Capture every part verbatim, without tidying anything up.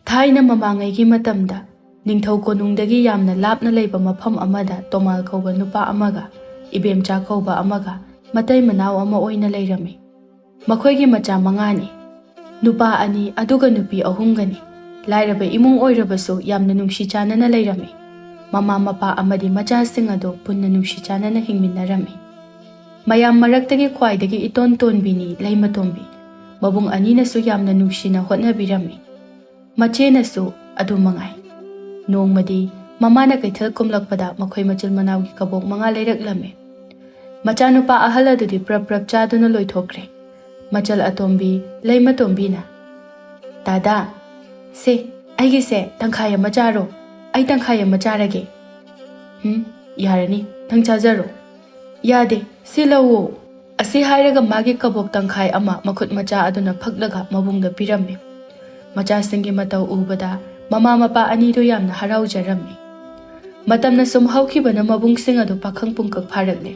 ꯊꯥꯏꯅ ꯃꯃꯥꯡꯉꯩꯒꯤ ꯃꯇꯝꯗ ꯅꯤꯡꯊꯧ ꯀꯣꯅꯨꯡꯗꯒꯤ ꯌꯥꯝꯅ ꯂꯥꯞꯅ ꯂꯩꯕ ꯃꯐꯝ ꯑꯃꯗ ꯇꯣꯃꯥꯜ ꯀꯧꯕ ꯅꯨꯄꯥ ꯑꯃꯒ ꯏꯕꯦꯝꯆꯥ ꯀꯧꯕ ꯑꯃꯒ ꯃꯇꯩ ꯃꯅꯥꯎ ꯑꯃ ꯑꯣꯏꯅ ꯂꯩꯔꯝꯃꯤ꯫ ꯃꯈꯣꯏꯒꯤ ꯃꯆꯥ ꯃꯉꯥꯅꯤ꯫ ꯅꯨꯄꯥ ꯑꯅꯤ ꯑꯗꯨꯒ ꯅꯨꯄꯤ ꯑꯍꯨꯝꯒꯅꯤ꯫ ꯂꯥꯏꯔꯕ ꯏꯃꯨꯡ ꯑꯣꯏꯔꯕꯁꯨ ꯌꯥꯝꯅ ꯅꯨꯡꯁꯤ ꯆꯥꯟꯅꯅ ꯂꯩꯔꯝꯃꯤ꯫ ꯃꯃꯥ ꯃꯄꯥ ꯑꯃꯗꯤ ꯃꯆꯥꯁꯤꯡ ꯑꯗꯨ ꯄꯨꯟꯅ ꯅꯨꯡꯁꯤ ꯆꯥꯟꯅꯅ ꯍꯤꯡꯃꯤꯟꯅꯔꯝꯃꯤ꯫ ꯃꯌꯥꯝ ꯃꯔꯛꯇꯒꯤ ꯈ꯭ꯋꯥꯏꯗꯒꯤ ꯏꯇꯣꯟ ꯇꯣꯟꯕꯤꯅꯤ ꯂꯩꯃꯇꯣꯝꯕꯤ꯫ ꯃꯕꯨꯡ ꯑꯅꯤꯅꯁꯨ ꯌꯥꯝꯅ ꯅꯨꯡꯁꯤꯅ ꯍꯣꯠꯅꯕꯤꯔꯝꯃꯤ꯫ ꯃꯆꯦꯅꯁꯨ ꯑꯗꯨ ꯃꯉꯥꯏ꯫ ꯅꯣꯡꯃꯗꯤ ꯃꯃꯥꯅ ꯀꯩꯊꯦꯜ ꯀꯨꯝꯂꯛꯄꯗ ꯃꯈꯣꯏ ꯃꯆꯤꯟ ꯃꯅꯥꯎꯒꯤ ꯀꯕꯣꯛ ꯃꯉꯥ ꯂꯩꯔꯛꯂꯝꯃꯤ꯫ ꯃꯆꯥꯅꯨꯄꯥ ꯑꯍꯜ ꯑꯗꯨꯗꯤ ꯄ꯭ꯔꯞ ꯄ꯭ꯔꯞ ꯆꯥꯗꯨꯅ ꯂꯣꯏꯊꯣꯛꯈ꯭ꯔꯦ꯫ ꯃꯆꯜ ꯑꯇꯣꯝꯕꯤ ꯂꯩꯃꯇꯣꯝꯕꯤꯅ, "ꯗꯥꯗꯥ, ꯁꯦ, ꯑꯩꯒꯤꯁꯦ ꯇꯪꯈꯥꯏ ꯑꯃ ꯆꯥꯔꯣ, ꯑꯩ ꯇꯪꯈꯥꯏ ꯑꯃ ꯆꯥꯔꯒꯦ꯫" "ꯎꯝ, ꯌꯥꯔꯅꯤ, ꯅꯪ ꯆꯥꯖꯔꯣ꯫" "ꯌꯥꯗꯦ, ꯁꯤ ꯂꯧꯋꯣ꯫" ꯑꯁꯤ ꯍꯥꯏꯔꯒ ꯃꯥꯒꯤ ꯀꯕꯣꯛ ꯇꯪꯈꯥꯏ ꯑꯃ ꯃꯈꯨꯠ ꯃꯆꯥ ꯑꯗꯨꯅ ꯐꯛꯂꯒ ꯃꯕꯨꯡꯗ ꯄꯤꯔꯝꯃꯤ꯫ ꯃꯆꯥꯁꯤꯡꯒꯤ ꯃꯇꯧ ꯎꯕꯗ ꯃꯃꯥ ꯃꯄꯥ ꯑꯅꯤꯗꯨ ꯌꯥꯝꯅ ꯍꯔꯥꯎꯖꯔꯝꯃꯤ꯫ ꯃꯇꯝꯅ ꯁꯨꯝ ꯍꯧꯈꯤꯕꯅ ꯃꯕꯨꯡꯁꯤꯡ ꯑꯗꯨ ꯄꯥꯈꯪ ꯄꯨꯡꯀꯛ ꯐꯥꯔꯛꯂꯦ꯫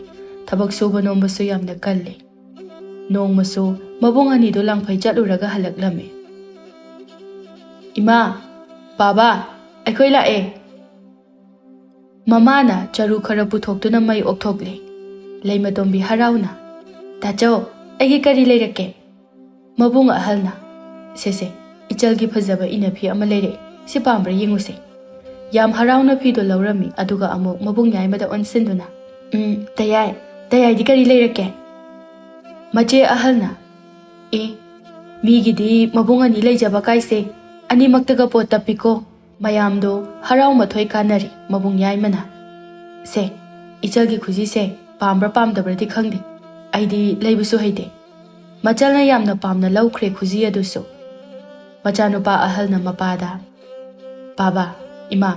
ꯊꯕꯛ ꯁꯨꯕ ꯅꯣꯝꯕꯁꯨ ꯌꯥꯝꯅ ꯀꯜꯂꯤ꯫ ꯅꯣꯡꯃꯁꯨ ꯃꯕꯨꯡ ꯑꯅꯤꯗꯨ ꯂꯥꯡꯐꯩ ꯆꯠꯂꯨꯔꯒ ꯍꯜꯂꯛꯂꯝꯃꯤ꯫ "ꯏꯃꯥ, ꯕꯥꯕꯥ, ꯑꯩꯈꯣꯏ ꯂꯥꯛꯑꯦ꯫" ꯃꯃꯥꯅ ꯆꯔꯨ ꯈꯔ ꯄꯨꯊꯣꯛꯇꯨꯅ ꯃꯩ ꯑꯣꯛꯊꯣꯛꯂꯦ꯫ ꯂꯩꯃꯇꯣꯝꯕꯤ ꯍꯔꯥꯎꯅ, "ꯇꯥꯆꯧ, ꯑꯩꯒꯤ ꯀꯔꯤ ꯂꯩꯔꯛꯀꯦ?" ꯃꯕꯨꯡ ꯑꯍꯜꯅ, "ꯁꯦ ꯁꯦ, ꯏꯆꯜꯒꯤ ꯐꯖꯕ ꯏꯅꯐꯤ ꯑꯃ ꯂꯩꯔꯛꯑꯦ, ꯁꯤ ꯄꯥꯝꯕ꯭ꯔꯥ ꯌꯦꯡꯉꯨꯁꯦ꯫" ꯌꯥꯝ ꯍꯔꯥꯎꯅ ꯐꯤꯗꯣ ꯂꯧꯔꯝꯃꯤ, ꯑꯗꯨꯒ ꯑꯃꯨꯛ ꯃꯕꯨꯡ ꯌꯥꯏꯃꯗ ꯑꯣꯟꯁꯤꯟꯗꯨꯅ, "ꯎꯝ, ꯇꯌꯥꯏ, ꯇꯌꯥꯏꯗꯤ ꯀꯔꯤ ꯂꯩꯔꯛꯀꯦ?" ꯃꯆꯦ ꯑꯍꯜꯅ, "ꯑꯦ, ꯃꯤꯒꯤꯗꯤ ꯃꯕꯨꯡ ꯑꯅꯤ ꯂꯩꯖꯕ ꯀꯥꯏꯁꯦ, ꯑꯅꯤꯃꯛꯇꯒ ꯄꯣꯠ ꯇꯞꯄꯤꯀꯣ꯫" ꯃꯌꯥꯝꯗꯣ ꯍꯔꯥꯎ ꯃꯊꯣꯏ ꯀꯥꯟꯅꯔꯤ꯫ ꯃꯕꯨꯡ ꯌꯥꯏꯃꯅ, "ꯁꯦ, ꯏꯆꯜꯒꯤ ꯈꯨꯖꯤꯁꯦ ꯄꯥꯝꯕ꯭ꯔꯥ ꯄꯥꯝꯗꯕ꯭ꯔꯗꯤ ꯈꯪꯗꯦ, ꯑꯩꯗꯤ ꯂꯩꯕꯁꯨ ꯍꯩꯇꯦ꯫" ꯃꯆꯜꯅ ꯌꯥꯝꯅ ꯄꯥꯝꯅ ꯂꯧꯈ꯭ꯔꯦ ꯈꯨꯖꯤ ꯑꯗꯨꯁꯨ꯫ ꯃꯆꯥꯅꯨꯄꯥ ꯑꯍꯜꯅ ꯃꯄꯥꯗ, "ꯕꯥꯕꯥ, ꯏꯃꯥ,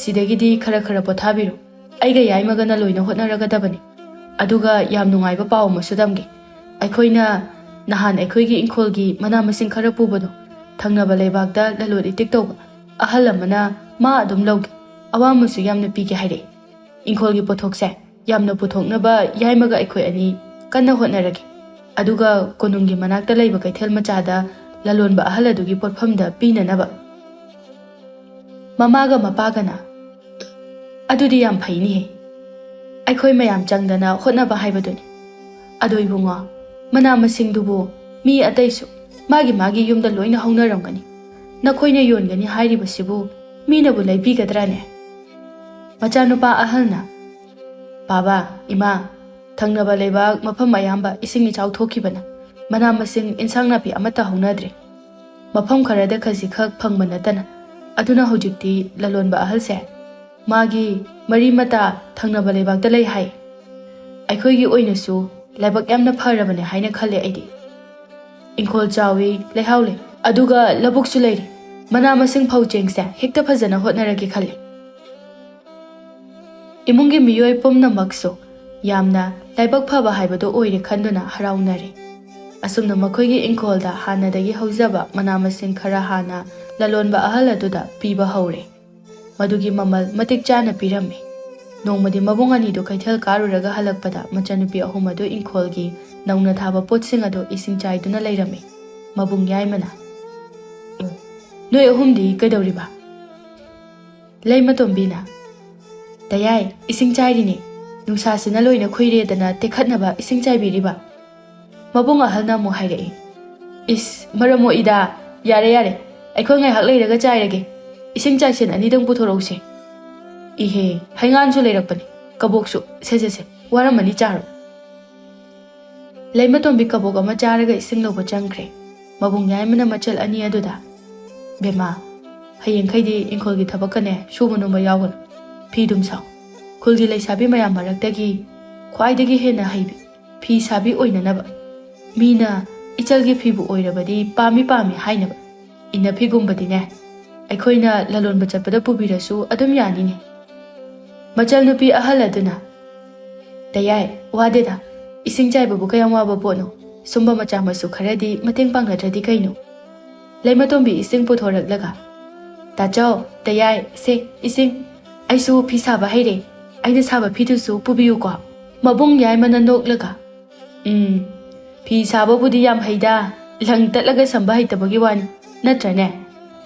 ꯁꯤꯗꯒꯤꯗꯤ ꯈꯔ ꯈꯔ ꯄꯣꯊꯥꯕꯤꯔꯣ꯫ ꯑꯩꯒ ꯌꯥꯏꯃꯒꯅ ꯂꯣꯏꯅ ꯍꯣꯠꯅꯔꯒꯗꯕꯅꯤ꯫ ꯑꯗꯨꯒ ꯌꯥꯝ ꯅꯨꯡꯉꯥꯏꯕ ꯄꯥꯎ ꯑꯃꯁꯨ ꯇꯝꯒꯦ꯫ ꯑꯩꯈꯣꯏꯅ ꯅꯍꯥꯟ ꯑꯩꯈꯣꯏꯒꯤ ꯏꯪꯈꯣꯜꯒꯤ ꯃꯅꯥ ꯃꯁꯤꯡ ꯈꯔ ꯄꯨꯕꯗꯣ, ꯊꯪꯅꯕ ꯂꯩꯕꯥꯛꯇ ꯂꯂꯣꯟ ꯏꯇꯤꯛ ꯇꯧꯕ ꯑꯍꯜ ꯑꯃꯅ ꯃꯥ ꯑꯗꯨꯝ ꯂꯧꯒꯦ, ꯑꯋꯥꯃꯟꯁꯨ ꯌꯥꯝꯅ ꯄꯤꯒꯦ ꯍꯥꯏꯔꯛꯑꯦ꯫ ꯏꯪꯈꯣꯜꯒꯤ ꯄꯣꯠꯊꯣꯛꯁꯦ ꯌꯥꯝꯅ ꯄꯨꯊꯣꯛꯅꯕ ꯌꯥꯏꯃꯒ ꯑꯩꯈꯣꯏ ꯑꯅꯤ ꯀꯟꯅ ꯍꯣꯠꯅꯔꯒꯦ꯫ ꯑꯗꯨꯒ ꯀꯣꯅꯨꯡꯒꯤ ꯃꯅꯥꯛꯇ ꯂꯩꯕ ꯀꯩꯊꯦꯜ ꯃꯆꯥꯗ ꯂꯂꯣꯟꯕ ꯑꯍꯜ ꯑꯗꯨꯒꯤ ꯄꯣꯠꯐꯝꯗ ꯄꯤꯅꯅꯕ꯫ ꯃꯃꯥꯒ ꯃꯄꯥꯒꯅ, "ꯑꯗꯨꯗꯤ ꯌꯥꯝ ꯐꯩꯅꯤꯍꯦ, ꯑꯩꯈꯣꯏ ꯃꯌꯥꯝ ꯆꯪꯗꯅ ꯍꯣꯠꯅꯕ ꯍꯥꯏꯕꯗꯨꯅꯤ꯫ ꯑꯗꯣ ꯏꯕꯨꯡꯉꯣ, ꯃꯅꯥ ꯃꯁꯤꯡꯗꯨꯕꯨ ꯃꯤ ꯑꯇꯩꯁꯨ ꯃꯥꯒꯤ ꯃꯥꯒꯤ ꯌꯨꯝꯗ ꯂꯣꯏꯅ ꯍꯧꯅꯔꯝꯒꯅꯤ꯫ ꯅꯈꯣꯏꯅ ꯌꯣꯟꯒꯅꯤ ꯍꯥꯏꯔꯤꯕꯁꯤꯕꯨ ꯃꯤꯅꯕꯨ ꯂꯩꯕꯤꯒꯗ꯭ꯔꯥꯅꯦ?" ꯃꯆꯥꯅꯨꯄꯥ ꯑꯍꯜꯅ, "ꯕꯥꯕꯥ, ꯏꯃꯥ, ꯊꯪꯅꯕ ꯂꯩꯕꯥꯛ ꯃꯐꯝ ꯑꯌꯥꯝꯕ ꯏꯁꯤꯡ ꯏꯆꯥꯎ ꯊꯣꯛꯈꯤꯕꯅ ꯃꯅꯥ ꯃꯁꯤꯡ, ꯏꯟꯁꯥꯡ ꯅꯥꯄꯤ ꯑꯃꯠꯇ ꯍꯧꯅꯗ꯭ꯔꯦ꯫ ꯃꯐꯝ ꯈꯔꯗ ꯈꯖꯤꯛꯈꯛ ꯐꯪꯕ ꯅꯠꯇꯅ꯫ ꯑꯗꯨꯅ ꯍꯧꯖꯤꯛꯇꯤ ꯂꯂꯣꯟꯕ ꯑꯍꯜꯁꯦ ꯃꯥꯒꯤ ꯃꯔꯤ ꯃꯇꯥ ꯊꯪꯅꯕ ꯂꯩꯕꯥꯛꯇ ꯂꯩ ꯍꯥꯏ꯫ ꯑꯩꯈꯣꯏꯒꯤ ꯑꯣꯏꯅꯁꯨ ꯂꯥꯏꯕꯛ ꯌꯥꯝꯅ ꯐꯔꯕꯅꯦ ꯍꯥꯏꯅ ꯈꯜꯂꯦ ꯑꯩꯗꯤ꯫ ꯏꯪꯈꯣꯜ ꯆꯥꯎꯏ, ꯂꯩꯍꯥꯎ ꯂꯩ, ꯑꯗꯨꯒ ꯂꯧꯕꯨꯛꯁꯨ ꯂꯩꯔꯤ꯫ ꯃꯅꯥ ꯃꯁꯤꯡ ꯐꯧ ꯆꯦꯡꯁꯦ ꯍꯦꯛꯇ ꯐꯖꯅ ꯍꯣꯠꯅꯔꯒꯦ ꯈꯜꯂꯦ꯫" ꯏꯃꯨꯡꯒꯤ ꯃꯤꯑꯣꯏ ꯄꯨꯝꯅꯃꯛꯁꯨ ꯌꯥꯝꯅ ꯂꯥꯏꯕꯛ ꯐꯕ ꯍꯥꯏꯕꯗꯨ ꯑꯣꯏꯔꯦ ꯈꯟꯗꯨꯅ ꯍꯔꯥꯎꯅꯔꯦ꯫ ꯑꯁꯨꯝꯅ ꯃꯈꯣꯏꯒꯤ ꯏꯪꯈꯣꯜꯗ ꯍꯥꯟꯅꯗꯒꯤ ꯍꯧꯖꯕ ꯃꯅꯥ ꯃꯁꯤꯡ ꯈꯔ ꯍꯥꯟꯅ ꯂꯂꯣꯟꯕ ꯑꯍꯜ ꯑꯗꯨꯗ ꯄꯤꯕ ꯍꯧꯔꯦ꯫ ꯃꯗꯨꯒꯤ ꯃꯃꯜ ꯃꯇꯤꯛ ꯆꯥꯅ ꯄꯤꯔꯝꯃꯤ꯫ ꯅꯣꯡꯃꯗꯤ ꯃꯕꯨꯡ ꯑꯅꯤꯗꯨ ꯀꯩꯊꯦꯜ ꯀꯥꯔꯨꯔꯒ ꯍꯜꯂꯛꯄꯗ ꯃꯆꯟꯅꯨꯄꯤ ꯑꯍꯨꯝ ꯑꯗꯨ ꯏꯪꯈꯣꯜꯒꯤ ꯅꯧꯅ ꯊꯥꯕ ꯄꯣꯠꯁꯤꯡ ꯑꯗꯨ ꯏꯁꯤꯡ ꯆꯥꯏꯗꯨꯅ ꯂꯩꯔꯝꯃꯤ꯫ ꯃꯕꯨꯡ ꯌꯥꯏꯃꯅ, "ꯅꯣꯏ ꯑꯍꯨꯝꯗꯤ ꯀꯩꯗꯧꯔꯤꯕ?" ꯂꯩꯃꯇꯣꯝꯕꯤꯅ, "ꯇꯌꯥꯏ, ꯏꯁꯤꯡ ꯆꯥꯏꯔꯤꯅꯦ꯫ ꯅꯨꯡꯁꯥꯁꯤꯅ ꯂꯣꯏꯅ ꯈꯨꯏꯔꯦꯗꯅ ꯇꯦꯛꯈꯠꯅꯕ ꯏꯁꯤꯡ ꯆꯥꯏꯕꯤꯔꯤꯕ꯫" ꯃꯕꯨꯡ ꯑꯍꯜꯅ ꯑꯃꯨꯛ ꯍꯥꯏꯔꯛꯏ, "ꯏꯁ, ꯃꯔꯝ ꯃꯣꯛꯏꯗ꯫ ꯌꯥꯔꯦ, ꯌꯥꯔꯦ, ꯑꯩꯈꯣꯏ ꯉꯥꯏꯍꯥꯛ ꯂꯩꯔꯒ ꯆꯥꯏꯔꯒꯦ꯫ ꯏꯁꯤꯡ ꯆꯥꯏꯁꯦꯟ ꯑꯅꯤꯗꯪ ꯄꯨꯊꯣꯔꯛꯎꯁꯦ꯫" "ꯏꯍꯦ, ꯍꯩꯉꯥꯟꯁꯨ ꯂꯩꯔꯛꯄꯅꯤ, ꯀꯕꯣꯛꯁꯨ꯫ ꯁꯦ, ꯁꯦ, ꯁꯦ, ꯋꯥꯔꯝꯃꯅꯤ, ꯆꯥꯔꯣ꯫" ꯂꯩꯃꯇꯣꯝꯕꯤ ꯀꯕꯣꯛ ꯑꯃ ꯆꯥꯔꯒ ꯏꯁꯤꯡ ꯂꯧꯕ ꯆꯪꯈ꯭ꯔꯦ꯫ ꯃꯕꯨꯡ ꯌꯥꯏꯃꯅ ꯃꯆꯜ ꯑꯅꯤ ꯑꯗꯨꯗ, "ꯕꯦꯝꯃ, ꯍꯌꯦꯡꯈꯩꯗꯤ ꯏꯪꯈꯣꯜꯒꯤ ꯊꯕꯛꯀꯅꯦ ꯁꯨꯕ ꯅꯣꯝꯕ ꯌꯥꯎꯒꯅꯨ꯫ ꯐꯤ ꯑꯗꯨꯝ ꯁꯥꯎ꯫ ꯈꯨꯜꯒꯤ ꯂꯩꯁꯥꯕꯤ ꯃꯌꯥꯝ ꯃꯔꯛꯇꯒꯤ ꯈ꯭ꯋꯥꯏꯗꯒꯤ ꯍꯦꯟꯅ ꯍꯩꯕꯤ ꯐꯤ ꯁꯥꯕꯤ ꯑꯣꯏꯅꯅꯕ꯫ ꯃꯤꯅ ꯏꯆꯜꯒꯤ ꯐꯤꯕꯨ ꯑꯣꯏꯔꯕꯗꯤ ꯄꯥꯝꯃꯤ ꯄꯥꯝꯃꯤ ꯍꯥꯏꯅꯕ꯫ ꯏꯟꯅꯐꯤꯒꯨꯝꯕꯗꯤꯅꯦ, ꯑꯩꯈꯣꯏꯅ ꯂꯂꯣꯟꯕ ꯆꯠꯄꯗ ꯄꯨꯕꯤꯔꯁꯨ ꯑꯗꯨꯝ ꯌꯥꯅꯤꯅꯦ꯫" ꯃꯆꯜꯅꯨꯄꯤ ꯑꯍꯜ ꯑꯗꯨꯅ, "ꯇꯌꯥꯏ, ꯋꯥꯗꯦꯗ꯫ ꯏꯁꯤꯡ ꯆꯥꯏꯕꯕꯨ ꯀꯌꯥꯝ ꯋꯥꯕ ꯄꯣꯠꯅꯣ? ꯁꯨꯝꯕ ꯃꯆꯥ ꯃꯁꯨ ꯈꯔꯗꯤ ꯃꯇꯦꯡ ꯄꯥꯡꯅꯗ꯭ꯔꯗꯤ ꯀꯩꯅꯣ?" ꯂꯩꯃꯇꯣꯝꯕꯤ ꯏꯁꯤꯡ ꯄꯨꯊꯣꯔꯛꯂꯒ, "ꯇꯥꯆꯧ, ꯇꯌꯥꯏ, ꯁꯦ, ꯏꯁꯤꯡ꯫ ꯑꯩꯁꯨ ꯐꯤ ꯁꯥꯕ ꯍꯩꯔꯦ꯫ ꯑꯩꯅ ꯁꯥꯕ ꯐꯤꯗꯨꯁꯨ ꯄꯨꯕꯤꯌꯨꯀꯣ꯫" ꯃꯕꯨꯡ ꯌꯥꯏꯃꯅ ꯅꯣꯛꯂꯒ, "ꯎꯝ, ꯐꯤ ꯁꯥꯕꯕꯨꯗꯤ ꯌꯥꯝ ꯍꯩꯗ, ꯂꯪ ꯇꯠꯂꯒ ꯁꯝꯕ ꯍꯩꯇꯕꯒꯤ ꯋꯥꯅꯤ, ꯅꯠꯇ꯭ꯔꯅꯦ?"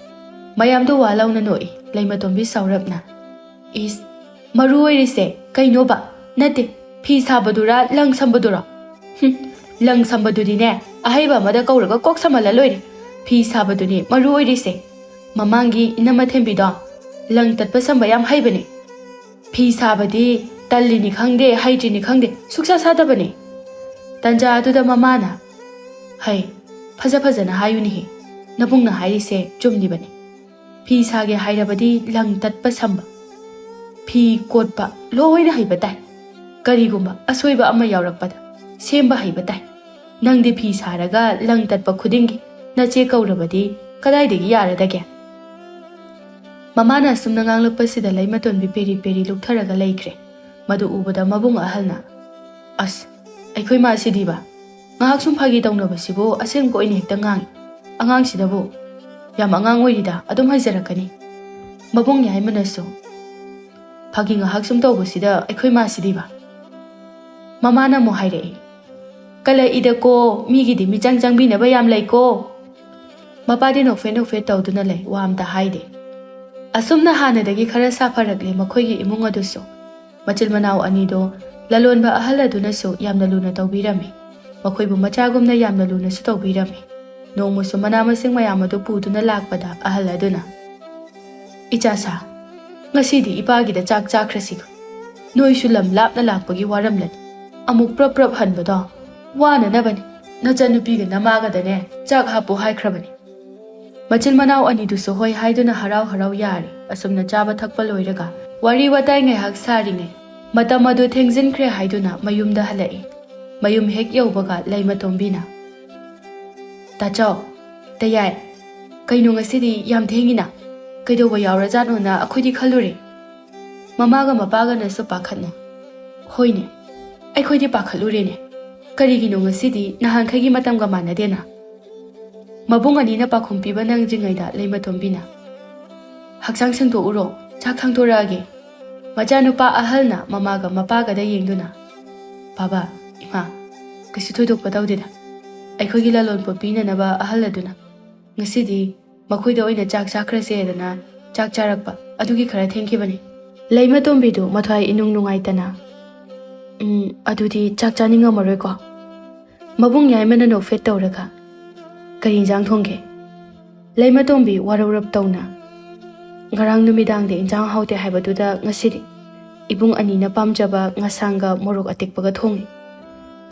ꯃꯌꯥꯝꯗꯣ ꯋꯥ ꯂꯥꯎꯅ ꯅꯣꯛꯏ꯫ ꯂꯩꯃꯇꯣꯝꯕꯤ ꯁꯥꯎꯔꯞꯅ, "ꯏꯁ, ꯃꯔꯨ ꯑꯣꯏꯔꯤꯁꯦ ꯀꯩꯅꯣꯕ? ꯅꯠꯇꯦ, ꯐꯤ ꯁꯥꯕꯗꯨꯔꯥ, ꯂꯪ ꯁꯝꯕꯗꯨꯔꯣ? ꯍꯨꯝ, ꯂꯪ ꯁꯝꯕꯗꯨꯗꯤꯅꯦ, ꯑꯍꯩꯕ ꯑꯃꯗ ꯀꯧꯔꯒ ꯀꯣꯛ ꯁꯝꯍꯜꯂ ꯂꯣꯏꯔꯦ꯫ ꯐꯤ ꯁꯥꯕꯗꯨꯅꯤ ꯃꯔꯨ ꯑꯣꯏꯔꯤꯁꯦ꯫ ꯃꯃꯥꯡꯒꯤ ꯏꯅꯝꯃ ꯊꯦꯝꯕꯤꯗꯣ ꯂꯪ ꯇꯠꯄ ꯁꯝꯕ ꯌꯥꯝ ꯍꯩꯕꯅꯦ꯫ ꯐꯤ ꯁꯥꯕꯗꯤ ꯇꯜꯂꯤꯅꯤ ꯈꯪꯗꯦ, ꯍꯩꯇ꯭ꯔꯤꯅꯤ ꯈꯪꯗꯦ, ꯁꯨꯛꯁꯥ ꯁꯥꯗꯕꯅꯦ꯫" ꯇꯟꯖꯥ ꯑꯗꯨꯗ ꯃꯃꯥꯅ, "ꯍꯩ, ꯐꯖ ꯐꯖꯅ ꯍꯥꯏꯌꯨꯅꯦꯍꯦ, ꯅꯕꯨꯡꯅ ꯍꯥꯏꯔꯤꯁꯦ ꯆꯨꯝꯂꯤꯕꯅꯤ꯫ ꯐꯤ ꯁꯥꯒꯦ ꯍꯥꯏꯔꯕꯗꯤ ꯂꯪ ꯇꯠꯄ ꯁꯝꯕ, ꯐꯤ ꯀꯣꯠꯄ ꯂꯣꯏꯅ ꯍꯩꯕ ꯇꯥꯏ꯫ ꯀꯔꯤꯒꯨꯝꯕ ꯑꯁꯣꯏꯕ ꯑꯃ ꯌꯥꯎꯔꯛꯄꯗ ꯁꯦꯝꯕ ꯍꯩꯕ ꯇꯥꯏ꯫ ꯅꯪꯗꯤ ꯐꯤ ꯁꯥꯔꯒ ꯂꯪ ꯇꯠꯄ ꯈꯨꯗꯤꯡꯒꯤ ꯅꯆꯦ ꯀꯧꯔꯕꯗꯤ ꯀꯗꯥꯏꯗꯒꯤ ꯌꯥꯔꯗꯒꯦ?" ꯃꯃꯥꯅ ꯑꯁꯨꯝꯅ ꯉꯥꯡꯂꯛꯄꯁꯤꯗ ꯂꯩꯃꯇꯣꯟꯕꯤ ꯄꯦꯔꯤ ꯄꯦꯔꯤ ꯂꯨꯛꯊꯔꯒ ꯂꯩꯈ꯭ꯔꯦ꯫ ꯃꯗꯨ ꯎꯕꯗ ꯃꯕꯨꯡ ꯑꯍꯜꯅ, "ꯑꯁ, ꯑꯩꯈꯣꯏ ꯃꯥꯁꯤꯗꯤꯕ, ꯉꯥꯏꯍꯥꯛ ꯁꯨꯝ ꯐꯥꯒꯤ ꯇꯧꯅꯕꯁꯤꯕꯨ ꯑꯁꯦꯡꯕ ꯑꯣꯏꯅ ꯍꯦꯛꯇ ꯉꯥꯡꯏ꯫ ꯑꯉꯥꯡꯁꯤꯗꯕꯨ, ꯌꯥꯝ ꯑꯉꯥꯡ ꯑꯣꯏꯔꯤꯗ, ꯑꯗꯨꯝ ꯍꯩꯖꯔꯛꯀꯅꯤ꯫" ꯃꯕꯨꯡ ꯌꯥꯏꯃꯅꯁꯨ, "ꯐꯥꯒꯤ ꯉꯥꯏꯍꯥꯛ ꯁꯨꯝ ꯇꯧꯕꯁꯤꯗ ꯑꯩꯈꯣꯏ ꯃꯥꯁꯤꯗꯤꯕ?" ꯃꯃꯥꯅ ꯑꯃꯨꯛ ꯍꯥꯏꯔꯛꯏ, "ꯀꯜꯂꯛꯏꯗꯀꯣ, ꯃꯤꯒꯤꯗꯤ ꯃꯤꯆꯪ ꯆꯪꯕꯤꯅꯕ ꯌꯥꯝ ꯂꯩꯀꯣ꯫" ꯃꯄꯥꯗꯤ ꯅꯣꯛꯐꯦꯠ ꯅꯣꯛꯐꯦꯠ ꯇꯧꯗꯨꯅ ꯂꯩ, ꯋꯥ ꯑꯝꯇ ꯍꯥꯏꯗꯦ꯫ ꯑꯁꯨꯝꯅ ꯍꯥꯟꯅꯗꯒꯤ ꯈꯔ ꯁꯥꯐꯔꯛꯂꯦ ꯃꯈꯣꯏꯒꯤ ꯏꯃꯨꯡ ꯑꯗꯨꯁꯨ꯫ ꯃꯆꯤꯟ ꯃꯅꯥꯎ ꯑꯅꯤꯗꯣ ꯂꯂꯣꯟꯕ ꯑꯍꯜ ꯑꯗꯨꯅꯁꯨ ꯌꯥꯝꯅ ꯂꯨꯅ ꯇꯧꯕꯤꯔꯝꯃꯤ꯫ ꯃꯈꯣꯏꯕꯨ ꯃꯆꯥꯒꯨꯝꯅ ꯌꯥꯝꯅ ꯂꯨꯅꯁꯨ ꯇꯧꯕꯤꯔꯝꯃꯤ꯫ ꯅꯣꯡꯃꯁꯨ ꯃꯅꯥ ꯃꯁꯤꯡ ꯃꯌꯥꯝ ꯑꯗꯨ ꯄꯨꯗꯨꯅ ꯂꯥꯛꯄꯗ ꯑꯍꯜ ꯑꯗꯨꯅ, "ꯏꯆꯥ ꯁꯥ, ꯉꯁꯤꯗꯤ ꯏꯄꯥꯒꯤꯗ ꯆꯥꯛ ꯆꯥꯈ꯭ꯔꯁꯤꯒ꯫ ꯅꯣꯏꯁꯨ ꯂꯝ ꯂꯥꯞꯅ ꯂꯥꯛꯄꯒꯤ ꯋꯥꯔꯝꯂꯅꯤ꯫ ꯑꯃꯨꯛ ꯄ꯭ꯔꯞ ꯄ꯭ꯔꯞ ꯍꯟꯕꯗꯣ ꯋꯥꯅꯅꯕꯅꯤ꯫ ꯅꯆꯟꯅꯨꯄꯤꯒ ꯅꯃꯥꯒꯗꯅꯦ ꯆꯥꯛ ꯍꯥꯞꯄꯨ ꯍꯥꯏꯈ꯭ꯔꯕꯅꯤ꯫" ꯃꯆꯤꯟ ꯃꯅꯥꯎ ꯑꯅꯤꯗꯨꯁꯨ ꯍꯣꯏ ꯍꯥꯏꯗꯨꯅ ꯍꯔꯥꯎ ꯍꯔꯥꯎ ꯌꯥꯔꯦ꯫ ꯑꯁꯨꯝꯅ ꯆꯥꯕ ꯊꯛꯄ ꯂꯣꯏꯔꯒ ꯋꯥꯔꯤ ꯋꯥꯇꯥꯏ ꯉꯥꯏꯍꯥꯛ ꯁꯥꯔꯤꯉꯩ, ꯃꯇꯝ ꯑꯗꯨ ꯊꯦꯡꯖꯤꯟꯈ꯭ꯔꯦ ꯍꯥꯏꯗꯨꯅ ꯃꯌꯨꯝꯗ ꯍꯜꯂꯛꯏ꯫ ꯃꯌꯨꯝ ꯍꯦꯛ ꯌꯧꯕꯒ ꯂꯩꯃꯇꯣꯝꯕꯤꯅ, "ꯇꯥꯆꯧ, ꯇꯌꯥꯏ, ꯀꯩꯅꯣ ꯉꯁꯤꯗꯤ ꯌꯥꯝ ꯊꯦꯡꯉꯤꯅ? ꯀꯩꯗꯧꯕ ꯌꯥꯎꯔꯖꯥꯠꯅꯣꯅ ꯑꯩꯈꯣꯏꯗꯤ ꯈꯜꯂꯨꯔꯦ꯫" ꯃꯃꯥꯒ ꯃꯄꯥꯒꯅꯁꯨ ꯄꯥꯈꯠꯅ, "ꯍꯣꯏꯅꯦ, ꯑꯩꯈꯣꯏꯗꯤ ꯄꯥꯈꯠꯂꯨꯔꯦꯅꯦ꯫ ꯀꯔꯤꯒꯤꯅꯣ ꯉꯁꯤꯗꯤ ꯅꯍꯥꯟꯈꯩꯒꯤ ꯃꯇꯝꯒ ꯃꯥꯟꯅꯗꯦꯅ?" ꯃꯕꯨꯡ ꯑꯅꯤꯅ ꯄꯥꯎꯈꯨꯝ ꯄꯤꯕ ꯅꯪꯗ꯭ꯔꯤꯉꯩꯗ ꯂꯩꯃꯇꯣꯝꯕꯤꯅ, "ꯍꯛꯆꯥꯡ ꯁꯦꯡꯗꯣꯛꯎꯔꯣ, ꯆꯥꯛ ꯊꯥꯡꯗꯣꯔꯛꯑꯒꯦ꯫" ꯃꯆꯥꯅꯨꯄꯥ ꯑꯍꯜꯅ ꯃꯃꯥꯒ ꯃꯄꯥꯒꯗ ꯌꯦꯡꯗꯨꯅ, "ꯕꯥꯕꯥ, ꯏꯃꯥ, ꯀꯩꯁꯨ ꯊꯣꯏꯗꯣꯛꯄ ꯇꯧꯗꯦꯗ꯫ ꯑꯩꯈꯣꯏꯒꯤ ꯂꯂꯣꯟꯄꯣꯠ ꯄꯤꯅꯅꯕ ꯑꯍꯜ ꯑꯗꯨꯅ ꯉꯁꯤꯗꯤ ꯃꯈꯣꯏꯗ ꯑꯣꯏꯅ ꯆꯥꯛ ꯆꯥꯈ꯭ꯔꯁꯦꯗꯅ ꯆꯥꯛ ꯆꯥꯔꯛꯄ ꯑꯗꯨꯒꯤ ꯈꯔ ꯊꯦꯡꯈꯤꯕꯅꯤ꯫ ꯂꯩꯃꯇꯣꯝꯕꯤꯗꯨ ꯃꯊ꯭ꯋꯥꯏ ꯏꯅꯨꯡ ꯅꯨꯡꯉꯥꯏꯇꯅ, "ꯎꯝ, ꯑꯗꯨꯗꯤ ꯆꯥꯛ ꯆꯥꯅꯤꯡꯉꯝꯃꯔꯣꯏꯀꯣ?" ꯃꯕꯨꯡ ꯌꯥꯏꯃꯅ ꯅꯣꯛꯐꯦꯠ ꯇꯧꯔꯒ, "ꯀꯔꯤ ꯏꯟꯖꯥꯡ ꯊꯣꯡꯒꯦ?" ꯂꯩꯃꯇꯣꯝꯕꯤ ꯋꯥꯔꯧꯔꯞ ꯇꯧꯅ, "ꯉꯔꯥꯡ ꯅꯨꯃꯤꯗꯥꯡꯗ ꯏꯟꯖꯥꯡ ꯍꯥꯎꯇꯦ ꯍꯥꯏꯕꯗꯨꯗ ꯉꯁꯤꯗꯤ ꯏꯕꯨꯡ ꯑꯅꯤꯅ ꯄꯥꯝꯖꯕ ꯉꯁꯥꯡꯒ ꯃꯣꯔꯣꯛ ꯑꯇꯦꯛꯄꯒ ꯊꯣꯡꯉꯤ꯫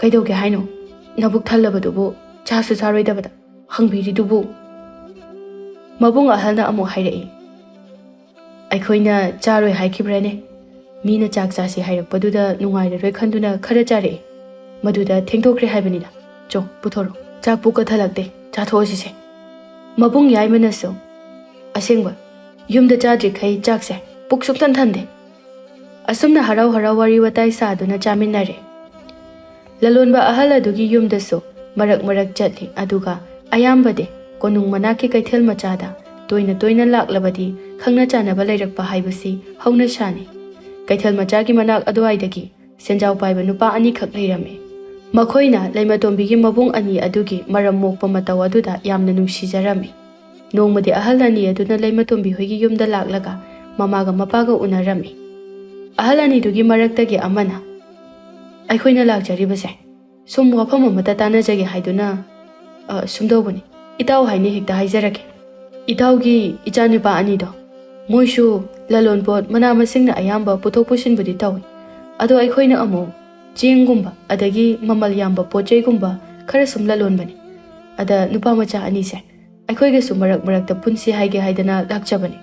ꯀꯩꯗꯧꯒꯦ ꯍꯥꯏꯅꯣ? ꯅꯕꯨꯛ ꯊꯜꯂꯕꯗꯨꯕꯨ ꯆꯥꯁꯨ ꯆꯥꯔꯣꯏꯗꯕꯗ ꯍꯪꯕꯤꯔꯤꯗꯨꯕꯨ?" ꯃꯕꯨꯡ ꯑꯍꯜꯅ ꯑꯃꯨꯛ ꯍꯥꯏꯔꯛꯏ, "ꯑꯩꯈꯣꯏꯅ ꯆꯥꯔꯣꯏ ꯍꯥꯏꯈꯤꯕ꯭ꯔꯥꯅꯦ? ꯃꯤꯅ ꯆꯥꯛ ꯆꯥꯁꯤ ꯍꯥꯏꯔꯛꯄꯗꯨꯗ ꯅꯨꯡꯉꯥꯏꯔꯔꯣꯏ ꯈꯟꯗꯨꯅ ꯈꯔ ꯆꯥꯔꯛꯏ꯫ ꯃꯗꯨꯗ ꯊꯦꯡꯗꯣꯛꯈ꯭ꯔꯦ ꯍꯥꯏꯕꯅꯤꯗ꯫ ꯆꯣ, ꯄꯨꯊꯣꯔꯣ꯫ ꯆꯥꯛꯄꯨ ꯀꯠꯊꯜꯂꯛꯇꯦ꯫ ꯆꯥꯊꯣꯛꯑꯁꯤꯁꯦ꯫" ꯃꯕꯨꯡ ꯌꯥꯏꯃꯅꯁꯨ, "ꯑꯁꯦꯡꯕ, ꯌꯨꯝꯗ ꯆꯥꯗ꯭ꯔꯤꯈꯩ ꯆꯥꯛꯁꯦ ꯄꯨꯛ ꯁꯨꯛꯊꯟ ꯊꯟꯗꯦ꯫" ꯑꯁꯨꯝꯅ ꯍꯔꯥꯎ ꯍꯔꯥꯎ ꯋꯥꯔꯤ ꯋꯥꯇꯥꯏ ꯁꯥꯗꯨꯅ ꯆꯥꯃꯤꯟꯅꯔꯦ꯫ ꯂꯂꯣꯟꯕ ꯑꯍꯜ ꯑꯗꯨꯒꯤ ꯌꯨꯝꯗꯁꯨ ꯃꯔꯛ ꯃꯔꯛ ꯆꯠꯂꯤ, ꯑꯗꯨꯒ ꯑꯌꯥꯝꯕꯗꯤ ꯀꯣꯅꯨꯡ ꯃꯅꯥꯛꯀꯤ ꯀꯩꯊꯦꯜ ꯃꯆꯥꯗ ꯇꯣꯏꯅ ꯇꯣꯏꯅ ꯂꯥꯛꯂꯕꯗꯤ ꯈꯪꯅ ꯆꯥꯟꯅꯕ ꯂꯩꯔꯛꯄ ꯍꯥꯏꯕꯁꯤ ꯍꯧꯅꯁꯥꯅꯤ꯫ ꯀꯩꯊꯦꯜ ꯃꯆꯥꯒꯤ ꯃꯅꯥꯛ ꯑꯗꯨꯋꯥꯏꯗꯒꯤ ꯁꯦꯟꯖꯥꯎ ꯄꯥꯏꯕ ꯅꯨꯄꯥ ꯑꯅꯤꯈꯛ ꯂꯩꯔꯝꯃꯤ꯫ ꯃꯈꯣꯏꯅ ꯂꯩꯃꯇꯣꯝꯕꯤꯒꯤ ꯃꯕꯨꯡ ꯑꯅꯤ ꯑꯗꯨꯒꯤ ꯃꯔꯝ ꯃꯣꯛꯄ ꯃꯇꯧ ꯑꯗꯨꯗ ꯌꯥꯝꯅ ꯅꯨꯡꯁꯤꯖꯔꯝꯃꯤ꯫ ꯅꯣꯡꯃꯗꯤ ꯑꯍꯜ ꯑꯅꯤ ꯑꯗꯨꯅ ꯂꯩꯃꯇꯣꯝꯕꯤ ꯍꯣꯏꯒꯤ ꯌꯨꯝꯗ ꯂꯥꯛꯂꯒ ꯃꯃꯥꯒ ꯃꯄꯥꯒ ꯎꯅꯔꯝꯃꯤ꯫ ꯑꯍꯜ ꯑꯅꯤꯗꯨꯒꯤ ꯃꯔꯛꯇꯒꯤ ꯑꯃꯅ, "ꯑꯩꯈꯣꯏꯅ ꯂꯥꯛꯆꯔꯤꯕꯁꯦ ꯁꯨꯝ ꯋꯥꯐꯝ ꯑꯃꯇ ꯇꯥꯟꯅꯖꯒꯦ ꯍꯥꯏꯗꯨꯅ, ꯑ, ꯁꯨꯝꯗꯧꯕꯅꯤ꯫ ꯏꯇꯥꯎ ꯍꯥꯏꯅ ꯍꯦꯛꯇ ꯍꯥꯏꯖꯔꯛꯀꯦ꯫ ꯏꯇꯥꯎꯒꯤ ꯏꯆꯥꯅꯨꯄꯥ ꯑꯅꯤꯗꯣ, ꯃꯣꯏꯁꯨ ꯂꯂꯣꯟꯄꯣꯠ ꯃꯅꯥ ꯃꯁꯤꯡꯅ ꯑꯌꯥꯝꯕ ꯄꯨꯊꯣꯛ ꯄꯨꯁꯤꯟꯕꯨꯗꯤ ꯇꯧꯏ꯫ ꯑꯗꯣ ꯑꯩꯈꯣꯏꯅ ꯑꯃꯨꯛ ꯆꯦꯡꯒꯨꯝꯕ ꯑꯗꯒꯤ ꯃꯃꯜ ꯌꯥꯝꯕ ꯄꯣꯠ ꯆꯩꯒꯨꯝꯕ ꯈꯔ ꯁꯨꯝ ꯂꯂꯣꯟꯕꯅꯤ꯫ ꯑꯗ ꯅꯨꯄꯥ ꯃꯆꯥ ꯑꯅꯤꯁꯦ ꯑꯩꯈꯣꯏꯒꯁꯨ ꯃꯔꯛ ꯃꯔꯛꯇ ꯄꯨꯟꯁꯤ ꯍꯥꯏꯒꯦ ꯍꯥꯏꯗꯅ ꯂꯥꯛꯆꯕꯅꯤ꯫"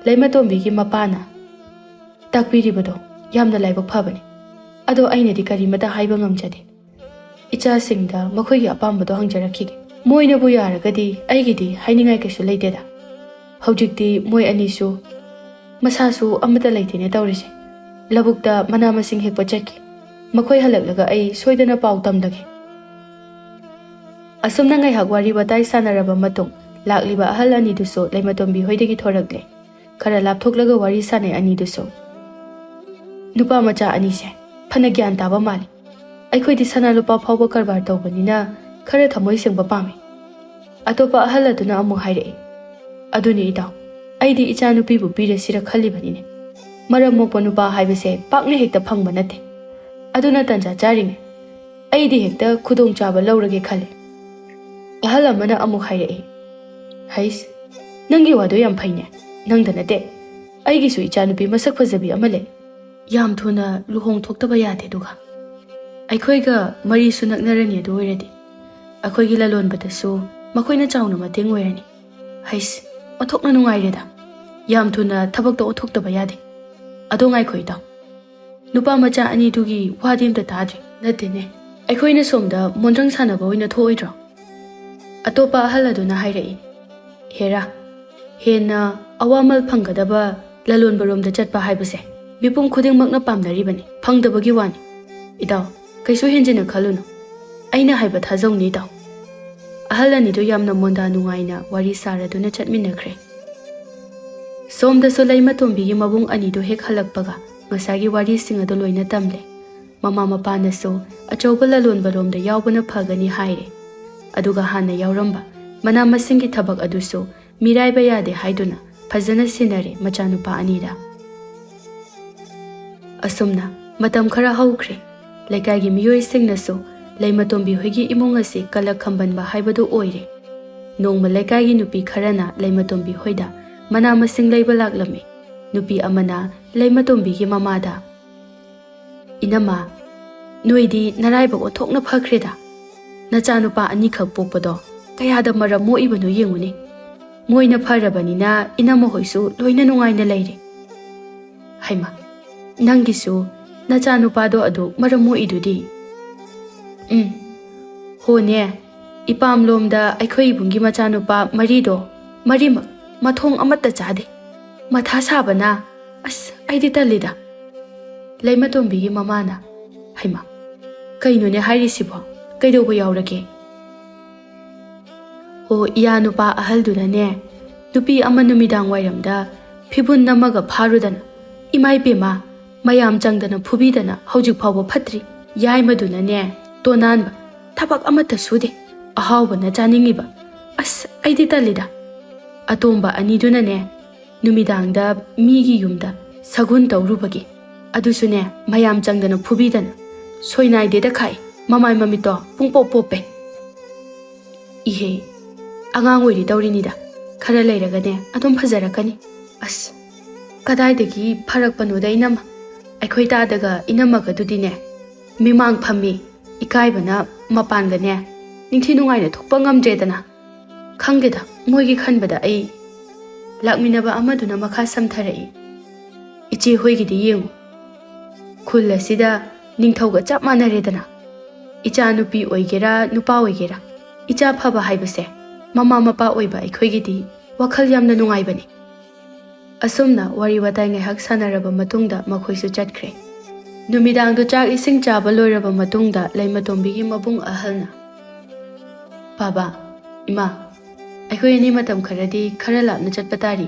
ꯂꯩꯃꯇꯣꯝꯕꯤꯒꯤ ꯃꯄꯥꯅ ꯇꯥꯛꯄꯤꯔꯤꯕꯗꯣ ꯌꯥꯝꯅ ꯂꯥꯏꯕꯛ ꯐꯕꯅꯤ꯫ ꯑꯗꯣ ꯑꯩꯅꯗꯤ ꯀꯔꯤꯃꯇ ꯍꯥꯏꯕ ꯉꯝꯖꯗꯦ꯫ ꯏꯆꯥꯁꯤꯡꯗ ꯃꯈꯣꯏꯒꯤ ꯑꯄꯥꯝꯕꯗꯣ ꯍꯪꯖꯔꯛꯈꯤꯒꯦ꯫ ꯃꯣꯏꯅꯕꯨ ꯌꯥꯔꯒꯗꯤ ꯑꯩꯒꯤꯗꯤ ꯍꯥꯏꯅꯤꯡꯉꯥꯏ ꯀꯩꯁꯨ ꯂꯩꯇꯦꯗ꯫ ꯍꯧꯖꯤꯛꯇꯤ ꯃꯣꯏ ꯑꯅꯤꯁꯨ ꯃꯁꯥꯁꯨ ꯑꯃꯠꯇ ꯂꯩꯇꯦꯅꯦ ꯇꯧꯔꯤꯁꯦ꯫ ꯂꯧꯕꯨꯛꯇ ꯃꯅꯥ ꯃꯁꯤꯡ ꯍꯦꯛꯄ ꯆꯠꯈꯤ꯫ ꯃꯈꯣꯏ ꯍꯜꯂꯛꯂꯒ ꯑꯩ ꯁꯣꯏꯗꯅ ꯄꯥꯎ ꯇꯝꯂꯒꯦ꯫ ꯑꯁꯨꯝꯅ ꯉꯥꯏꯍꯥꯛ ꯋꯥꯔꯤ ꯋꯥꯇꯥꯏ ꯁꯥꯟꯅꯔꯕ ꯃꯇꯨꯡ, ꯂꯥꯛꯂꯤꯕ ꯑꯍꯜ ꯑꯅꯤꯗꯨꯁꯨ ꯂꯩꯃꯇꯣꯝꯕꯤ ꯍꯣꯏꯗꯒꯤ ꯊꯣꯔꯛꯂꯦ꯫ ꯈꯔ ꯂꯥꯞꯊꯣꯛꯂꯒ ꯋꯥꯔꯤ ꯁꯥꯟꯅꯩ ꯑꯅꯤꯗꯨꯁꯨ꯫ ꯅꯨꯄꯥ ꯃꯆꯥ ꯑꯅꯤꯁꯦ ꯐꯅ ꯒ꯭ꯌꯥꯟ ꯇꯥꯕ ꯃꯥꯜꯂꯤ꯫ ꯑꯩꯈꯣꯏꯗꯤ ꯁꯅꯥ ꯂꯨꯄꯥ ꯐꯥꯎꯕ ꯀꯔꯕꯥꯔ ꯇꯧꯕꯅꯤꯅ ꯈꯔ ꯊꯃꯣꯏ ꯁꯦꯡꯕ ꯄꯥꯝꯃꯤ꯫ ꯑꯇꯣꯞꯄ ꯑꯍꯜ ꯑꯗꯨꯅ ꯑꯃꯨꯛ ꯍꯥꯏꯔꯛꯏ, "ꯑꯗꯨꯅꯤ ꯏꯇꯥꯎ, ꯑꯩꯗꯤ ꯏꯆꯥꯅꯨꯄꯤꯕꯨ ꯄꯤꯔꯁꯤꯔ ꯈꯜꯂꯤꯕꯅꯤꯅꯦ꯫ ꯃꯔꯝ ꯃꯣꯛꯄ ꯅꯨꯄꯥ ꯍꯥꯏꯕꯁꯦ ꯄꯥꯛꯅ ꯍꯦꯛꯇ ꯐꯪꯕ ꯅꯠꯇꯦ꯫ ꯑꯗꯨꯅ ꯇꯟꯖꯥ ꯆꯥꯔꯤꯉꯩ ꯑꯩꯗꯤ ꯍꯦꯛꯇ ꯈꯨꯗꯣꯡꯆꯥꯕ ꯂꯧꯔꯒꯦ ꯈꯜꯂꯦ꯫ ꯑꯍꯜ ꯑꯃꯅ ꯑꯃꯨꯛ ꯍꯥꯏꯔꯛꯏ, "ꯍꯩꯁ, ꯅꯪꯒꯤ ꯋꯥꯗꯣ ꯌꯥꯝ ꯐꯩꯅꯦ꯫ ꯅꯪꯗ ꯅꯠꯇꯦ, ꯑꯩꯒꯤꯁꯨ ꯏꯆꯥꯅꯨꯄꯤ ꯃꯁꯛ ꯐꯖꯕꯤ ꯑꯃ ꯂꯩ꯫ ꯌꯥꯝ ꯊꯨꯅ ꯂꯨꯍꯣꯡ ꯊꯣꯛꯇꯕ ꯌꯥꯗꯦ꯫ ꯑꯗꯨꯒ ꯑꯩꯈꯣꯏꯒ ꯃꯔꯤꯁꯨ ꯅꯛꯅꯔꯅꯤ꯫ ꯑꯗꯨ ꯑꯣꯏꯔꯗꯤ ꯑꯩꯈꯣꯏꯒꯤ ꯂꯂꯣꯟꯕꯗꯁꯨ ꯃꯈꯣꯏꯅ ꯆꯥꯎꯅ ꯃꯇꯦꯡ ꯑꯣꯏꯔꯅꯤ꯫ ꯍꯩꯁ, ꯑꯣꯟꯊꯣꯛꯅ ꯅꯨꯡꯉꯥꯏꯔꯦꯗ꯫ ꯌꯥꯝ ꯊꯨꯅ ꯊꯕꯛꯇ ꯑꯣꯟꯊꯣꯛꯇꯕ ꯌꯥꯗꯦ꯫ ꯑꯗꯣ ꯉꯥꯏꯈꯣ ꯏꯇꯥꯎ, ꯅꯨꯄꯥ ꯃꯆꯥ ꯑꯅꯤꯗꯨꯒꯤ ꯋꯥꯗꯤ ꯑꯝꯇ ꯇꯥꯗ꯭ꯔꯤ꯫ ꯅꯠꯇꯦꯅꯦ, ꯑꯩꯈꯣꯏꯅ ꯁꯣꯝꯗ ꯃꯣꯟꯗ꯭ꯔꯪ ꯁꯥꯟꯅꯕ ꯑꯣꯏꯅ ꯊꯣꯛꯑꯣꯏꯗ꯭ꯔꯣ?" ꯑꯇꯣꯞꯄ ꯑꯍꯜ ꯑꯗꯨꯅ ꯍꯥꯏꯔꯛꯏ, "ꯍꯦꯔꯥ, ꯍꯦꯟꯅ ꯑꯋꯥꯃꯜ ꯐꯪꯒꯗꯕ ꯂꯂꯣꯟꯕꯔꯣꯝꯗ ꯆꯠꯄ ꯍꯥꯏꯕꯁꯦ ꯃꯤꯄꯨꯝ ꯈꯨꯗꯤꯡꯃꯛꯅ ꯄꯥꯝꯅꯔꯤꯕꯅꯤ, ꯐꯪꯗꯕꯒꯤ ꯋꯥꯅꯤ꯫ ꯏꯇꯥꯎ, ꯀꯩꯁꯨ ꯍꯦꯟꯖꯤꯟꯅ ꯈꯜꯂꯨꯅꯨ꯫ ꯑꯩꯅ ꯍꯥꯏꯕ ꯊꯥꯖꯧꯅꯦ ꯏꯇꯥꯎ꯫" ꯑꯍꯜ ꯑꯅꯤꯗꯨ ꯌꯥꯝꯅ ꯃꯣꯟꯗꯥ ꯅꯨꯡꯉꯥꯏꯅ ꯋꯥꯔꯤ ꯁꯥꯔꯗꯨꯅ ꯆꯠꯃꯤꯟꯅꯈ꯭ꯔꯦ꯫ ꯁꯣꯝꯗꯁꯨ ꯂꯩꯃꯇꯣꯝꯕꯤꯒꯤ ꯃꯕꯨꯡ ꯑꯅꯤꯗꯨ ꯍꯦꯛ ꯍꯜꯂꯛꯄꯒ ꯉꯁꯥꯏꯒꯤ ꯋꯥꯔꯤꯁꯤꯡ ꯑꯗꯨ ꯂꯣꯏꯅ ꯇꯝꯂꯦ꯫ ꯃꯃꯥ ꯃꯄꯥꯅꯁꯨ ꯑꯆꯧꯕ ꯂꯂꯣꯟꯕꯔꯣꯝꯗ ꯌꯥꯎꯕꯅ ꯐꯒꯅꯤ ꯍꯥꯏꯔꯦ꯫ ꯑꯗꯨꯒ ꯍꯥꯟꯅ ꯌꯥꯎꯔꯝꯕ ꯃꯅꯥ ꯃꯁꯤꯡꯒꯤ ꯊꯕꯛ ꯑꯗꯨꯁꯨ ꯃꯤꯔꯥꯏꯕ ꯌꯥꯗꯦ ꯍꯥꯏꯗꯨꯅ ꯐꯖꯅ ꯁꯤꯟꯅꯔꯦ ꯃꯆꯥꯅꯨꯄꯥ ꯑꯅꯤꯗ꯫ ꯑꯁꯨꯝꯅ ꯃꯇꯝ ꯈꯔ ꯍꯧꯈ꯭ꯔꯦ꯫ ꯂꯩꯀꯥꯏꯒꯤ ꯃꯤꯑꯣꯏꯁꯤꯡꯅꯁꯨ ꯂꯩꯃꯇꯣꯝꯕꯤ ꯍꯣꯏꯒꯤ ꯏꯃꯨꯡ ꯑꯁꯤ ꯀꯂꯛ ꯈꯝꯕꯟꯕ ꯍꯥꯏꯕꯗꯨ ꯑꯣꯏꯔꯦ꯫ ꯅꯣꯡꯃ ꯂꯩꯀꯥꯏꯒꯤ ꯅꯨꯄꯤ ꯈꯔꯅ ꯂꯩꯃꯇꯣꯝꯕꯤ ꯍꯣꯏꯗ ꯃꯅꯥ ꯃꯁꯤꯡ ꯂꯩꯕ ꯂꯥꯛꯂꯝꯃꯤ꯫ ꯅꯨꯄꯤ ꯑꯃꯅ ꯂꯩꯃꯇꯣꯝꯕꯤꯒꯤ ꯃꯃꯥꯗ, "ꯏꯅꯝꯃ, ꯅꯣꯏꯗꯤ ꯅꯔꯥꯏꯕꯛ ꯑꯣꯟꯊꯣꯛꯅ ꯐꯈ꯭ꯔꯦꯗ꯫ ꯅꯆꯥꯅꯨꯄꯥ ꯑꯅꯤꯈꯛ ꯄꯣꯛꯄꯗꯣ ꯀꯌꯥꯗ ꯃꯔꯝ ꯃꯣꯛꯏꯕꯅꯣ ꯌꯦꯡꯉꯨꯅꯦ꯫ ꯃꯣꯏꯅ ꯐꯔꯕꯅꯤꯅ ꯏꯅꯝꯃ ꯍꯣꯏꯁꯨ ꯂꯣꯏꯅ ꯅꯨꯡꯉꯥꯏꯅ ꯂꯩꯔꯦ꯫ ꯍꯩꯃꯥ, ꯅꯪꯒꯤꯁꯨ ꯅꯆꯥꯅꯨꯄꯥꯗꯣ ꯑꯗꯨ ꯃꯔꯝ ꯃꯣꯛꯏꯗꯨꯗꯤ?" "ꯎꯝ, ꯍꯣꯅꯦ, ꯏꯄꯥꯝꯂꯣꯝꯗ ꯑꯩꯈꯣꯏ ꯏꯕꯨꯡꯒꯤ ꯃꯆꯥꯅꯨꯄꯥ ꯃꯔꯤꯗꯣ, ꯃꯔꯤꯃꯛ ꯃꯊꯣꯡ ꯑꯃꯠꯇ ꯆꯥꯗꯦ꯫ ꯃꯊꯥ ꯁꯥꯕꯅ, ꯑꯁ, ꯑꯩꯗꯤ ꯇꯜꯂꯤꯗ꯫" ꯂꯩꯃꯇꯣꯝꯕꯤꯒꯤ ꯃꯃꯥꯅ, "ꯍꯩꯃꯥ, ꯀꯩꯅꯣꯅꯦ ꯍꯥꯏꯔꯤꯁꯤꯕꯣ? ꯀꯩꯗꯧꯕ ꯌꯥꯎꯔꯒꯦ?" "ꯑꯣ, ꯏꯌꯥ ꯅꯨꯄꯥ ꯑꯍꯜꯗꯨꯅꯅꯦ, ꯅꯨꯄꯤ ꯑꯃ ꯅꯨꯃꯤꯗꯥꯡ ꯋꯥꯏꯔꯝꯗ ꯐꯤꯕꯨꯟ ꯅꯝꯃꯒ ꯐꯥꯔꯨꯗꯅ, ꯏꯃꯥ ꯏꯕꯦꯝꯃ, ꯃꯌꯥꯝ ꯆꯪꯗꯅ ꯐꯨꯕꯤꯗꯅ ꯍꯧꯖꯤꯛ ꯐꯥꯎꯕ ꯐꯠꯇ꯭ꯔꯤ꯫ ꯌꯥꯏꯃꯗꯨꯅꯅꯦ, ꯇꯣꯅꯥꯟꯕ, ꯊꯕꯛ ꯑꯃꯠꯇ ꯁꯨꯗꯦ, ꯑꯍꯥꯎꯕꯅ ꯆꯥꯅꯤꯡꯉꯤꯕ꯫ ꯑꯁ, ꯑꯩꯗꯤ ꯇꯜꯂꯤꯗ꯫" ꯑꯇꯣꯝꯕ ꯑꯅꯤꯗꯨꯅꯅꯦ, ꯅꯨꯃꯤꯗꯥꯡꯗ ꯃꯤꯒꯤ ꯌꯨꯝꯗ ꯁꯒꯨꯟ ꯇꯧꯔꯨꯕꯒꯤ, ꯑꯗꯨꯁꯨꯅꯦ, ꯃꯌꯥꯝ ꯆꯪꯗꯅ ꯐꯨꯕꯤꯗꯅ, ꯁꯣꯏꯅꯥꯏꯗꯦꯗ ꯈꯥꯛꯏ, ꯃꯃꯥꯏ ꯃꯃꯤꯠꯇꯣ ꯄꯨꯡꯄꯣꯞ ꯄꯣꯞꯄꯦ꯫ ꯏꯍꯦ, ꯑꯉꯥꯡ ꯑꯣꯏꯔꯤ ꯇꯧꯔꯤꯅꯤꯗ, ꯈꯔ ꯂꯩꯔꯒꯅꯦ ꯑꯗꯨꯝ ꯐꯖꯔꯛꯀꯅꯤ꯫ ꯑꯁ, ꯀꯗꯥꯏꯗꯒꯤ ꯐꯔꯛꯄꯅꯣꯗ ꯏꯅꯝꯃ, ꯑꯩꯈꯣꯏ ꯇꯥꯗꯒ ꯏꯅꯝꯃꯒꯗꯨꯗꯤꯅꯦ ꯃꯤꯃꯥꯡ ꯐꯝꯃꯤ, ꯏꯀꯥꯏꯕꯅ ꯃꯄꯥꯟꯒꯅꯦ ꯅꯤꯡꯊꯤ ꯅꯨꯡꯉꯥꯏꯅ ꯊꯣꯛꯄ ꯉꯝꯗ꯭ꯔꯦꯗꯅ꯫ ꯈꯪꯗꯦꯗ, ꯃꯣꯏꯒꯤ ꯈꯟꯕꯗ ꯑꯩ꯫ ꯂꯥꯛꯃꯤꯟꯅꯕ ꯑꯃꯗꯨꯅ ꯃꯈꯥ ꯁꯝꯊꯔꯛꯏ, "ꯏꯆꯦ ꯍꯣꯏꯒꯤꯗꯤ ꯌꯦꯡꯉꯨ, ꯈꯨꯜ ꯑꯁꯤꯗ ꯅꯤꯡꯊꯧꯒ ꯆꯞ ꯃꯥꯟꯅꯔꯦꯗꯅ꯫ ꯏꯆꯥ ꯅꯨꯄꯤ ꯑꯣꯏꯒꯦꯔꯥ ꯅꯨꯄꯥ ꯑꯣꯏꯒꯦꯔꯥ, ꯏꯆꯥ ꯐꯕ ꯍꯥꯏꯕꯁꯦ ꯃꯃꯥ ꯃꯄꯥ ꯑꯣꯏꯕ ꯑꯩꯈꯣꯏꯒꯤꯗꯤ ꯋꯥꯈꯜ ꯌꯥꯝꯅ ꯅꯨꯡꯉꯥꯏꯕꯅꯤ"꯫ ꯑꯁꯨꯝꯅ ꯋꯥꯔꯤ ꯋꯥꯇꯥꯏ ꯉꯥꯏꯍꯥꯛ ꯁꯥꯟꯅꯔꯕ ꯃꯇꯨꯡꯗ ꯃꯈꯣꯏꯁꯨ ꯆꯠꯈ꯭ꯔꯦ꯫ ꯅꯨꯃꯤꯗꯥꯡꯗꯨ ꯆꯥꯛ ꯏꯁꯤꯡ ꯆꯥꯕ ꯂꯣꯏꯔꯕ ꯃꯇꯨꯡꯗ ꯂꯩꯃꯇꯣꯝꯕꯤꯒꯤ ꯃꯕꯨꯡ ꯑꯍꯜꯅ, "ꯕꯥꯕꯥ, ꯏꯃꯥ, ꯑꯩꯈꯣꯏ ꯑꯅꯤ ꯃꯇꯝ ꯈꯔꯗꯤ ꯈꯔ ꯂꯥꯞꯅ ꯆꯠꯄ ꯇꯥꯔꯤ꯫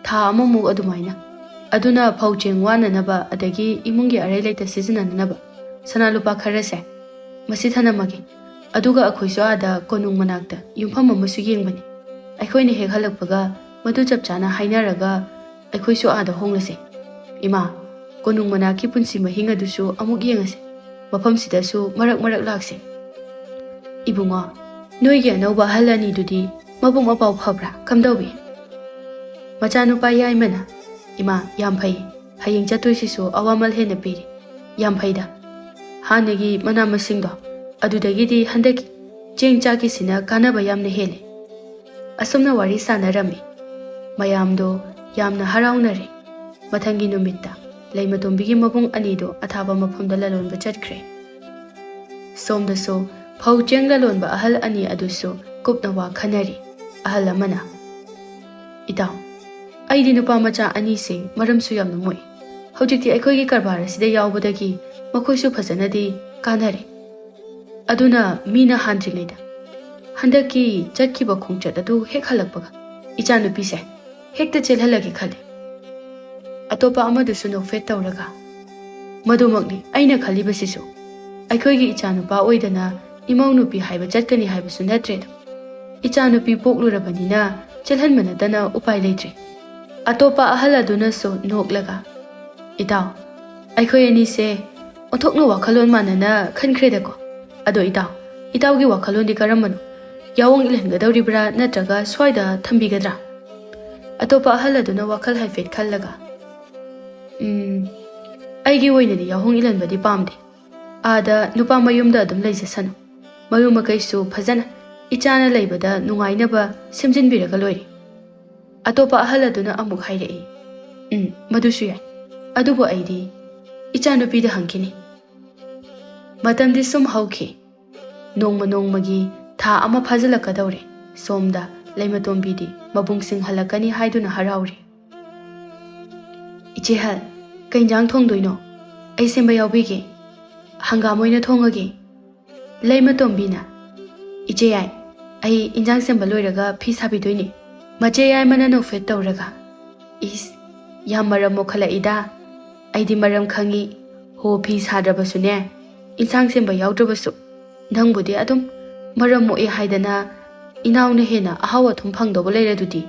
ꯊꯥ ꯑꯃꯃꯨꯛ ꯑꯗꯨꯃꯥꯏꯅ꯫ ꯑꯗꯨꯅ ꯐꯧ ꯆꯦꯡ ꯋꯥꯅꯅꯕ, ꯑꯗꯒꯤ ꯏꯃꯨꯡꯒꯤ ꯑꯔꯩ ꯂꯩꯇ ꯁꯤꯖꯤꯟꯅꯅꯅꯕ ꯁꯅꯥ ꯂꯨꯄꯥ ꯈꯔꯁꯦ ꯃꯁꯤ ꯊꯅꯝꯃꯒꯦ꯫ ꯑꯗꯨꯒ ꯑꯩꯈꯣꯏꯁꯨ ꯑꯥꯗ ꯀꯣꯅꯨꯡ ꯃꯅꯥꯛꯇ ꯌꯨꯝꯐꯝ ꯑꯃꯁꯨ ꯌꯦꯡꯕꯅꯤ꯫ ꯑꯩꯈꯣꯏꯅ ꯍꯦꯛ ꯍꯜꯂꯛꯄꯒ ꯃꯗꯨ ꯆꯞ ꯆꯥꯅ ꯍꯥꯏꯅꯔꯒ ꯑꯩꯈꯣꯏꯁꯨ ꯑꯥꯗ ꯍꯣꯡꯂꯁꯦ꯫ ꯏꯃꯥ, ꯀꯣꯅꯨꯡ ꯃꯅꯥꯛꯀꯤ ꯄꯨꯟꯁꯤ ꯃꯍꯤꯡ ꯑꯗꯨꯁꯨ ꯑꯃꯨꯛ ꯌꯦꯡꯉꯁꯦ꯫ ꯃꯐꯝꯁꯤꯗꯁꯨ ꯃꯔꯛ ꯃꯔꯛ ꯂꯥꯛꯁꯦ꯫ ꯏꯕꯨꯡꯉꯣ, ꯅꯣꯏꯒꯤ ꯑꯅꯧꯕ ꯑꯍꯜ ꯑꯅꯤꯗꯨꯗꯤ ꯃꯕꯨꯛ ꯃꯄꯥꯎ ꯐꯕ꯭ꯔꯥ? ꯀꯝꯗꯧꯏ?" ꯃꯆꯥꯅꯨꯄꯥ ꯌꯥꯏꯃꯅ, "ꯏꯃꯥ, ꯌꯥꯝ ꯐꯩ꯫ ꯍꯌꯦꯡ ꯆꯠꯇꯣꯏꯁꯤꯁꯨ ꯑꯋꯥꯃꯜ ꯍꯦꯟꯅ ꯄꯤꯔꯤ꯫ ꯌꯥꯝ ꯐꯩꯗ꯫ ꯍꯥꯟꯅꯒꯤ ꯃꯅꯥ ꯃꯁꯤꯡꯗꯣ, ꯑꯗꯨꯗꯒꯤꯗꯤ ꯍꯟꯗꯛꯀꯤ ꯆꯦꯡ ꯆꯥꯛꯀꯤꯁꯤꯅ ꯀꯥꯟꯅꯕ ꯌꯥꯝꯅ ꯍꯦꯜꯂꯤ"꯫ ꯑꯁꯨꯝꯅ ꯋꯥꯔꯤ ꯁꯥꯟꯅꯔꯝꯃꯤ꯫ ꯃꯌꯥꯝꯗꯣ ꯌꯥꯝꯅ ꯍꯔꯥꯎꯅꯔꯦ꯫ ꯃꯊꯪꯒꯤ ꯅꯨꯃꯤꯠꯇ ꯂꯩꯃꯇꯣꯝꯕꯤꯒꯤ ꯃꯕꯨꯡ ꯑꯅꯤꯗꯨ ꯑꯊꯥꯕ ꯃꯐꯝꯗ ꯂꯂꯣꯟꯕ ꯆꯠꯈ꯭ꯔꯦ꯫ ꯁꯣꯝꯗꯁꯨ ꯐꯧ ꯆꯦꯡ ꯂꯂꯣꯟꯕ ꯑꯍꯜ ꯑꯅꯤ ꯑꯗꯨꯁꯨ ꯀꯨꯞꯅ ꯋꯥ ꯈꯟꯅꯔꯤ꯫ ꯑꯍꯜ ꯑꯃꯅ, "ꯏꯇꯥꯎ, ꯑꯩꯗꯤ ꯅꯨꯄꯥ ꯃꯆꯥ ꯑꯅꯤꯁꯦ ꯃꯔꯝꯁꯨ ꯌꯥꯝꯅ ꯃꯣꯛꯏ꯫ ꯍꯧꯖꯤꯛꯇꯤ ꯑꯩꯈꯣꯏꯒꯤ ꯀꯔꯕꯥꯔ ꯑꯁꯤꯗ ꯌꯥꯎꯕꯗꯒꯤ ꯃꯈꯣꯏꯁꯨ ꯐꯖꯅꯗꯤ ꯀꯥꯟꯅꯔꯦ꯫ ꯑꯗꯨꯅ ꯃꯤꯅ ꯍꯥꯟꯗ꯭ꯔꯤꯉꯩꯗ ꯍꯟꯗꯛꯀꯤ ꯆꯠꯈꯤꯕ ꯈꯣꯡꯆꯠ ꯑꯗꯨ ꯍꯦꯛ ꯍꯜꯂꯛꯄꯒ ꯏꯆꯥꯅꯨꯄꯤꯁꯦ ꯍꯦꯛꯇ ꯆꯦꯜꯍꯜꯂꯒꯦ ꯈꯜꯂꯤ"꯫ ꯑꯇꯣꯞꯄ ꯑꯃꯗꯨꯁꯨ ꯅꯣꯛꯐꯦꯠ ꯇꯧꯔꯒ, "ꯃꯗꯨꯃꯛꯅꯤ ꯑꯩꯅ ꯈꯜꯂꯤꯕꯁꯤꯁꯨ꯫ ꯑꯩꯈꯣꯏꯒꯤ ꯏꯆꯥꯅꯨꯄꯥ ꯑꯣꯏꯗꯅ ꯏꯃꯧ ꯅꯨꯄꯤ ꯍꯥꯏꯕ ꯆꯠꯀꯅꯤ ꯍꯥꯏꯕꯁꯨ ꯅꯠꯇ꯭ꯔꯦꯗꯣ꯫ ꯏꯆꯥꯅꯨꯄꯤ ꯄꯣꯛꯂꯨꯔꯕꯅꯤꯅ ꯆꯦꯜꯍꯟꯕ ꯅꯠꯇꯅ ꯎꯄꯥꯏ ꯂꯩꯇ꯭ꯔꯦ"꯫ ꯑꯇꯣꯞꯄ ꯑꯍꯜ ꯑꯗꯨꯅꯁꯨ ꯅꯣꯛꯂꯒ, "ꯏꯇꯥꯎ, ꯑꯩꯈꯣꯏ ꯑꯅꯤꯁꯦ ꯑꯣꯟꯊꯣꯛꯅ ꯋꯥꯈꯜꯂꯣꯟ ꯃꯥꯟꯅꯅ ꯈꯟꯈ꯭ꯔꯦꯗꯀꯣ꯫ ꯑꯗꯣ ꯏꯇꯥꯎ, ꯏꯇꯥꯎꯒꯤ ꯋꯥꯈꯜꯂꯣꯟꯗꯤ ꯀꯔꯝꯕꯅꯣ? ꯌꯥꯑꯣꯡ ꯏꯜꯍꯟꯒꯗꯧꯔꯤꯕ꯭ꯔꯥ ꯅꯠꯇ꯭ꯔꯒ ꯁ꯭ꯋꯥꯏꯗ ꯊꯝꯕꯤꯒꯗ꯭ꯔꯥ?" ꯑꯇꯣꯞꯄ ꯑꯍꯜ ꯑꯗꯨꯅ ꯋꯥꯈꯜ ꯍꯥꯏꯐꯦꯠ ꯈꯜꯂꯒ, "ꯎꯝ, ꯑꯩꯒꯤ ꯑꯣꯏꯅꯗꯤ ꯌꯥꯑꯣꯡ ꯏꯜꯍꯟꯕꯗꯤ ꯄꯥꯝꯗꯦ꯫ ꯑꯥꯗ ꯅꯨꯄꯥ ꯃꯌꯨꯝꯗ ꯑꯗꯨꯝ ꯂꯩꯖꯁꯅꯨ꯫ ꯃꯌꯨꯝ ꯃꯀꯩꯁꯨ ꯐꯖꯅ ꯏꯆꯥꯅ ꯂꯩꯕꯗ ꯅꯨꯡꯉꯥꯏꯅꯕ ꯁꯦꯝꯖꯤꯟꯕꯤꯔꯒ ꯂꯣꯏꯔꯦ꯫" ꯑꯇꯣꯞꯄ ꯑꯍꯜ ꯑꯗꯨꯅ ꯑꯃꯨꯛ ꯍꯥꯏꯔꯛꯏ, "ꯎꯝ, ꯃꯗꯨꯁꯨ ꯌꯥꯏ꯫ ꯑꯗꯨꯕꯨ ꯑꯩꯗꯤ ꯏꯆꯥꯅꯨꯄꯤꯗ ꯍꯪꯈꯤꯅꯤ꯫" ꯃꯇꯝꯗꯤ ꯁꯨꯝ ꯍꯧꯈꯤ꯫ ꯅꯣꯡꯃ ꯅꯣꯡꯃꯒꯤ ꯊꯥ ꯑꯃ ꯐꯥꯖꯤꯜꯂꯛꯀꯗꯧꯔꯦ꯫ ꯁꯣꯝꯗ ꯂꯩꯃꯇꯣꯝꯕꯤꯗꯤ ꯃꯕꯨꯡꯁꯤꯡ ꯍꯜꯂꯛꯀꯅꯤ ꯍꯥꯏꯗꯨꯅ ꯍꯔꯥꯎꯔꯤ꯫ "ꯏꯆꯦ ꯍꯜ, ꯀꯩ ꯏꯟꯖꯥꯡ ꯊꯣꯡꯗꯣꯏꯅꯣ? ꯑꯩ ꯁꯦꯝꯕ ꯌꯥꯎꯕꯤꯒꯦ꯫ ꯍꯪꯒꯥꯝ ꯑꯣꯏꯅ ꯊꯣꯡꯉꯒꯦ꯫" ꯂꯩꯃꯇꯣꯝꯕꯤꯅ, "ꯏꯆꯦ ꯌꯥꯏ, ꯑꯩ ꯏꯟꯖꯥꯡ ꯁꯦꯝꯕ ꯂꯣꯏꯔꯒ ꯐꯤ ꯁꯥꯕꯤꯗꯣꯏꯅꯦ꯫" ꯃꯆꯦ ꯌꯥꯏꯃꯅ ꯅꯣꯛꯐꯦꯠ ꯇꯧꯔꯒ, "ꯏꯁ, ꯌꯥꯝ ꯃꯔꯝ ꯃꯣꯛꯈꯠꯂꯛꯏꯗ꯫ ꯑꯩꯗꯤ ꯃꯔꯝ ꯈꯪꯉꯤ꯫ ꯍꯣ, ꯐꯤ ꯁꯥꯗ꯭ꯔꯕꯁꯨꯅꯦ, ꯏꯟꯁꯥꯡ ꯁꯦꯝꯕ ꯌꯥꯎꯗ꯭ꯔꯕꯁꯨ, ꯅꯪꯕꯨꯗꯤ ꯑꯗꯨꯝ ꯃꯔꯝ ꯃꯣꯛꯑꯦ ꯍꯥꯏꯗꯅ ꯏꯅꯥꯎꯅ ꯍꯦꯟꯅ ꯑꯍꯥꯎ ꯑꯊꯨꯝ ꯐꯪꯗꯧꯕ ꯂꯩꯔꯗꯨꯗꯤ?"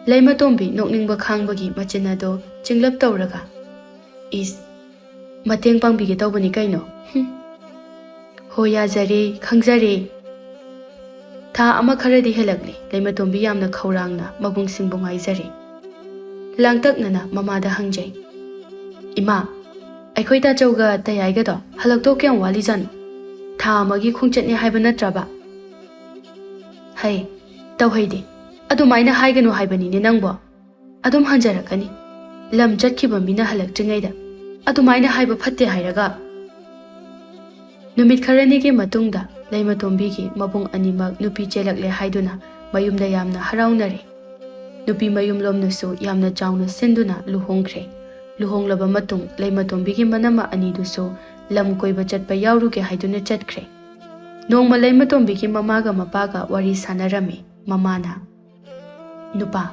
ꯂꯩꯃꯇꯣꯝꯕꯤ ꯅꯣꯛꯅꯤꯡꯕ ꯈꯥꯡꯕꯒꯤ ꯃꯆꯤꯟ ꯑꯗꯣ ꯆꯤꯡꯂꯞ ꯇꯧꯔꯒ, "ꯏꯁ, ꯃꯇꯦꯡ ꯄꯥꯡꯕꯤꯒꯦ ꯇꯧꯕꯅꯤ ꯀꯩꯅꯣ꯫ ꯍꯨꯝ꯫ ꯍꯣ, ꯌꯥꯖꯔꯦ, ꯈꯪꯖꯔꯦ꯫" ꯊꯥ ꯑꯃ ꯈꯔꯗꯤ ꯍꯦꯜꯂꯛꯂꯦ꯫ ꯂꯩꯃꯇꯣꯝꯕꯤ ꯌꯥꯝꯅ ꯈꯧꯔꯥꯡꯅ ꯃꯕꯨꯡꯁꯤꯡꯕꯨ ꯉꯥꯏꯖꯔꯦ꯫ ꯂꯥꯡꯇꯛꯅꯅ ꯃꯃꯥꯗ ꯍꯪꯖꯩ, "ꯏꯃꯥ, ꯑꯩꯈꯣꯏ ꯇꯥꯆꯧꯒ ꯇꯌꯥꯏꯒꯗꯣ ꯍꯜꯂꯛꯇꯧ ꯀꯌꯥꯝ ꯋꯥꯠꯂꯤꯖꯥꯠꯅꯣ? ꯊꯥ ꯑꯃꯒꯤ ꯈꯣꯡꯆꯠꯅꯦ ꯍꯥꯏꯕ ꯅꯠꯇ꯭ꯔꯕ?" "ꯍꯩ, ꯇꯧꯍꯩꯗꯦ꯫ ꯑꯗꯨꯃꯥꯏꯅ ꯍꯥꯏꯒꯅꯨ ꯍꯥꯏꯕꯅꯤꯅꯦ ꯅꯪꯕꯣ꯫ ꯑꯗꯨꯝ ꯍꯟꯖꯔꯛꯀꯅꯤ꯫ ꯂꯝ ꯆꯠꯈꯤꯕ ꯃꯤꯅ ꯍꯜꯂꯛꯇ꯭ꯔꯤꯉꯩꯗ ꯑꯗꯨꯃꯥꯏꯅ ꯍꯥꯏꯕ ꯐꯠꯇꯦ ꯍꯥꯏꯔꯒ꯫" ꯅꯨꯃꯤꯠ ꯈꯔꯅꯤꯒꯤ ꯃꯇꯨꯡꯗ ꯂꯩꯃꯇꯣꯝꯕꯤꯒꯤ ꯃꯕꯨꯡ ꯑꯅꯤꯃꯛ ꯅꯨꯄꯤ ꯆꯦꯜꯂꯛꯂꯦ ꯍꯥꯏꯗꯨꯅ ꯃꯌꯨꯝꯗ ꯌꯥꯝꯅ ꯍꯔꯥꯎꯅꯔꯦ꯫ ꯅꯨꯄꯤ ꯃꯌꯨꯝꯂꯣꯝꯅꯁꯨ ꯌꯥꯝꯅ ꯆꯥꯎꯅ ꯁꯤꯟꯗꯨꯅ ꯂꯨꯍꯣꯡꯈ꯭ꯔꯦ꯫ ꯂꯨꯍꯣꯡꯂꯕ ꯃꯇꯨꯡ ꯂꯩꯃꯇꯣꯝꯕꯤꯒꯤ ꯃꯅꯝꯃ ꯑꯅꯤꯗꯨꯁꯨ ꯂꯝ ꯀꯣꯏꯕ ꯆꯠꯄ ꯌꯥꯎꯔꯨꯒꯦ ꯍꯥꯏꯗꯨꯅ ꯆꯠꯈ꯭ꯔꯦ꯫ ꯅꯣꯡꯃ ꯂꯩꯃꯇꯣꯝꯕꯤꯒꯤ ꯃꯃꯥꯒ ꯃꯄꯥꯒ ꯋꯥꯔꯤ ꯁꯥꯟꯅꯔꯝꯃꯤ꯫ ꯃꯃꯥꯅ, "ꯅꯨꯄꯥ,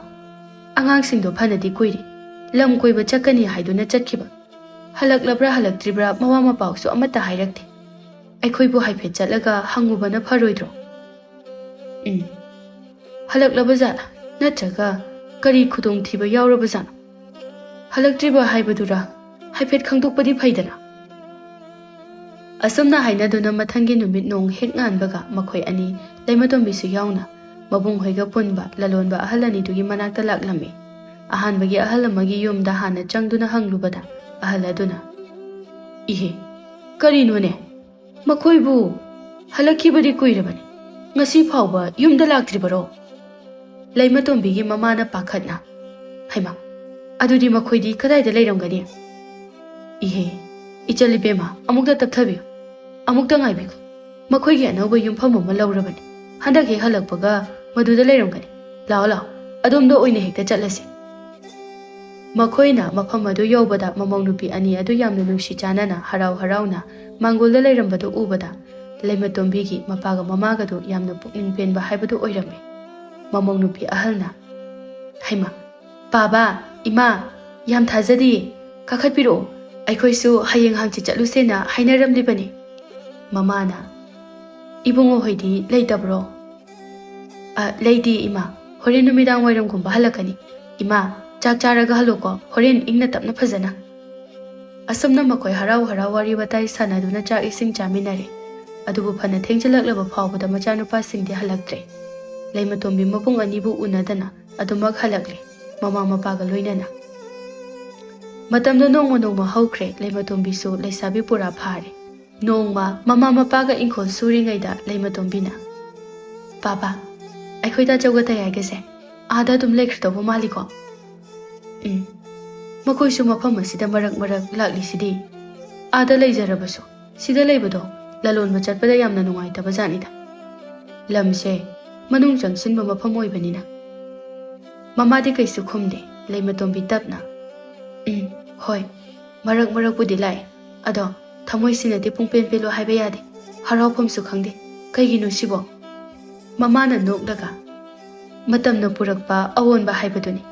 ꯑꯉꯥꯡꯁꯤꯡꯗꯣ ꯐꯅꯗꯤ ꯀꯨꯏꯔꯦ ꯂꯝ ꯀꯣꯏꯕ ꯆꯠꯀꯅꯤ ꯍꯥꯏꯗꯨꯅ ꯆꯠꯈꯤꯕ꯫ ꯍꯜꯂꯛꯂꯕ꯭ꯔꯥ ꯍꯜꯂꯛꯇ꯭ꯔꯤꯕ꯭ꯔꯥ ꯃꯋꯥ ꯃꯄꯥꯎꯁꯨ ꯑꯃꯠꯇ ꯍꯥꯏꯔꯛꯇꯦ꯫ ꯑꯩꯈꯣꯏꯕꯨ ꯍꯥꯏꯐꯦꯠ ꯆꯠꯂꯒ ꯍꯪꯉꯨꯕꯅ ꯐꯔꯣꯏꯗ꯭ꯔꯣ?" ꯎꯝ꯫ ꯍꯜꯂꯛꯂꯕ ꯖꯥꯠꯂꯥ? ꯅꯠꯇ꯭ꯔꯒ ꯀꯔꯤ ꯈꯨꯗꯣꯡꯊꯤꯕ ꯌꯥꯎꯔꯕꯖꯥꯠꯅꯣ? ꯍꯜꯂꯛꯇ꯭ꯔꯤꯕ ꯍꯥꯏꯕꯗꯨꯔꯥ? ꯍꯥꯏꯐꯦꯠ ꯈꯪꯗꯣꯛꯄꯗꯤ ꯐꯩꯗꯅ꯫ ꯑꯁꯨꯝꯅ ꯍꯥꯏꯅꯗꯨꯅ ꯃꯊꯪꯒꯤ ꯅꯨꯃꯤꯠ ꯅꯣꯡ ꯍꯦꯛ ꯉꯥꯟꯕꯒ ꯃꯈꯣꯏ ꯑꯅꯤ, ꯂꯩꯃꯇꯣꯝꯕꯤꯁꯨ ꯌꯥꯎꯅ, ꯃꯕꯨꯡ ꯍꯣꯏꯒ ꯄꯨꯟꯕ ꯂꯂꯣꯟꯕ ꯑꯍꯜ ꯑꯅꯤꯗꯨꯒꯤ ꯃꯅꯥꯛꯇ ꯂꯥꯛꯂꯝꯃꯤ꯫ ꯑꯍꯥꯟꯕꯒꯤ ꯑꯍꯜ ꯑꯃꯒꯤ ꯌꯨꯝꯗ ꯍꯥꯟꯅ ꯆꯪꯗꯨꯅ ꯍꯪꯂꯨꯕꯗ ꯑꯍꯜ ꯑꯗꯨꯅ, "ꯏꯍꯦ, ꯀꯔꯤꯅꯣꯅꯦ? ꯃꯈꯣꯏꯕꯨ ꯍꯜꯂꯛꯈꯤꯕꯗꯤ ꯀꯨꯏꯔꯕꯅꯤ꯫ ꯉꯁꯤ ꯐꯥꯎꯕ ꯌꯨꯝꯗ ꯂꯥꯛꯇ꯭ꯔꯤꯕꯔꯣ?" ꯂꯩꯃꯇꯣꯝꯕꯤꯒꯤ ꯃꯃꯥꯅ ꯄꯥꯈꯠꯅ, "ꯍꯩꯃꯥ, ꯑꯗꯨꯗꯤ ꯃꯈꯣꯏꯗꯤ ꯀꯗꯥꯏꯗ ꯂꯩꯔꯝꯒꯅꯤ?" "ꯏꯍꯦ, ꯏꯆꯜ ꯏꯕꯦꯝꯃ, ꯑꯃꯨꯛꯇ ꯇꯞꯊꯕꯤꯌꯨ, ꯑꯃꯨꯛꯇ ꯉꯥꯏꯕꯤꯈꯣ꯫ ꯃꯈꯣꯏꯒꯤ ꯑꯅꯧꯕ ꯌꯨꯝꯐꯝ ꯑꯃ ꯂꯧꯔꯕꯅꯤ꯫ ꯍꯟꯗꯛ ꯍꯦꯛ ꯍꯜꯂꯛꯄꯒ ꯃꯗꯨꯗ ꯂꯩꯔꯝꯒꯅꯤ꯫ ꯂꯥꯛꯑꯣ, ꯂꯥꯛꯑꯣ, ꯑꯗꯣꯝꯗ ꯑꯣꯏꯅ ꯍꯦꯛꯇ ꯆꯠꯂꯁꯤ꯫" ꯃꯈꯣꯏꯅ ꯃꯐꯝ ꯑꯗꯨ ꯌꯧꯕꯗ ꯃꯃꯧ ꯅꯨꯄꯤ ꯑꯅꯤ ꯑꯗꯨ ꯌꯥꯝꯅ ꯅꯨꯡꯁꯤ ꯆꯥꯟꯅꯅ ꯍꯔꯥꯎ ꯍꯔꯥꯎꯅ ꯃꯥꯡꯒꯣꯜꯗ ꯂꯩꯔꯝꯕꯗꯨ ꯎꯕꯗ ꯂꯩꯃꯇꯣꯝꯕꯤꯒꯤ ꯃꯄꯥꯒ ꯃꯃꯥꯒꯗꯨ ꯌꯥꯝꯅ ꯄꯨꯛꯅꯤꯡ ꯄꯦꯟꯕ ꯍꯥꯏꯕꯗꯨ ꯑꯣꯏꯔꯝꯃꯤ꯫ ꯃꯃꯧ ꯅꯨꯄꯤ ꯑꯍꯜꯅ, "ꯍꯩꯃꯥ, ꯄꯥꯕ, ꯏꯃꯥ, ꯌꯥꯝ ꯊꯥꯖꯗꯤꯌꯦ꯫ ꯀꯥꯈꯠꯄꯤꯔꯛꯑꯣ, ꯑꯩꯈꯣꯏꯁꯨ ꯍꯌꯦꯡ ꯍꯪꯆꯤꯠ ꯆꯠꯂꯨꯁꯦꯅ ꯍꯥꯏꯅꯔꯝꯂꯤꯕꯅꯤ꯫" ꯃꯃꯥꯅ, "ꯏꯕꯨꯡꯉꯣ ꯍꯣꯏꯗꯤ ꯂꯩꯇꯕ꯭ꯔꯣ?" "ꯑ, ꯂꯩꯇꯦ ꯏꯃꯥ, ꯍꯣꯔꯦꯟ ꯅꯨꯃꯤꯗꯥꯡ ꯋꯥꯏꯔꯝꯒꯨꯝꯕ ꯍꯜꯂꯛꯀꯅꯤ꯫ ꯏꯃꯥ, ꯆꯥꯛ ꯆꯥꯔꯒ ꯍꯜꯂꯣꯀꯣ, ꯍꯣꯔꯦꯟ ꯏꯪꯅ ꯇꯞꯅ ꯐꯖꯅ꯫" ꯑꯁꯨꯝꯅ ꯃꯈꯣꯏ ꯍꯔꯥꯎ ꯍꯔꯥꯎ ꯋꯥꯔꯤ ꯋꯥꯇꯥꯏ ꯁꯥꯟꯅꯗꯨꯅ ꯆꯥꯛ ꯏꯁꯤꯡ ꯆꯥꯃꯤꯟꯅꯔꯦ꯫ ꯑꯗꯨꯕꯨ ꯐꯅ ꯊꯦꯡꯖꯤꯜꯂꯛꯂꯕ ꯐꯥꯎꯕꯗ ꯃꯆꯥꯅꯨꯄꯥꯁꯤꯡꯗꯤ ꯍꯜꯂꯛꯇ꯭ꯔꯦ꯫ ꯂꯩꯃꯇꯣꯝꯕꯤ ꯃꯕꯨꯡ ꯑꯅꯤꯕꯨ ꯎꯅꯗꯅ ꯑꯗꯨꯃꯛ ꯍꯜꯂꯛꯂꯦ, ꯃꯃꯥ ꯃꯄꯥꯒ ꯂꯣꯏꯅꯅ꯫ ꯃꯇꯝꯗꯣ ꯅꯣꯡꯃ ꯅꯣꯡꯃ ꯍꯧꯈ꯭ꯔꯦ, ꯂꯩꯃꯇꯣꯝꯕꯤꯁꯨ ꯂꯩꯁꯥꯕꯤ ꯄꯨꯔꯥ ꯐꯥꯔꯦ꯫ ꯅꯣꯡꯃ ꯃꯃꯥ ꯃꯄꯥꯒ ꯏꯪꯈꯣꯜ ꯁꯨꯔꯤꯉꯩꯗ ꯂꯩꯃꯇꯣꯝꯕꯤꯅ, "ꯄꯥꯕ, ꯑꯩꯈꯣꯏ ꯗꯥ ꯆꯧꯒ ꯇꯌꯥꯏꯒꯁꯦ ꯑꯥꯗ ꯑꯗꯨꯝ ꯂꯩꯈ꯭ꯔꯗꯧꯕ ꯃꯥꯜꯂꯤꯀꯣ?" "ꯎꯝ, ꯃꯈꯣꯏꯁꯨ ꯃꯐꯝ ꯑꯁꯤꯗ ꯃꯔꯛ ꯃꯔꯛ ꯂꯥꯛꯂꯤꯁꯤꯗꯤ꯫ ꯑꯥꯗ ꯂꯩꯖꯔꯕꯁꯨ ꯁꯤꯗ ꯂꯩꯕꯗꯣ ꯂꯂꯣꯟꯕ ꯆꯠꯄꯗ ꯌꯥꯝꯅ ꯅꯨꯡꯉꯥꯏꯇꯕ ꯖꯥꯠꯅꯤꯗ꯫ ꯂꯝꯁꯦ ꯃꯅꯨꯡ ꯆꯪꯁꯤꯟꯕ ꯃꯐꯝ ꯑꯣꯏꯕꯅꯤꯅ꯫" ꯃꯃꯥꯗꯤ ꯀꯩꯁꯨ ꯈꯨꯝꯗꯦ꯫ ꯂꯩꯃꯇꯣꯝꯕꯤ ꯇꯞꯅ, "ꯎꯝ, ꯍꯣꯏ, ꯃꯔꯛ ꯃꯔꯛꯄꯨꯗꯤ ꯂꯥꯛꯑꯦ꯫ ꯑꯗꯣ ꯊꯃꯣꯏꯁꯤꯅꯗꯤ ꯄꯨꯡꯄꯦꯟ ꯄꯦꯜꯂꯣ ꯍꯥꯏꯕ ꯌꯥꯗꯦ꯫ ꯍꯔꯥꯎꯐꯝꯁꯨ ꯈꯪꯗꯦ꯫ ꯀꯩꯒꯤꯅꯣ ꯁꯤꯕꯣ?" ꯃꯃꯥꯅ ꯅꯣꯛꯂꯒ, "ꯃꯇꯝꯅ ꯄꯨꯔꯛꯄ ꯑꯑꯣꯟꯕ ꯍꯥꯏꯕꯗꯨꯅꯤ꯫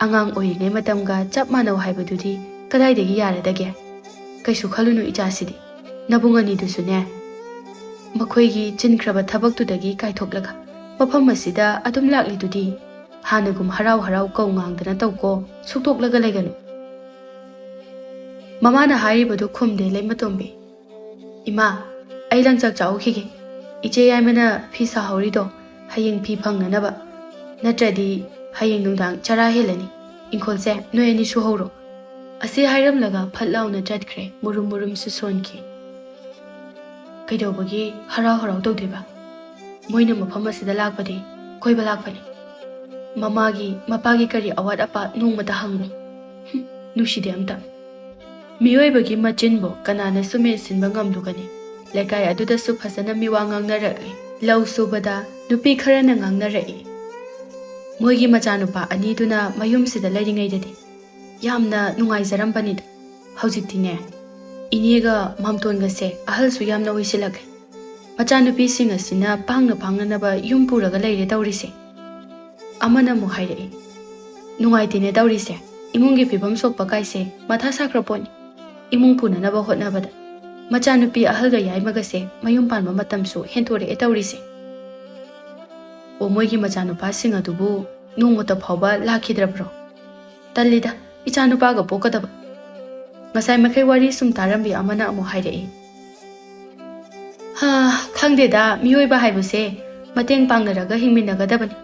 ꯑꯉꯥꯡ ꯑꯣꯏꯔꯤꯉꯩ ꯃꯇꯝꯒ ꯆꯞ ꯃꯥꯟꯅꯧ ꯍꯥꯏꯕꯗꯨꯗꯤ ꯀꯗꯥꯏꯗꯒꯤ ꯌꯥꯔꯗꯒꯦ? ꯀꯩꯁꯨ ꯈꯜꯂꯨꯅꯨ ꯏꯆꯥꯁꯤꯗꯤ꯫ ꯅꯕꯨꯡ ꯑꯅꯤꯗꯨꯁꯨꯅꯦ, ꯃꯈꯣꯏꯒꯤ ꯆꯤꯟꯈ꯭ꯔꯕ ꯊꯕꯛꯇꯨꯗꯒꯤ ꯀꯥꯏꯊꯣꯛꯂꯒ ꯃꯐꯝ ꯑꯁꯤꯗ ꯑꯗꯨꯝ ꯂꯥꯛꯂꯤꯗꯨꯗꯤ꯫ ꯍꯥꯟꯅꯒꯨꯝ ꯍꯔꯥꯎ ꯍꯔꯥꯎ ꯀꯧ ꯉꯥꯡꯗꯅ ꯇꯧꯀꯣ, ꯁꯨꯛꯇꯣꯛꯂꯒ ꯂꯩꯒꯅꯨ꯫ ꯃꯃꯥꯅ ꯍꯥꯏꯔꯤꯕꯗꯨ ꯈꯨꯝꯗꯦ ꯂꯩꯃꯇꯣꯝꯕꯤ꯫ "ꯏꯃꯥ, ꯑꯩ ꯂꯪꯆꯥꯛ ꯆꯥꯛꯎꯈꯤꯒꯦ꯫ ꯏꯆꯦ ꯌꯥꯏꯃꯅ ꯐꯤ ꯁꯥꯍꯧꯔꯤꯗꯣ ꯍꯌꯦꯡ ꯐꯤ ꯐꯪꯅꯅꯕ, ꯅꯠꯇ꯭ꯔꯗꯤ ꯍꯌꯦꯡ ꯅꯨꯡꯗꯥꯡ ꯆꯔꯥ ꯍꯦꯜꯂꯅꯤ꯫ ꯏꯪꯈꯣꯜꯁꯦ ꯅꯣꯏ ꯑꯅꯤ ꯁꯨꯍꯧꯔꯣ꯫" ꯑꯁꯤ ꯍꯥꯏꯔꯝꯂꯒ ꯐꯠ ꯂꯥꯎꯅ ꯆꯠꯈ꯭ꯔꯦ, ꯃꯨꯔꯨꯝ ꯃꯨꯔꯨꯝꯁꯨ ꯁꯣꯟꯈꯤ꯫ ꯀꯩꯗꯧꯕꯒꯤ ꯍꯔꯥꯎ ꯍꯔꯥꯎ ꯇꯧꯗꯣꯏꯕ? ꯃꯣꯏꯅ ꯃꯐꯝ ꯑꯁꯤꯗ ꯂꯥꯛꯄꯗꯤ ꯀꯣꯏꯕ ꯂꯥꯛꯄꯅꯤ꯫ ꯃꯃꯥꯒꯤ, ꯃꯄꯥꯒꯤ ꯀꯔꯤ ꯑꯋꯥꯠ ꯑꯄꯥ ꯅꯣꯡꯃꯇ ꯍꯪꯉꯨ꯫ ꯍꯨꯝ, ꯅꯨꯡꯁꯤꯗꯦ ꯑꯝꯇ꯫ ꯃꯤꯑꯣꯏꯕꯒꯤ ꯃꯆꯤꯟꯕꯨ ꯀꯅꯥꯅꯁꯨ ꯃꯦꯟꯁꯤꯟꯕ ꯉꯝꯂꯨꯒꯅꯤ? ꯂꯩꯀꯥꯏ ꯑꯗꯨꯗꯁꯨ ꯐꯖꯅ ꯃꯤꯋꯥ ꯉꯥꯡꯅꯔꯛꯂꯤ꯫ ꯂꯧ ꯁꯨꯕꯗ ꯅꯨꯄꯤ ꯈꯔꯅ ꯉꯥꯡꯅꯔꯛꯏ꯫ ꯃꯣꯏꯒꯤ ꯃꯆꯥꯅꯨꯄꯥ ꯑꯅꯤꯗꯨꯅ ꯃꯌꯨꯝꯁꯤꯗ ꯂꯩꯔꯤꯉꯩꯗꯗꯤ ꯌꯥꯝꯅ ꯅꯨꯡꯉꯥꯏꯖꯔꯝꯕꯅꯤꯗ꯫ ꯍꯧꯖꯤꯛꯇꯤꯅꯦ, ꯏꯅꯦꯒ ꯃꯥꯝꯇꯣꯟꯒꯁꯦ ꯑꯍꯜꯁꯨ ꯌꯥꯝꯅ ꯑꯣꯏꯁꯤꯜꯂꯛꯂꯦ꯫ ꯃꯆꯥꯅꯨꯄꯤꯁꯤꯡ ꯑꯁꯤꯅ ꯄꯥꯡꯅ ꯄꯥꯡꯅꯅꯕ ꯌꯨꯝ ꯄꯨꯔꯒ ꯂꯩꯔꯦ ꯇꯧꯔꯤꯁꯦ꯫ ꯑꯃꯅ ꯑꯃꯨꯛ ꯍꯥꯏꯔꯛꯏ, "ꯅꯨꯡꯉꯥꯏꯇꯦꯅꯦ ꯇꯧꯔꯤꯁꯦ, ꯏꯃꯨꯡꯒꯤ ꯐꯤꯕꯝ ꯁꯣꯛꯄ ꯀꯥꯏꯁꯦ ꯃꯊꯥ ꯁꯥꯈ꯭ꯔ ꯄꯣꯠꯅꯤ꯫ ꯏꯃꯨꯡ ꯄꯨꯅꯅꯕ ꯍꯣꯠꯅꯕꯗ ꯃꯆꯥꯅꯨꯄꯤ ꯑꯍꯜꯒ ꯌꯥꯏꯃꯒꯁꯦ ꯃꯌꯨꯝ ꯄꯥꯟꯕ ꯃꯇꯝꯁꯨ ꯍꯦꯟꯗꯣꯔꯛꯑꯦ ꯇꯧꯔꯤꯁꯦ꯫" "ꯑꯣ, ꯃꯣꯏꯒꯤ ꯃꯆꯥꯅꯨꯄꯥꯁꯤꯡ ꯑꯗꯨꯕꯨ ꯅꯣꯡꯃꯇ ꯐꯥꯎꯕ ꯂꯥꯛꯈꯤꯗ꯭ꯔꯕ꯭ꯔꯣ? ꯇꯜꯂꯤꯗ, ꯏꯆꯥꯅꯨꯄꯥꯒ ꯄꯣꯛꯀꯗꯕ꯫ ꯉꯁꯥꯏ ꯃꯈꯩ ꯋꯥꯔꯤ ꯁꯨꯝ ꯇꯥꯔꯝꯕꯤ ꯑꯃꯅ ꯑꯃꯨꯛ ꯍꯥꯏꯔꯛꯏ, ꯍꯥ, ꯈꯪꯗꯦꯗ, ꯃꯤꯑꯣꯏꯕ ꯍꯥꯏꯕꯁꯦ ꯃꯇꯦꯡ ꯄꯥꯡꯅꯔꯒ ꯍꯤꯡꯃꯤꯟꯅꯒꯗꯕꯅꯤ꯫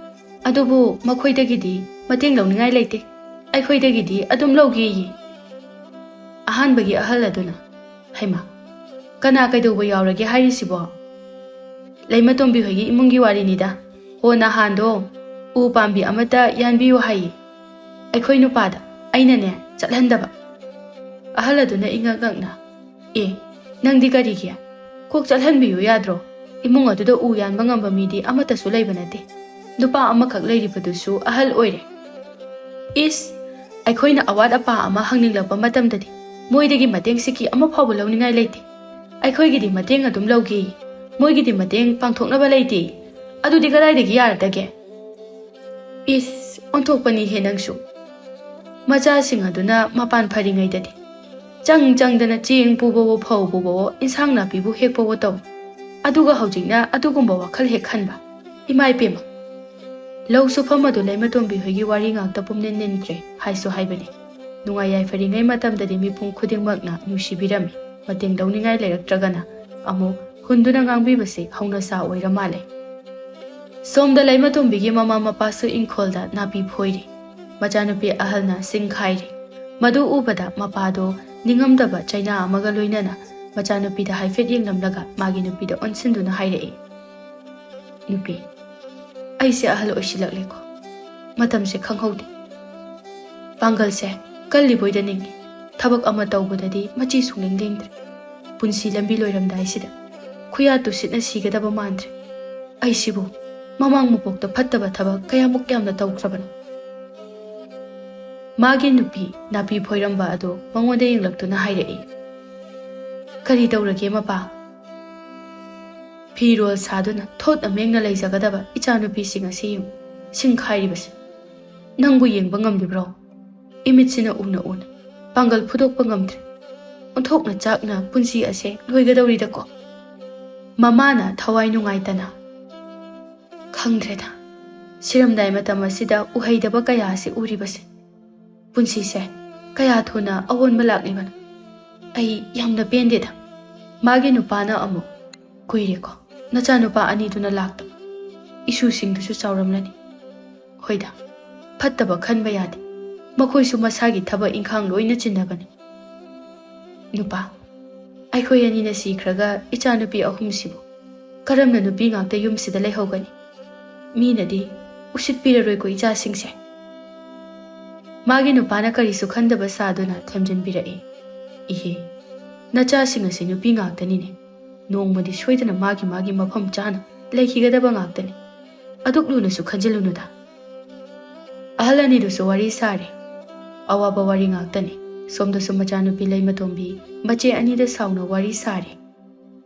ꯑꯗꯨꯕꯨ ꯃꯈꯣꯏꯗꯒꯤꯗꯤ ꯃꯇꯦꯡ ꯂꯧꯅꯤꯡꯉꯥꯏ ꯂꯩꯇꯦ, ꯑꯩꯈꯣꯏꯗꯒꯤꯗꯤ ꯑꯗꯨꯝ ꯂꯧꯒꯦꯌꯦ꯫" ꯑꯍꯥꯟꯕꯒꯤ ꯑꯍꯜ ꯑꯗꯨꯅ, "ꯍꯩꯃꯥ, ꯀꯅꯥ ꯀꯩꯗꯧꯕ ꯌꯥꯎꯔꯒꯦ ꯍꯥꯏꯔꯤꯁꯤꯕꯣ?" "ꯂꯩꯃꯇꯣꯝꯕꯤ ꯍꯣꯏꯒꯤ ꯏꯃꯨꯡꯒꯤ ꯋꯥꯔꯤꯅꯤꯗ꯫ ꯍꯣ, ꯅꯍꯥꯟꯗꯣ ꯎ ꯄꯥꯝꯕꯤ ꯑꯃꯠꯇ ꯌꯥꯟꯕꯤꯌꯨ ꯍꯥꯏꯌꯦ ꯑꯩꯈꯣꯏ ꯅꯨꯄꯥꯗ, ꯑꯩꯅꯅꯦ ꯆꯠꯍꯟꯗꯕ꯫" ꯑꯍꯜ ꯑꯗꯨꯅ ꯏꯉꯛ ꯉꯛꯅ, "ꯑꯦ, ꯅꯪꯗꯤ ꯀꯔꯤꯒꯤ? ꯀꯣꯛ ꯆꯠꯍꯟꯕꯤꯌꯨ ꯌꯥꯗ꯭ꯔꯣ? ꯏꯃꯨꯡ ꯑꯗꯨꯗ ꯎ ꯌꯥꯟꯕ ꯉꯝꯕ ꯃꯤꯗꯤ ꯑꯃꯠꯇꯁꯨ ꯂꯩꯕ ꯅꯠꯇꯦ꯫ ꯅꯨꯄꯥ ꯑꯃꯈꯛ ꯂꯩꯔꯤꯕꯗꯨꯁꯨ ꯑꯍꯜ ꯑꯣꯏꯔꯦ꯫" "ꯏꯁ, ꯑꯩꯈꯣꯏꯅ ꯑꯋꯥꯠ ꯑꯄꯥ ꯑꯃ ꯍꯪꯅꯤꯡꯂꯛꯄ ꯃꯇꯝꯗꯗꯤ ꯃꯣꯏꯗꯒꯤ ꯃꯇꯦꯡ ꯁꯤꯀꯤ ꯑꯃ ꯐꯥꯎꯕ ꯂꯧꯅꯤꯡꯉꯥꯏ ꯂꯩꯇꯦ꯫ ꯑꯩꯈꯣꯏꯒꯤꯗꯤ ꯃꯇꯦꯡ ꯑꯗꯨꯝ ꯂꯧꯒꯦ, ꯃꯣꯏꯒꯤꯗꯤ ꯃꯇꯦꯡ ꯄꯥꯡꯊꯣꯛꯅꯕ ꯂꯩꯇꯦ꯫ ꯑꯗꯨꯗꯤ ꯀꯗꯥꯏꯗꯒꯤ ꯌꯥꯔꯗꯒꯦ?" ꯏꯁ, ꯑꯣꯟꯊꯣꯛꯄꯅꯤꯍꯦ ꯅꯪꯁꯨ꯫ ꯃꯆꯥꯁꯤꯡ ꯑꯗꯨꯅ ꯃꯄꯥꯟ ꯐꯔꯤꯉꯩꯗꯗꯤ ꯆꯪ ꯆꯪꯗꯅ ꯆꯦꯡ ꯄꯨꯕꯋꯣ, ꯐꯧ ꯄꯨꯕꯋꯣ, ꯏꯟꯁꯥꯡ ꯅꯥꯄꯤꯕꯨ ꯍꯦꯛꯄꯋꯣ ꯇꯧꯏ꯫ ꯑꯗꯨꯒ ꯍꯧꯖꯤꯛꯅ ꯑꯗꯨꯒꯨꯝꯕ ꯋꯥꯈꯜ ꯍꯦꯛ ꯈꯟꯕ꯫ ꯏꯃꯥ ꯏꯄꯦꯝꯃ! ꯂꯧ ꯁꯨꯐꯝ ꯑꯗꯨ ꯂꯩꯃꯇꯣꯝꯕꯤ ꯍꯣꯏꯒꯤ ꯋꯥꯔꯤ ꯉꯥꯛꯇ ꯄꯨꯝꯅꯤꯟ ꯅꯤꯟꯈ꯭ꯔꯦ ꯍꯥꯏꯁꯨ ꯍꯥꯏꯕꯅꯤ꯫ ꯅꯨꯡꯉꯥꯏ ꯌꯥꯏꯐꯔꯤꯉꯩ ꯃꯇꯝꯗꯗꯤ ꯃꯤꯄꯨꯝ ꯈꯨꯗꯤꯡꯃꯛꯅ ꯅꯨꯡꯁꯤꯕꯤꯔꯝꯃꯤ꯫ ꯃꯇꯦꯡ ꯂꯧꯅꯤꯡꯉꯥꯏ ꯂꯩꯔꯛꯇ꯭ꯔꯒꯅ ꯑꯃꯨꯛ ꯍꯨꯟꯗꯨꯅ ꯉꯥꯡꯕꯤꯕꯁꯤ ꯍꯧꯅꯁꯥ ꯑꯣꯏꯔ ꯃꯥꯜꯂꯦ꯫ ꯁꯣꯝꯗ ꯂꯩꯃꯇꯣꯝꯕꯤꯒꯤ ꯃꯃꯥ ꯃꯄꯥꯁꯨ ꯏꯪꯈꯣꯜꯗ ꯅꯥꯄꯤ ꯐꯣꯏꯔꯤ꯫ ꯃꯆꯥꯅꯨꯄꯤ ꯑꯍꯜꯅ ꯁꯤꯡ ꯈꯥꯏꯔꯤ꯫ ꯃꯗꯨ ꯎꯕꯗ ꯃꯄꯥꯗꯣ ꯅꯤꯡꯉꯝꯗꯕ ꯆꯩꯅꯥ ꯑꯃꯒ ꯂꯣꯏꯅꯅ ꯃꯆꯥꯅꯨꯄꯤꯗ ꯍꯥꯏꯐꯦꯠ ꯌꯦꯡꯂꯝꯂꯒ ꯃꯥꯒꯤ ꯅꯨꯄꯤꯗ ꯑꯣꯟꯁꯤꯟꯗꯨꯅ ꯍꯥꯏꯔꯛꯏ, "ꯅꯨꯄꯤ, ꯑꯩꯁꯦ ꯑꯍꯜ ꯑꯣꯏꯁꯤꯜꯂꯛꯂꯦꯀꯣ꯫ ꯃꯇꯝꯁꯦ ꯈꯪꯍꯧꯗꯦ꯫ ꯄꯥꯡꯒꯜꯁꯦ ꯀꯜꯂꯤꯕꯣꯏꯗ ꯅꯤꯡꯏ꯫ ꯊꯕꯛ ꯑꯃ ꯇꯧꯕꯗꯗꯤ ꯃꯆꯤ ꯁꯨꯡꯂꯦꯡ ꯂꯦꯡꯗ꯭ꯔꯦ꯫ ꯄꯨꯟꯁꯤ ꯂꯝꯕꯤ ꯂꯣꯏꯔꯝꯗꯥꯏꯁꯤꯗ ꯈꯨꯌꯥ ꯇꯨꯁꯤꯠꯅ ꯁꯤꯒꯗꯕ ꯃꯥꯟꯗ꯭ꯔꯦ꯫ ꯑꯩꯁꯤꯕꯨ ꯃꯃꯥꯡ ꯃꯄꯣꯛꯇ ꯐꯠꯇꯕ ꯊꯕꯛ ꯀꯌꯥꯃꯨꯛ ꯌꯥꯝꯅ ꯇꯧꯈ꯭ꯔꯕꯅꯣ?" ꯃꯥꯒꯤ ꯅꯨꯄꯤ ꯅꯥꯄꯤ ꯐꯣꯏꯔꯝꯕ ꯑꯗꯨ ꯃꯉꯣꯟꯗ ꯌꯦꯡꯂꯛꯇꯨꯅ ꯍꯥꯏꯔꯛꯏ, "ꯀꯔꯤ ꯇꯧꯔꯒꯦ ꯃꯄꯥ? ꯐꯤꯔꯣꯜ ꯁꯥꯗꯨꯅ ꯊꯣꯠ ꯑꯃꯦꯡꯅ ꯂꯩꯖꯒꯗꯕ ꯏꯆꯥꯅꯨꯄꯤꯁꯤꯡ ꯑꯁꯤ ꯌꯦꯡꯉꯨ, ꯁꯤꯡ ꯈꯥꯏꯔꯤꯕꯁꯤ꯫ ꯅꯪꯕꯨ ꯌꯦꯡꯕ ꯉꯝꯂꯤꯕ꯭ꯔꯣ? ꯏꯃꯤꯠꯁꯤꯅ ꯎꯅ ꯎꯅ ꯄꯥꯡꯒꯜ ꯐꯨꯗꯣꯛꯄ ꯉꯝꯗ꯭ꯔꯦ꯫ ꯑꯣꯟꯊꯣꯛꯅ ꯆꯥꯛꯅ ꯄꯨꯟꯁꯤ ꯑꯁꯦ ꯂꯣꯏꯒꯗꯧꯔꯤꯗꯀꯣ꯫ ꯃꯃꯥꯅ ꯊꯋꯥꯏ ꯅꯨꯡꯉꯥꯏꯇꯅ, ꯈꯪꯗ꯭ꯔꯦꯗ, ꯁꯤꯔꯝꯗꯥꯏ ꯃꯇꯝ ꯑꯁꯤꯗ ꯎꯍꯩꯗꯕ ꯀꯌꯥ ꯑꯁꯤ ꯎꯔꯤꯕꯁꯦ꯫ ꯄꯨꯟꯁꯤꯁꯦ ꯀꯌꯥ ꯊꯨꯅ ꯑꯑꯣꯟꯕ ꯂꯥꯛꯂꯤꯕꯅꯣ꯫ ꯑꯩ ꯌꯥꯝꯅ ꯄꯦꯟꯗꯦꯗ꯫" ꯃꯥꯒꯤ ꯅꯨꯄꯥꯅ ꯑꯃꯨꯛ, "ꯀꯨꯏꯔꯦꯀꯣ ꯅꯆꯥꯅꯨꯄꯥ ꯑꯅꯤꯗꯨꯅ ꯂꯥꯛꯇꯕ꯫ ꯏꯁꯨꯁꯤꯡꯗꯨꯁꯨ ꯆꯥꯎꯔꯝꯂꯅꯤ꯫ ꯍꯣꯏꯗ, ꯐꯠꯇꯕ ꯈꯟꯕ ꯌꯥꯗꯦ꯫ ꯃꯈꯣꯏꯁꯨ ꯃꯁꯥꯒꯤ ꯊꯕꯛ ꯏꯪꯈꯥꯡ ꯂꯣꯏꯅ ꯆꯤꯟꯅꯕꯅꯤ꯫ ꯅꯨꯄꯥ, ꯑꯩꯈꯣꯏ ꯑꯅꯤꯅ ꯁꯤꯈ꯭ꯔꯒ ꯏꯆꯥꯅꯨꯄꯤ ꯑꯍꯨꯝꯁꯤꯕꯨ ꯀꯔꯝꯅ ꯅꯨꯄꯤ ꯉꯥꯛꯇ ꯌꯨꯝꯁꯤꯗ ꯂꯩꯍꯧꯒꯅꯤ? ꯃꯤꯅꯗꯤ ꯎꯁꯤꯠꯄꯤꯔꯔꯣꯏꯀꯣ ꯏꯆꯥꯁꯤꯡꯁꯦ꯫" ꯃꯥꯒꯤ ꯅꯨꯄꯥꯅ ꯀꯔꯤꯁꯨ ꯈꯟꯗꯕ ꯁꯥꯗꯨꯅ ꯊꯦꯝꯖꯤꯟꯕꯤꯔꯛꯏ, "ꯏꯍꯦ, ꯅꯆꯥꯁꯤꯡ ꯑꯁꯤ ꯅꯨꯄꯤ ꯉꯥꯛꯇꯅꯤꯅꯦ꯫ ꯅꯣꯡꯃꯗꯤ ꯁꯣꯏꯗꯅ ꯃꯥꯒꯤ ꯃꯥꯒꯤ ꯃꯐꯝ ꯆꯥꯅ ꯂꯩꯈꯤꯒꯗꯕ ꯉꯥꯛꯇꯅꯤ꯫ ꯑꯗꯨꯛ ꯂꯨꯅꯁꯨ ꯈꯟꯖꯤꯜꯂꯨꯅꯨꯗ꯫" ꯑꯍꯜ ꯑꯅꯤꯗꯨꯁꯨ ꯋꯥꯔꯤ ꯁꯥꯔꯦ꯫ ꯑꯋꯥꯕ ꯋꯥꯔꯤ ꯉꯥꯛꯇꯅꯤ꯫ ꯁꯣꯝꯗꯁꯨ ꯃꯆꯥꯅꯨꯄꯤ ꯂꯩꯃꯇꯣꯝꯕꯤ ꯃꯆꯦ ꯑꯅꯤꯗ ꯁꯥꯎꯅ ꯋꯥꯔꯤ ꯁꯥꯔꯦ꯫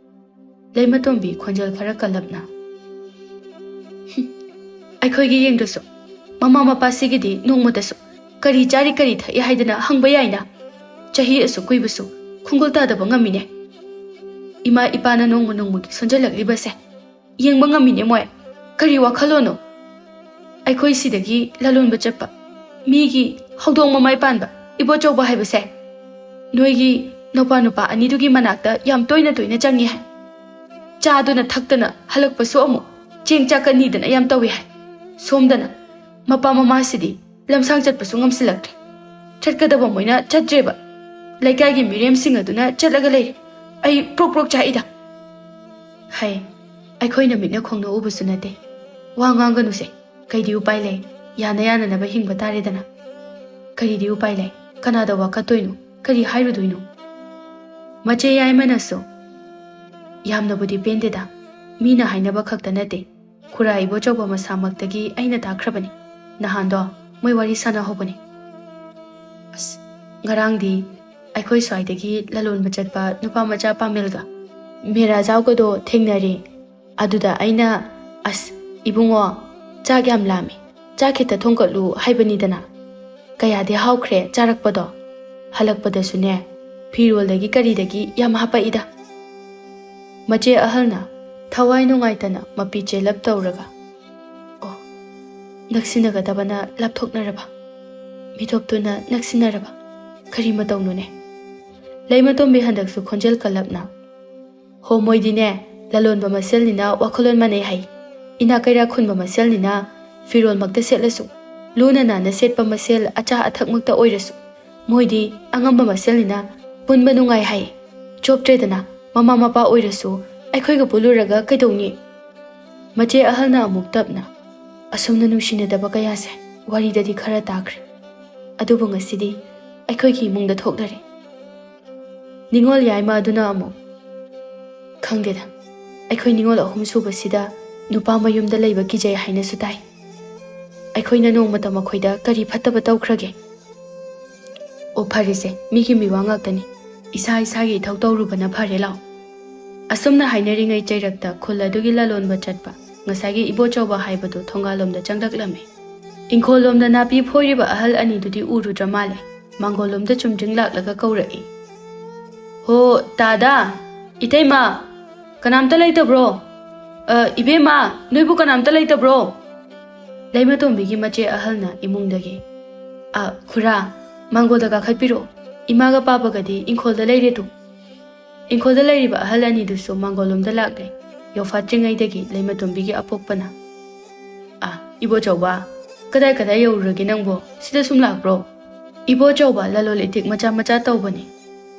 ꯂꯩꯃꯇꯣꯝꯕꯤ ꯈꯣꯟꯖꯦꯜ ꯈꯔ ꯀꯜꯂꯞꯅ, "ꯍꯨꯝ, ꯑꯩꯈꯣꯏꯒꯤ ꯌꯦꯡꯗ꯭ꯔꯁꯨ ꯃꯃꯥ ꯃꯄꯥꯁꯤꯒꯤꯗꯤ ꯅꯣꯡꯃꯇꯁꯨ ꯀꯔꯤ ꯆꯥꯔꯤ ꯀꯔꯤ ꯊꯛꯏ ꯍꯥꯏꯗꯅ ꯍꯪꯕ ꯌꯥꯏꯅ꯫ ꯆꯍꯤ ꯑꯁꯨꯛ ꯀꯨꯏꯕꯁꯨ ꯈꯣꯡꯒꯨꯜ ꯇꯥꯗꯕ ꯉꯝꯃꯤꯅꯦ꯫ ꯏꯃꯥ ꯏꯄꯥꯅ ꯅꯣꯡꯃ ꯅꯣꯡꯃꯒꯤ ꯁꯣꯟꯖꯜꯂꯛꯂꯤꯕꯁꯦ ꯌꯦꯡꯕ ꯉꯝꯃꯤꯅꯦ ꯃꯣꯏ꯫ ꯀꯔꯤ ꯋꯥꯈꯜꯂꯣꯟꯅꯣ?" ꯑꯩꯈꯣꯏ ꯁꯤꯗꯒꯤ ꯂꯂꯣꯟꯕ ꯆꯠꯄ ꯃꯤꯒꯤ ꯍꯧꯗꯣꯡ ꯃꯃꯥꯏ ꯄꯥꯟꯕ ꯏꯕꯣꯆꯧꯕ ꯍꯥꯏꯕꯁꯦ ꯅꯣꯏꯒꯤ ꯅꯨꯄꯥ ꯅꯨꯄꯥ ꯑꯅꯤꯗꯨꯒꯤ ꯃꯅꯥꯛꯇ ꯌꯥꯝ ꯇꯣꯏꯅ ꯇꯣꯏꯅ ꯆꯪꯉꯤ ꯍꯥꯏ꯫ ꯆꯥꯗꯨꯅ ꯊꯛꯇꯅ ꯍꯜꯂꯛꯄꯁꯨ ꯑꯃꯨꯛ ꯆꯦꯡ ꯆꯥꯛꯀꯅꯤꯗꯅ ꯌꯥꯝ ꯇꯧꯏ ꯍꯥꯏ꯫ ꯁꯣꯝꯗꯅ ꯃꯄꯥ ꯃꯃꯥꯁꯤꯗꯤ ꯂꯝꯁꯥꯡ ꯆꯠꯄꯁꯨ ꯉꯝꯁꯤꯜꯂꯛꯇ꯭ꯔꯦ꯫ ꯆꯠꯀꯗꯕ ꯃꯣꯏꯅ ꯆꯠꯇ꯭ꯔꯦꯕ꯫ ꯂꯩꯀꯥꯏꯒꯤ ꯃꯤꯔꯦꯝꯁꯤꯡ ꯑꯗꯨꯅ ꯆꯠꯂꯒ ꯂꯩꯔꯦ꯫ ꯑꯩ ꯄ꯭ꯔꯣꯛ ꯄ꯭ꯔꯣꯛ ꯆꯥꯛꯏꯗ꯫ ꯍꯥꯏ, ꯑꯩꯈꯣꯏꯅ ꯃꯤꯠꯅ ꯈꯣꯡꯅ ꯎꯕꯁꯨ ꯅꯠꯇꯦ꯫ ꯋꯥ ꯉꯥꯡꯒꯅꯨꯁꯦ꯫ ꯀꯩꯗꯤ ꯎꯄꯥꯏ ꯂꯩ? ꯌꯥꯅ ꯌꯥꯅꯅꯕ ꯍꯤꯡꯕ ꯇꯥꯔꯦꯗꯅ꯫ ꯀꯔꯤꯗꯤ ꯎꯄꯥꯏ ꯂꯩ? ꯀꯅꯥꯗ ꯋꯥꯀꯠꯇꯣꯏꯅꯣ? ꯀꯔꯤ ꯍꯥꯏꯔꯨꯗꯣꯏꯅꯣ? ꯃꯆꯦ ꯌꯥꯏꯃꯅꯁꯨ ꯌꯥꯝꯅꯕꯨꯗꯤ ꯄꯦꯟꯗꯦꯗ꯫ ꯃꯤꯅ ꯍꯥꯏꯅꯕ ꯈꯛꯇ ꯅꯠꯇꯦ, ꯈꯨꯔꯥ ꯏꯕꯣꯆꯧꯕ ꯃꯁꯥꯃꯛꯇꯒꯤ ꯑꯩꯅ ꯇꯥꯈ꯭ꯔꯕꯅꯤ꯫ ꯅꯍꯥꯟꯗꯣ ꯃꯣꯏ ꯋꯥꯔꯤ ꯁꯥꯟꯅꯍꯧꯕꯅꯤ꯫ ꯑꯁ, ꯉꯔꯥꯡꯗꯤ ꯑꯩꯈꯣꯏ ꯁ꯭ꯋꯥꯏꯗꯒꯤ ꯂꯂꯣꯟꯕ ꯆꯠꯄ ꯅꯨꯄꯥ ꯃꯆꯥ ꯄꯥꯃꯦꯜꯒ ꯃꯦꯔꯥꯖꯥꯎꯒꯗꯣ ꯊꯦꯡꯅꯔꯦ꯫ ꯑꯗꯨꯗ ꯑꯩꯅ, "ꯑꯁ, ꯏꯕꯨꯡꯉꯣ, ꯆꯥꯛ ꯌꯥꯝ ꯂꯥꯝꯃꯤ, ꯆꯥꯛ ꯈꯤꯇ ꯊꯣꯡꯒꯠꯂꯨ" ꯍꯥꯏꯕꯅꯤꯗꯅ꯫ ꯀꯌꯥꯗꯤ ꯍꯥꯎꯈ꯭ꯔꯦ ꯆꯥꯔꯛꯄꯗꯣ꯫ ꯍꯜꯂꯛꯄꯗꯁꯨꯅꯦ, ꯐꯤꯔꯣꯜꯗꯒꯤ ꯀꯔꯤꯗꯒꯤ ꯌꯥꯝ ꯍꯥꯄꯛꯏꯗ꯫ ꯃꯆꯦ ꯑꯍꯜꯅ ꯊꯋꯥꯏ ꯅꯨꯡꯉꯥꯏꯇꯅ ꯃꯄꯤ ꯆꯦꯜꯂꯞ ꯇꯧꯔꯒ, "ꯑꯣ, ꯅꯛꯁꯤꯟꯅꯒꯗꯕꯅ ꯂꯥꯞꯊꯣꯛꯅꯔꯕ, ꯃꯤꯇꯣꯞꯇꯨꯅ ꯅꯛꯁꯤꯟꯅꯔꯕ, ꯀꯔꯤ ꯃꯇꯧꯅꯣꯅꯦ?" ꯂꯩꯃꯇꯣꯝꯕꯤ ꯍꯟꯗꯛꯁꯨ ꯈꯣꯟꯖꯦꯜ ꯀꯜꯂꯞꯅ, "ꯍꯣ, ꯃꯣꯏꯗꯤꯅꯦ, ꯂꯂꯣꯟꯕ ꯃꯁꯦꯜꯅꯤꯅ ꯋꯥꯈꯜꯂꯣꯟ ꯃꯥꯟꯅꯩ ꯍꯥꯏ꯫ ꯏꯅꯥꯛ ꯀꯩꯔꯥꯛ ꯈꯨꯟꯕ ꯃꯁꯦꯜꯅꯤꯅ ꯐꯤꯔꯣꯜꯃꯛꯇ ꯁꯦꯠꯂꯁꯨ, ꯂꯨꯅ ꯅꯥꯟꯅ ꯁꯦꯠꯄ ꯃꯁꯦꯜ ꯑꯆꯥ ꯑꯊꯛꯃꯛꯇ ꯑꯣꯏꯔꯁꯨ, ꯃꯣꯏꯗꯤ ꯑꯉꯝꯕ ꯃꯁꯦꯜꯅꯤꯅ ꯄꯨꯟꯕ ꯅꯨꯡꯉꯥꯏ ꯍꯥꯏ꯫ ꯆꯣꯞꯇ꯭ꯔꯦꯗꯅ, ꯃꯃꯥ ꯃꯄꯥ ꯑꯣꯏꯔꯁꯨ ꯑꯩꯈꯣꯏꯒ ꯄꯨꯜꯂꯨꯔꯒ ꯀꯩꯗꯧꯅꯤ?" ꯃꯆꯦ ꯑꯍꯜꯅ ꯑꯃꯨꯛ ꯇꯞꯅ, "ꯑꯁꯨꯝꯅ ꯅꯨꯡꯁꯤꯅꯗꯕ ꯀꯌꯥꯁꯦ ꯋꯥꯔꯤꯗꯗꯤ ꯈꯔ ꯇꯥꯈ꯭ꯔꯦ, ꯑꯗꯨꯕꯨ ꯉꯁꯤꯗꯤ ꯑꯩꯈꯣꯏꯒꯤ ꯏꯃꯨꯡꯗ ꯊꯣꯛꯅꯔꯦ꯫" ꯅꯤꯉꯣꯜ ꯌꯥꯏꯃ ꯑꯗꯨꯅ ꯑꯃꯨꯛ, "ꯈꯪꯗꯦꯗ, ꯑꯩꯈꯣꯏ ꯅꯤꯉꯣꯜ ꯑꯍꯨꯝ ꯁꯨꯕꯁꯤꯗ ꯅꯨꯄꯥ ꯃꯌꯨꯝꯗ ꯂꯩꯕ ꯀꯤꯖꯩ ꯍꯥꯏꯅꯁꯨ ꯇꯥꯏ꯫ ꯑꯩꯈꯣꯏꯅ ꯅꯣꯡꯃꯇ ꯃꯈꯣꯏꯗ ꯀꯔꯤ ꯐꯠꯇꯕ ꯇꯧꯈ꯭ꯔꯒꯦ?" "ꯑꯣ, ꯐꯔꯦꯁꯦ, ꯃꯤꯒꯤ ꯃꯤꯋꯥ ꯉꯥꯛꯇꯅꯤ꯫ ꯏꯁꯥ ꯏꯁꯥꯒꯤ ꯏꯊꯧ ꯇꯧꯔꯨꯕꯅ ꯐꯔꯦ, ꯂꯥꯎ꯫" ꯑꯁꯨꯝꯅ ꯍꯥꯏꯅꯔꯤꯉꯩ ꯆꯩꯔꯛꯇ ꯈꯨꯜ ꯑꯗꯨꯒꯤ ꯂꯂꯣꯟꯕ ꯆꯠꯄ ꯉꯁꯥꯏꯒꯤ ꯏꯕꯣꯆꯧꯕ ꯍꯥꯏꯕꯗꯨ ꯊꯣꯡꯒꯥꯜꯂꯣꯝꯗ ꯆꯪꯂꯛꯂꯝꯃꯤ꯫ ꯏꯪꯈꯣꯜꯂꯣꯝꯗ ꯅꯥꯄꯤ ꯐꯣꯏꯔꯤꯕ ꯑꯍꯜ ꯑꯅꯤꯗꯨꯗꯤ ꯎꯔꯨꯗ꯭ꯔ ꯃꯥꯜꯂꯦ꯫ ꯃꯥꯡꯒꯣꯜꯂꯣꯝꯗ ꯆꯨꯝꯗ꯭ꯔꯤꯡ ꯂꯥꯛꯂꯒ ꯀꯧꯔꯛꯏ, "ꯍꯣ, ꯇꯥꯗꯥ, ꯏꯇꯩꯃ, ꯀꯅꯥꯝꯇ ꯂꯩꯇꯕ꯭ꯔꯣ? ꯑ, ꯏꯕꯦꯝꯃ, ꯅꯣꯏꯕꯨ ꯀꯅꯥꯝꯇ ꯂꯩꯇꯕ꯭ꯔꯣ?" ꯂꯩꯃꯇꯣꯝꯕꯤꯒꯤ ꯃꯆꯦ ꯑꯍꯜꯅ ꯏꯃꯨꯡꯗꯒꯤ, "ꯑ, ꯈꯨꯔꯥ, ꯃꯥꯡꯒꯣꯜꯗ ꯀꯥꯈꯠꯄꯤꯔꯛꯑꯣ꯫ ꯏꯃꯥꯒ ꯄꯥꯕꯒꯗꯤ ꯏꯪꯈꯣꯜꯗ ꯂꯩꯔꯦ ꯇꯨ꯫" ꯏꯪꯈꯣꯜꯗ ꯂꯩꯔꯤꯕ ꯑꯍꯜ ꯑꯅꯤꯗꯨꯁꯨ ꯃꯥꯡꯒꯣꯜꯂꯣꯝꯗ ꯂꯥꯛꯂꯦ꯫ ꯌꯧꯐꯥꯠꯇ꯭ꯔꯤꯉꯩꯗꯒꯤ ꯂꯩꯃꯇꯣꯝꯕꯤꯒꯤ ꯑꯄꯣꯛꯄꯅ, "ꯑ, ꯏꯕꯣꯆꯧꯕ, ꯀꯗꯥꯏ ꯀꯗꯥꯏ ꯌꯧꯔꯨꯔꯒꯦ ꯅꯪꯕꯣ? ꯁꯤꯗ ꯁꯨꯝ ꯂꯥꯛꯄ꯭ꯔꯣ?" ꯏꯕꯣꯆꯧꯕ ꯂꯂꯣꯟ ꯏꯇꯤꯛ ꯃꯆꯥ ꯃꯆꯥ ꯇꯧꯕꯅꯤ꯫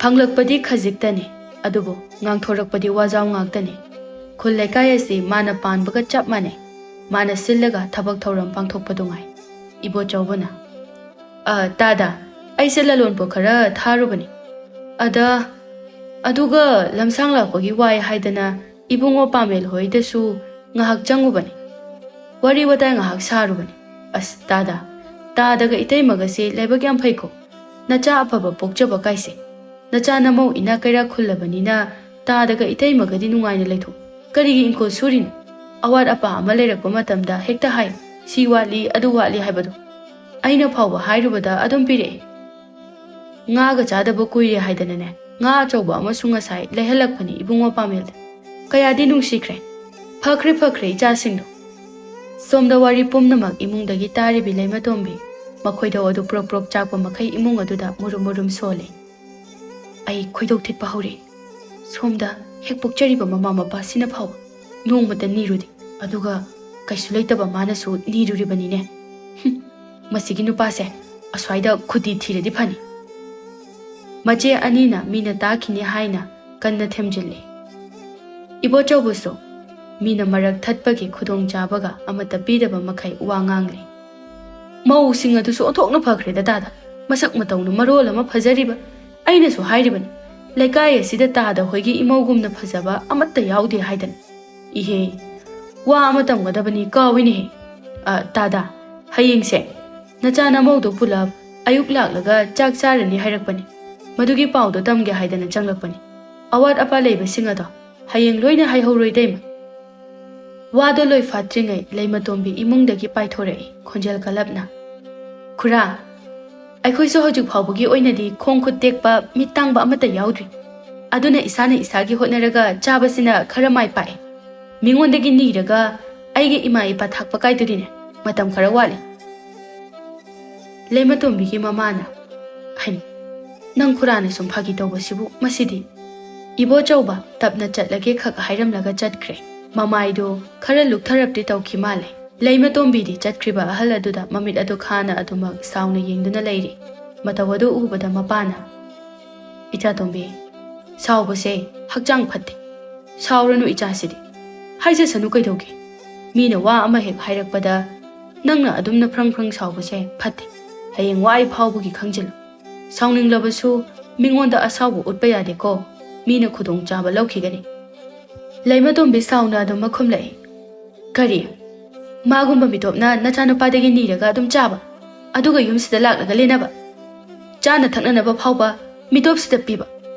ꯐꯪꯂꯛꯄꯗꯤ ꯈꯖꯤꯛꯇꯅꯤ, ꯑꯗꯨꯕꯨ ꯉꯥꯡꯊꯣꯔꯛꯄꯗꯤ ꯋꯥꯖꯥꯎ ꯉꯥꯛꯇꯅꯤ꯫ ꯈꯨꯜ ꯂꯩꯀꯥꯏ ꯑꯁꯤ ꯃꯥꯅ ꯄꯥꯟꯕꯒ ꯆꯞ ꯃꯥꯟꯅꯩ꯫ ꯃꯥꯅ ꯁꯤꯜꯂꯒ ꯊꯕꯛ ꯊꯧꯔꯝ ꯄꯥꯡꯊꯣꯛꯄꯗꯨ ꯉꯥꯏ꯫ ꯏꯕꯣꯆꯧꯕꯅ, "ꯑ, ꯇꯥꯗ, ꯑꯩꯁꯦ ꯂꯂꯣꯟꯄꯣꯠ ꯈꯔ ꯊꯥꯔꯨꯕꯅꯤ꯫ ꯑꯗ, ꯑꯗꯨꯒ ꯂꯝꯁꯥꯡ ꯂꯥꯛꯄꯒꯤ ꯋꯥꯏ ꯍꯥꯏꯗꯅ ꯏꯕꯨꯡꯉꯣ ꯄꯥꯃꯦꯜ ꯍꯣꯏꯗꯁꯨ ꯉꯥꯏꯍꯥꯛ ꯆꯪꯉꯨꯕꯅꯤ꯫ ꯋꯥꯔꯤ ꯋꯥꯇꯥꯏ ꯉꯥꯏꯍꯥꯛ ꯁꯥꯔꯨꯕꯅꯤ꯫ ꯑꯁ, ꯇꯥꯗ, ꯇꯥꯗꯒ ꯏꯇꯩꯃꯒꯁꯦ ꯂꯥꯏꯕꯛ ꯌꯥꯝ ꯐꯩꯀꯣ꯫ ꯅꯆꯥ ꯑꯐꯕ ꯄꯣꯛꯆꯕ ꯀꯥꯏꯁꯦ꯫ ꯅꯆꯥ ꯅꯃꯧ ꯏꯅꯥꯛ ꯀꯩꯔꯥꯛ ꯈꯨꯜꯂꯕꯅꯤꯅ ꯇꯥꯗꯒ ꯏꯇꯩꯃꯒꯗꯤ ꯅꯨꯡꯉꯥꯏꯅ ꯂꯩꯊꯣꯛ꯫ ꯀꯔꯤꯒꯤ ꯏꯪꯈꯣꯜ ꯁꯨꯔꯤꯅꯣ? ꯑꯋꯥꯠ ꯑꯄꯥ ꯑꯃ ꯂꯩꯔꯛꯄ ꯃꯇꯝꯗ ꯍꯦꯛꯇ ꯍꯥꯏ, 'ꯁꯤ ꯋꯥꯠꯂꯤ, ꯑꯗꯨ ꯋꯥꯠꯂꯤ' ꯍꯥꯏꯕꯗꯣ꯫ ꯑꯩꯅ ꯐꯥꯎꯕ ꯍꯥꯏꯔꯨꯕꯗ ꯑꯗꯨꯝ ꯄꯤꯔꯛꯑꯦ꯫ ꯉꯥꯒ ꯆꯥꯗꯕ ꯀꯨꯏꯔꯦ ꯍꯥꯏꯗꯅꯅꯦ, ꯉꯥ ꯑꯆꯧꯕ ꯑꯃꯁꯨ ꯉꯁꯥꯏ ꯂꯩꯍꯜꯂꯛꯄꯅꯤ ꯏꯕꯨꯡꯉꯣ ꯄꯥꯃꯦꯜꯗ꯫ ꯀꯌꯥꯗꯤ ꯅꯨꯡꯁꯤꯈ꯭ꯔꯦ꯫ ꯐꯈ꯭ꯔꯦ, ꯐꯈ꯭ꯔꯦ ꯏꯆꯥꯁꯤꯡꯗꯣ꯫ ꯁꯣꯝꯗ ꯋꯥꯔꯤ ꯄꯨꯝꯅꯃꯛ ꯏꯃꯨꯡꯗꯒꯤ ꯇꯥꯔꯤꯕꯤ ꯂꯩꯃꯇꯣꯝꯕꯤ, ꯃꯈꯣꯏꯗ ꯑꯗꯨ ꯄ꯭ꯔꯣꯛ ꯄ꯭ꯔꯣꯛ ꯆꯥꯛꯄ ꯃꯈꯩ ꯏꯃꯨꯡ ꯑꯗꯨꯗ ꯃꯨꯔꯨꯝ ꯃꯨꯔꯨꯝ ꯁꯣꯜꯂꯦ꯫ ꯑꯩ ꯈꯣꯏꯗꯧ ꯊꯤꯠꯄ ꯍꯧꯔꯦ꯫ ꯁꯣꯝꯗ ꯍꯦꯛ ꯄꯣꯛꯆꯔꯤꯕ ꯃꯃꯥ ꯃꯄꯥꯁꯤꯅ ꯐꯥꯎꯕ ꯅꯣꯡꯃꯇ ꯅꯤꯔꯨꯗꯦ, ꯑꯗꯨꯒ ꯀꯩꯁꯨ ꯂꯩꯇꯕ ꯃꯥꯅꯁꯨ ꯅꯤꯔꯨꯔꯤꯕꯅꯤꯅꯦ꯫ ꯍꯨꯝ, ꯃꯁꯤꯒꯤ ꯅꯨꯄꯥꯁꯦ ꯑꯁ꯭ꯋꯥꯏꯗ ꯈꯨꯗꯤ ꯊꯤꯔꯗꯤ ꯐꯅꯤ꯫ ꯃꯆꯦ ꯑꯅꯤꯅ ꯃꯤꯅ ꯇꯥꯈꯤꯅꯤ ꯍꯥꯏꯅ ꯀꯟꯅ ꯊꯦꯝꯖꯤꯜꯂꯤ꯫ ꯏꯕꯣꯆꯧꯕꯁꯨ ꯃꯤꯅ ꯃꯔꯛ ꯊꯠꯄꯒꯤ ꯈꯨꯗꯣꯡꯆꯥꯕꯒ ꯑꯃꯠꯇ ꯄꯤꯗꯕ ꯃꯈꯩ ꯋꯥ ꯉꯥꯡꯂꯤ꯫ ꯃꯧꯁꯤꯡ ꯑꯗꯨꯁꯨ ꯑꯣꯟꯊꯣꯛꯅ ꯐꯈ꯭ꯔꯦꯗ ꯇꯥꯗ꯫ ꯃꯁꯛ ꯃꯇꯧꯅ ꯃꯔꯣꯜ ꯑꯃ ꯐꯖꯔꯤꯕ꯫ ꯑꯩꯅꯁꯨ ꯍꯥꯏꯔꯤꯕꯅꯤ, ꯂꯩꯀꯥꯏ ꯑꯁꯤꯗ ꯇꯥꯗ ꯍꯣꯏꯒꯤ ꯏꯃꯧꯒꯨꯝꯅ ꯐꯖꯕ ꯑꯃꯠꯇ ꯌꯥꯎꯗꯦ ꯍꯥꯏꯗꯅ꯫ ꯏꯍꯦ, ꯋꯥ ꯑꯃ ꯇꯝꯒꯗꯕꯅꯤ, ꯀꯥꯎꯏꯅꯦꯍꯦ꯫ ꯑ, ꯇꯥꯗ, ꯍꯌꯦꯡꯁꯦ ꯅꯆꯥ ꯅꯃꯧꯗꯣ ꯄꯨꯂꯞ ꯑꯌꯨꯛ ꯂꯥꯛꯂꯒ ꯆꯥꯛ ꯆꯥꯔꯅꯤ ꯍꯥꯏꯔꯛꯄꯅꯤ꯫ ꯃꯗꯨꯒꯤ ꯄꯥꯎꯗꯣ ꯇꯝꯒꯦ ꯍꯥꯏꯗꯅ ꯆꯪꯂꯛꯄꯅꯤ꯫ ꯑꯋꯥꯠ ꯑꯄꯥ ꯂꯩꯕꯁꯤꯡ ꯑꯗꯣ ꯍꯌꯦꯡ ꯂꯣꯏꯅ ꯍꯥꯏꯍꯧꯔꯣ ꯏꯇꯩꯃ꯫ ꯋꯥꯗꯣ ꯂꯣꯏꯐꯥꯠꯇ꯭ꯔꯤꯉꯩ ꯂꯩꯃꯇꯣꯝꯕꯤ ꯏꯃꯨꯡꯗꯒꯤ ꯄꯥꯏꯊꯣꯔꯛꯏ ꯈꯣꯟꯖꯦꯜ ꯀꯜꯂꯞꯅ꯫ ꯈꯨꯔꯥ, ꯑꯩꯈꯣꯏꯁꯨ ꯍꯧꯖꯤꯛ ꯐꯥꯎꯕꯒꯤ ꯑꯣꯏꯅꯗꯤ ꯈꯣꯡ ꯈꯨꯠ ꯇꯦꯛꯄ, ꯃꯤꯠ ꯇꯥꯡꯕ ꯑꯃꯠꯇ ꯌꯥꯎꯗ꯭ꯔꯤ꯫ ꯑꯗꯨꯅ ꯏꯁꯥꯅ ꯏꯁꯥꯒꯤ ꯍꯣꯠꯅꯔꯒ ꯆꯥꯕꯁꯤꯅ ꯈꯔ ꯃꯥꯏ ꯄꯥꯛꯑꯦ꯫ ꯃꯤꯉꯣꯟꯗꯒꯤ ꯅꯤꯔꯒ ꯑꯩꯒꯤ ꯏꯃꯥ ꯏꯄꯥ ꯊꯥꯛꯄ ꯀꯥꯏꯗꯨꯗꯤꯅꯦ, ꯃꯇꯝ ꯈꯔ ꯋꯥꯠꯂꯤ꯫ ꯂꯩꯃꯇꯣꯝꯕꯤꯒꯤ ꯃꯃꯥꯅ, "ꯍꯩꯃ, ꯅꯪ ꯈꯨꯔꯥꯅ ꯁꯨꯝ ꯐꯥꯒꯤ ꯇꯧꯕꯁꯤꯕꯨ ꯃꯁꯤꯗꯤ?" ꯏꯕꯣꯆꯧꯕ ꯇꯞꯅ ꯆꯠꯂꯒꯦ ꯈꯛ ꯍꯥꯏꯔꯝꯂꯒ ꯆꯠꯈ꯭ꯔꯦ꯫ ꯃꯃꯥꯏꯗꯨ ꯈꯔ ꯂꯨꯛꯊꯔꯞꯇꯤ ꯇꯧꯈꯤ ꯃꯥꯜꯂꯦ꯫ ꯂꯩꯃꯇꯣꯝꯕꯤꯗꯤ ꯆꯠꯈ꯭ꯔꯤꯕ ꯑꯍꯜ ꯑꯗꯨꯗ ꯃꯃꯤꯠ ꯑꯗꯨ ꯈꯥꯅ ꯑꯗꯨꯃꯛ ꯁꯥꯎꯅ ꯌꯦꯡꯗꯨꯅ ꯂꯩꯔꯤ꯫ ꯃꯇꯧ ꯑꯗꯨ ꯎꯕꯗ ꯃꯄꯥꯅ, "ꯏꯆꯥꯇꯣꯝꯕꯤ, ꯁꯥꯎꯕꯁꯦ ꯍꯛꯆꯥꯡ ꯐꯠꯇꯦ꯫ ꯁꯥꯎꯔꯅꯨ ꯏꯆꯥꯁꯤꯗꯤ꯫ ꯍꯥꯏꯖꯁꯅꯨ ꯀꯩꯗꯧꯒꯦ? ꯃꯤꯅ ꯋꯥ ꯑꯃ ꯍꯦꯛ ꯍꯥꯏꯔꯛꯄꯗ ꯅꯪꯅ ꯑꯗꯨꯝꯅ ꯐ꯭ꯔꯪ ꯐ꯭ꯔꯪ ꯁꯥꯎꯕꯁꯦ ꯐꯠꯇꯦ꯫ ꯍꯌꯦꯡ ꯋꯥꯏ ꯐꯥꯎꯕꯒꯤ ꯈꯪꯖꯤꯜꯂꯨ꯫ ꯁꯥꯎꯅꯤꯡꯂꯕꯁꯨ ꯃꯤꯉꯣꯟꯗ ꯑꯁꯥꯎꯕ ꯎꯠꯄ ꯌꯥꯗꯦꯀꯣ꯫ ꯃꯤꯅ ꯈꯨꯗꯣꯡꯆꯥꯕ ꯂꯧꯈꯤꯒꯅꯤ꯫" ꯂꯩꯃꯇꯣꯝꯕꯤ ꯁꯥꯎꯅ ꯑꯗꯨꯝ ꯃꯈꯨꯝꯂꯛꯏ꯫ "ꯀꯔꯤ? ꯃꯥꯒꯨꯝꯕ ꯃꯤꯇꯣꯞꯅ ꯅꯆꯥꯅꯨꯄꯥꯗꯒꯤ ꯅꯤꯔꯒ ꯑꯗꯨꯝ ꯆꯥꯕ, ꯑꯗꯨꯒ ꯌꯨꯝꯁꯤꯗ ꯂꯥꯛꯂꯒ ꯂꯦꯟꯅꯕ? ꯆꯥꯅ ꯊꯛꯅꯅꯕ ꯐꯥꯎꯕ ꯃꯤꯇꯣꯞꯁꯤꯗ ꯄꯤꯕ?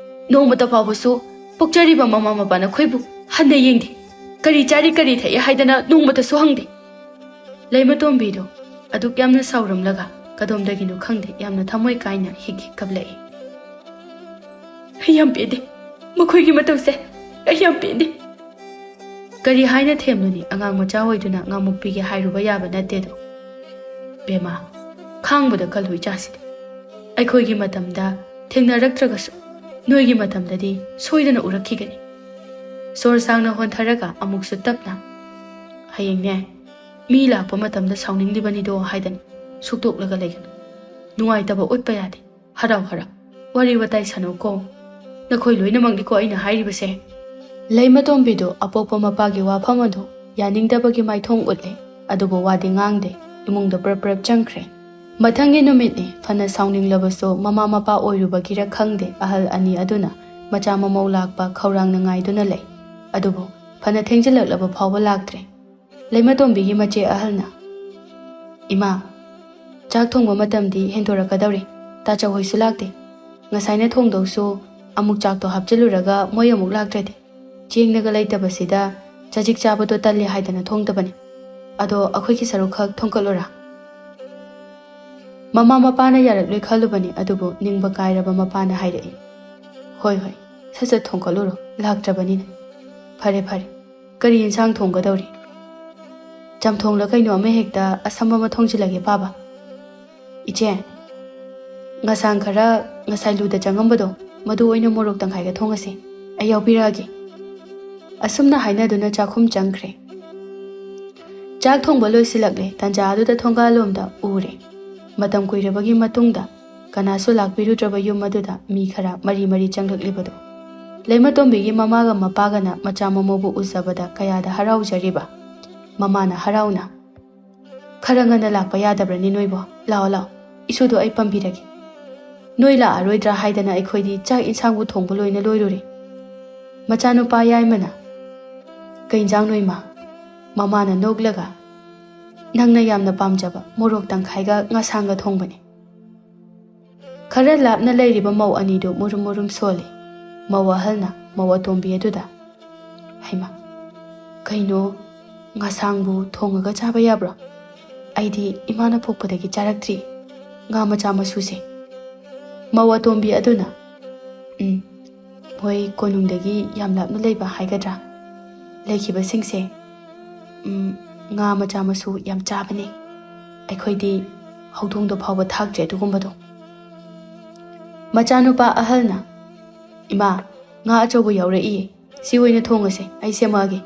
ꯅꯣꯡꯃꯇ ꯐꯥꯎꯕꯁꯨ ꯄꯣꯛꯆꯔꯤꯕ ꯃꯃꯥ ꯃꯄꯥ ꯅꯈꯣꯏꯕꯨ ꯍꯟꯅ ꯌꯦꯡꯗꯦ꯫ ꯀꯔꯤ ꯆꯥꯔꯤ, ꯀꯔꯤ ꯊꯛꯏ ꯍꯥꯏꯗꯅ ꯅꯣꯡꯃꯇꯁꯨ ꯍꯪꯗꯦ꯫" ꯂꯩꯃꯇꯣꯝꯕꯤꯗꯣ ꯑꯗꯨꯛ ꯌꯥꯝꯅ ꯁꯥꯎꯔꯝꯂꯒ ꯀꯗꯣꯝꯗꯒꯤꯅꯣ ꯈꯪꯗꯦ ꯌꯥꯝꯅ ꯊꯃꯣꯏ ꯀꯥꯏꯅ ꯍꯤꯛ ꯍꯤꯛ ꯀꯞꯂꯛꯏ꯫ "ꯑꯩ ꯌꯥꯝ ꯄꯦꯟꯗꯦ꯫ ꯃꯈꯣꯏꯒꯤ ꯃꯇꯧꯁꯦ ꯑꯩ ꯌꯥꯝ ꯄꯦꯟꯗꯦ꯫" ꯀꯔꯤ ꯍꯥꯏꯅ ꯊꯦꯝꯂꯨꯅꯤ, ꯑꯉꯥꯡ ꯃꯆꯥ ꯑꯣꯏꯗꯨꯅ ꯉꯥꯃꯨꯛꯄꯤꯒꯦ ꯍꯥꯏꯔꯨꯕ ꯌꯥꯕ ꯅꯠꯇꯦꯗꯣ꯫ "ꯕꯦꯝꯃ, ꯈꯥꯡꯕꯗ ꯀꯜꯂꯨ ꯏꯆꯥꯁꯤꯗꯤ꯫ ꯑꯩꯈꯣꯏꯒꯤ ꯃꯇꯝꯗ ꯊꯦꯡꯅꯔꯛꯇ꯭ꯔꯒꯁꯨ ꯅꯣꯏꯒꯤ ꯃꯇꯝꯗꯗꯤ ꯁꯣꯏꯗꯅ ꯎꯔꯛꯈꯤꯒꯅꯤ꯫" ꯁꯣꯔ ꯁꯥꯡꯅ ꯍꯣꯟꯊꯔꯒ ꯑꯃꯨꯛꯁꯨ ꯇꯞꯅ, "ꯍꯌꯦꯡꯅꯦ, ꯃꯤ ꯂꯥꯛꯄ ꯃꯇꯝꯗ ꯁꯥꯎꯅꯤꯡꯂꯤꯕꯅꯤꯗꯣ ꯍꯥꯏꯗꯅ ꯁꯨꯛꯇꯣꯛꯂꯒ ꯂꯩꯒꯅꯨ꯫ ꯅꯨꯡꯉꯥꯏꯇꯕ ꯎꯠꯄ ꯌꯥꯗꯦ꯫ ꯍꯔꯥꯎ ꯍꯔꯥꯎ ꯋꯥꯔꯤ ꯋꯥꯇꯥꯏ ꯁꯥꯟꯅꯧꯀꯣ꯫ ꯅꯈꯣꯏ ꯂꯣꯏꯅꯃꯛꯅꯤꯀꯣ ꯑꯩꯅ ꯍꯥꯏꯔꯤꯕꯁꯦ꯫" ꯂꯩꯃꯇꯣꯝꯕꯤꯗꯨ ꯑꯄꯣꯛꯄ ꯃꯄꯥꯒꯤ ꯋꯥꯐꯝ ꯑꯗꯨ ꯌꯥꯅꯤꯡꯗꯕꯒꯤ ꯃꯥꯏꯊꯣꯡ ꯎꯠꯂꯦ, ꯑꯗꯨꯕꯨ ꯋꯥꯗꯤ ꯉꯥꯡꯗꯦ꯫ ꯏꯃꯨꯡꯗ ꯄ꯭ꯔꯞ ꯄ꯭ꯔꯞ ꯆꯪꯈ꯭ꯔꯦ꯫ ꯃꯊꯪꯒꯤ ꯅꯨꯃꯤꯠꯅꯤ꯫ ꯐꯅ ꯁꯥꯎꯅꯤꯡꯂꯕꯁꯨ ꯃꯃꯥ ꯃꯄꯥ ꯑꯣꯏꯔꯨꯕꯒꯤꯔ ꯈꯪꯗꯦ, ꯑꯍꯜ ꯑꯅꯤ ꯑꯗꯨꯅ ꯃꯆꯥ ꯃꯃꯧ ꯂꯥꯛꯄ ꯈꯧꯔꯥꯡꯅ ꯉꯥꯏꯗꯨꯅ ꯂꯩ꯫ ꯑꯗꯨꯕꯨ ꯐꯅ ꯊꯦꯡꯖꯤꯜꯂꯛꯂꯕ ꯐꯥꯎꯕ ꯂꯥꯛꯇ꯭ꯔꯦ꯫ ꯂꯩꯃꯇꯣꯝꯕꯤꯒꯤ ꯃꯆꯦ ꯑꯍꯜꯅ, "ꯏꯃꯥ, ꯆꯥꯛ ꯊꯣꯡꯕ ꯃꯇꯝꯗꯤ ꯍꯦꯟꯗꯣꯔꯛꯀꯗꯧꯔꯦ꯫ ꯇꯥꯆꯧ ꯍꯣꯏꯁꯨ ꯂꯥꯛꯇꯦ꯫ ꯉꯁꯥꯏꯅ ꯊꯣꯡꯗꯧꯁꯨ ꯑꯃꯨꯛ ꯆꯥꯛꯇꯣ ꯍꯥꯞꯆꯤꯜꯂꯨꯔꯒ ꯃꯣꯏ ꯑꯃꯨꯛ ꯂꯥꯛꯇ꯭ꯔꯗꯤ ꯆꯦꯡꯅꯒ ꯂꯩꯇꯕꯁꯤꯗ ꯆꯖꯤꯛ ꯆꯥꯕꯗꯣ ꯇꯜꯂꯦ ꯍꯥꯏꯗꯅ ꯊꯣꯡꯗꯕꯅꯤ꯫ ꯑꯗꯣ ꯑꯩꯈꯣꯏꯒꯤ ꯁꯔꯨꯛ ꯈꯛ ꯊꯣꯡꯀꯠꯂꯨꯔꯥ?" ꯃꯃꯥ ꯃꯄꯥꯅ ꯌꯥꯔꯛꯂꯣꯏ ꯈꯜꯂꯨꯕꯅꯤ, ꯑꯗꯨꯕꯨ ꯅꯤꯡꯕ ꯀꯥꯏꯔꯕ ꯃꯄꯥꯅ ꯍꯥꯏꯔꯛꯏ, "ꯍꯣꯏ, ꯍꯣꯏ, ꯁꯠ ꯁꯠ ꯊꯣꯡꯀꯠꯂꯨꯔꯣ, ꯂꯥꯛꯇ꯭ꯔꯕꯅꯤꯅ꯫ ꯐꯔꯦ, ꯐꯔꯦ, ꯀꯔꯤ ꯌꯦꯟꯁꯥꯡ ꯊꯣꯡꯒꯗꯧꯔꯤ?" ꯆꯝꯊꯣꯡꯂ ꯀꯩꯅꯣ ꯑꯃ ꯍꯦꯛꯇ ꯑꯁꯝꯕ ꯑꯃ ꯊꯣꯡꯖꯤꯜꯂꯒꯦ, ꯄꯥꯕ꯫ ꯏꯆꯦ, ꯉꯁꯥꯡ ꯈꯔ ꯉꯁꯥꯏ ꯂꯨꯗ ꯆꯪꯉꯝꯕꯗꯣ, ꯃꯗꯨ ꯑꯣꯏꯅ ꯃꯣꯔꯣꯛ ꯇꯪꯈꯥꯏꯒ ꯊꯣꯡꯉꯁꯤ꯫ ꯑꯩ ꯌꯥꯎꯕꯤꯔꯛꯑꯒꯦ꯫ ꯑꯁꯨꯝꯅ ꯍꯥꯏꯅꯗꯨꯅ ꯆꯥꯛꯈꯨꯝ ꯆꯪꯈ꯭ꯔꯦ꯫ ꯆꯥꯛ ꯊꯣꯡꯕ ꯂꯣꯏꯁꯤꯜꯂꯛꯂꯦ꯫ ꯇꯥꯟꯖꯥ ꯑꯗꯨꯗ ꯊꯣꯡꯒꯥꯜꯂꯣꯝꯗ ꯎꯔꯦ꯫ ꯃꯇꯝ ꯀꯨꯏꯔꯕꯒꯤ ꯃꯇꯨꯡꯗ ꯀꯅꯥꯁꯨ ꯂꯥꯛꯄꯤꯔꯨꯗ꯭ꯔꯕ ꯌꯨꯝ ꯑꯗꯨꯗ ꯃꯤ ꯈꯔ ꯃꯔꯤ ꯃꯔꯤ ꯆꯪꯂꯛꯂꯤꯕꯗꯣ꯫ ꯂꯩꯃꯇꯣꯝꯕꯤꯒꯤ ꯃꯃꯥꯒ ꯃꯄꯥꯒꯅ ꯃꯆꯥ ꯃꯃꯧꯕꯨ ꯎꯖꯕꯗ ꯀꯌꯥꯗ ꯍꯔꯥꯎꯖꯔꯤꯕ꯫ ꯃꯃꯥꯅ ꯍꯔꯥꯎꯅ, "ꯈꯔ ꯉꯟꯅ ꯂꯥꯛꯄ ꯌꯥꯗꯕ꯭ꯔꯅꯤ ꯅꯣꯏꯕꯣ? ꯂꯥꯛꯑꯣ, ꯂꯥꯛꯑꯣ, ꯏꯁꯨꯗꯣ ꯑꯩ ꯄꯝꯕꯤꯔꯒꯦ꯫ ꯅꯣꯏ ꯂꯥꯛꯑꯔꯣꯏꯗ꯭ꯔꯥ ꯍꯥꯏꯗꯅ ꯑꯩꯈꯣꯏꯗꯤ ꯆꯥꯛ ꯏꯟꯁꯥꯡꯕꯨ ꯊꯣꯡꯕ ꯂꯣꯏꯅ ꯂꯣꯏꯔꯨꯔꯦ꯫ ꯃꯆꯥꯅꯨꯄꯥ ꯌꯥꯏꯃꯅ, ꯀꯩ ꯏꯟꯖꯥꯡꯅꯣ ꯏꯃꯥ?" ꯃꯃꯥꯅ ꯅꯣꯛꯂꯒ, "ꯅꯪꯅ ꯌꯥꯝꯅ ꯄꯥꯝꯖꯕ ꯃꯣꯔꯣꯛ ꯇꯪꯈꯥꯏꯒ ꯉꯥꯁꯥꯡꯒ ꯊꯣꯡꯕꯅꯦ꯫" ꯈꯔ ꯂꯥꯞꯅ ꯂꯩꯔꯤꯕ ꯃꯧ ꯑꯅꯤꯗꯨ ꯃꯨꯔꯨꯝ ꯃꯨꯔꯨꯝ ꯁꯣꯜꯂꯤ꯫ ꯃꯧ ꯑꯍꯜꯅ ꯃꯧ ꯑꯇꯣꯝꯕꯤ ꯑꯗꯨꯗ, "ꯍꯩꯃꯥ, ꯀꯩꯅꯣ, ꯉꯥꯁꯥꯡꯕꯨ ꯊꯣꯡꯉꯒ ꯆꯥꯕ ꯌꯥꯕ꯭ꯔꯣ? ꯑꯩꯗꯤ ꯏꯃꯥꯅ ꯄꯣꯛꯄꯗꯒꯤ ꯆꯥꯔꯛꯇ꯭ꯔꯤ ꯉꯥ ꯃꯆꯥ ꯃꯁꯨꯁꯦ꯫" ꯃꯧ ꯑꯇꯣꯝꯕꯤ ꯑꯗꯨꯅ, "ꯎꯝ, ꯃꯣꯏ ꯀꯣꯅꯨꯡꯗꯒꯤ ꯌꯥꯝ ꯂꯥꯞꯅ ꯂꯩꯕ ꯍꯥꯏꯒꯗ꯭ꯔꯥ, ꯂꯩꯈꯤꯕꯁꯤꯡꯁꯦ, ꯎꯝ, ꯉꯥ ꯃꯆꯥ ꯃꯁꯨ ꯌꯥꯝ ꯆꯥꯕꯅꯦ꯫ ꯑꯩꯈꯣꯏꯗꯤ ꯍꯧꯗꯣꯡꯗ ꯐꯥꯎꯕ ꯊꯥꯛꯇ꯭ꯔꯦ ꯑꯗꯨꯒꯨꯝꯕꯗꯣ꯫" ꯃꯆꯥꯅꯨꯄꯥ ꯑꯍꯜꯅ, "ꯏꯃꯥ, ꯉꯥ ꯑꯆꯧꯕ ꯌꯥꯎꯔꯛꯏꯌꯦ, ꯁꯤ ꯑꯣꯏꯅ ꯊꯣꯡꯉꯁꯦ, ꯑꯩ ꯁꯦꯝꯃꯛꯑꯒꯦ꯫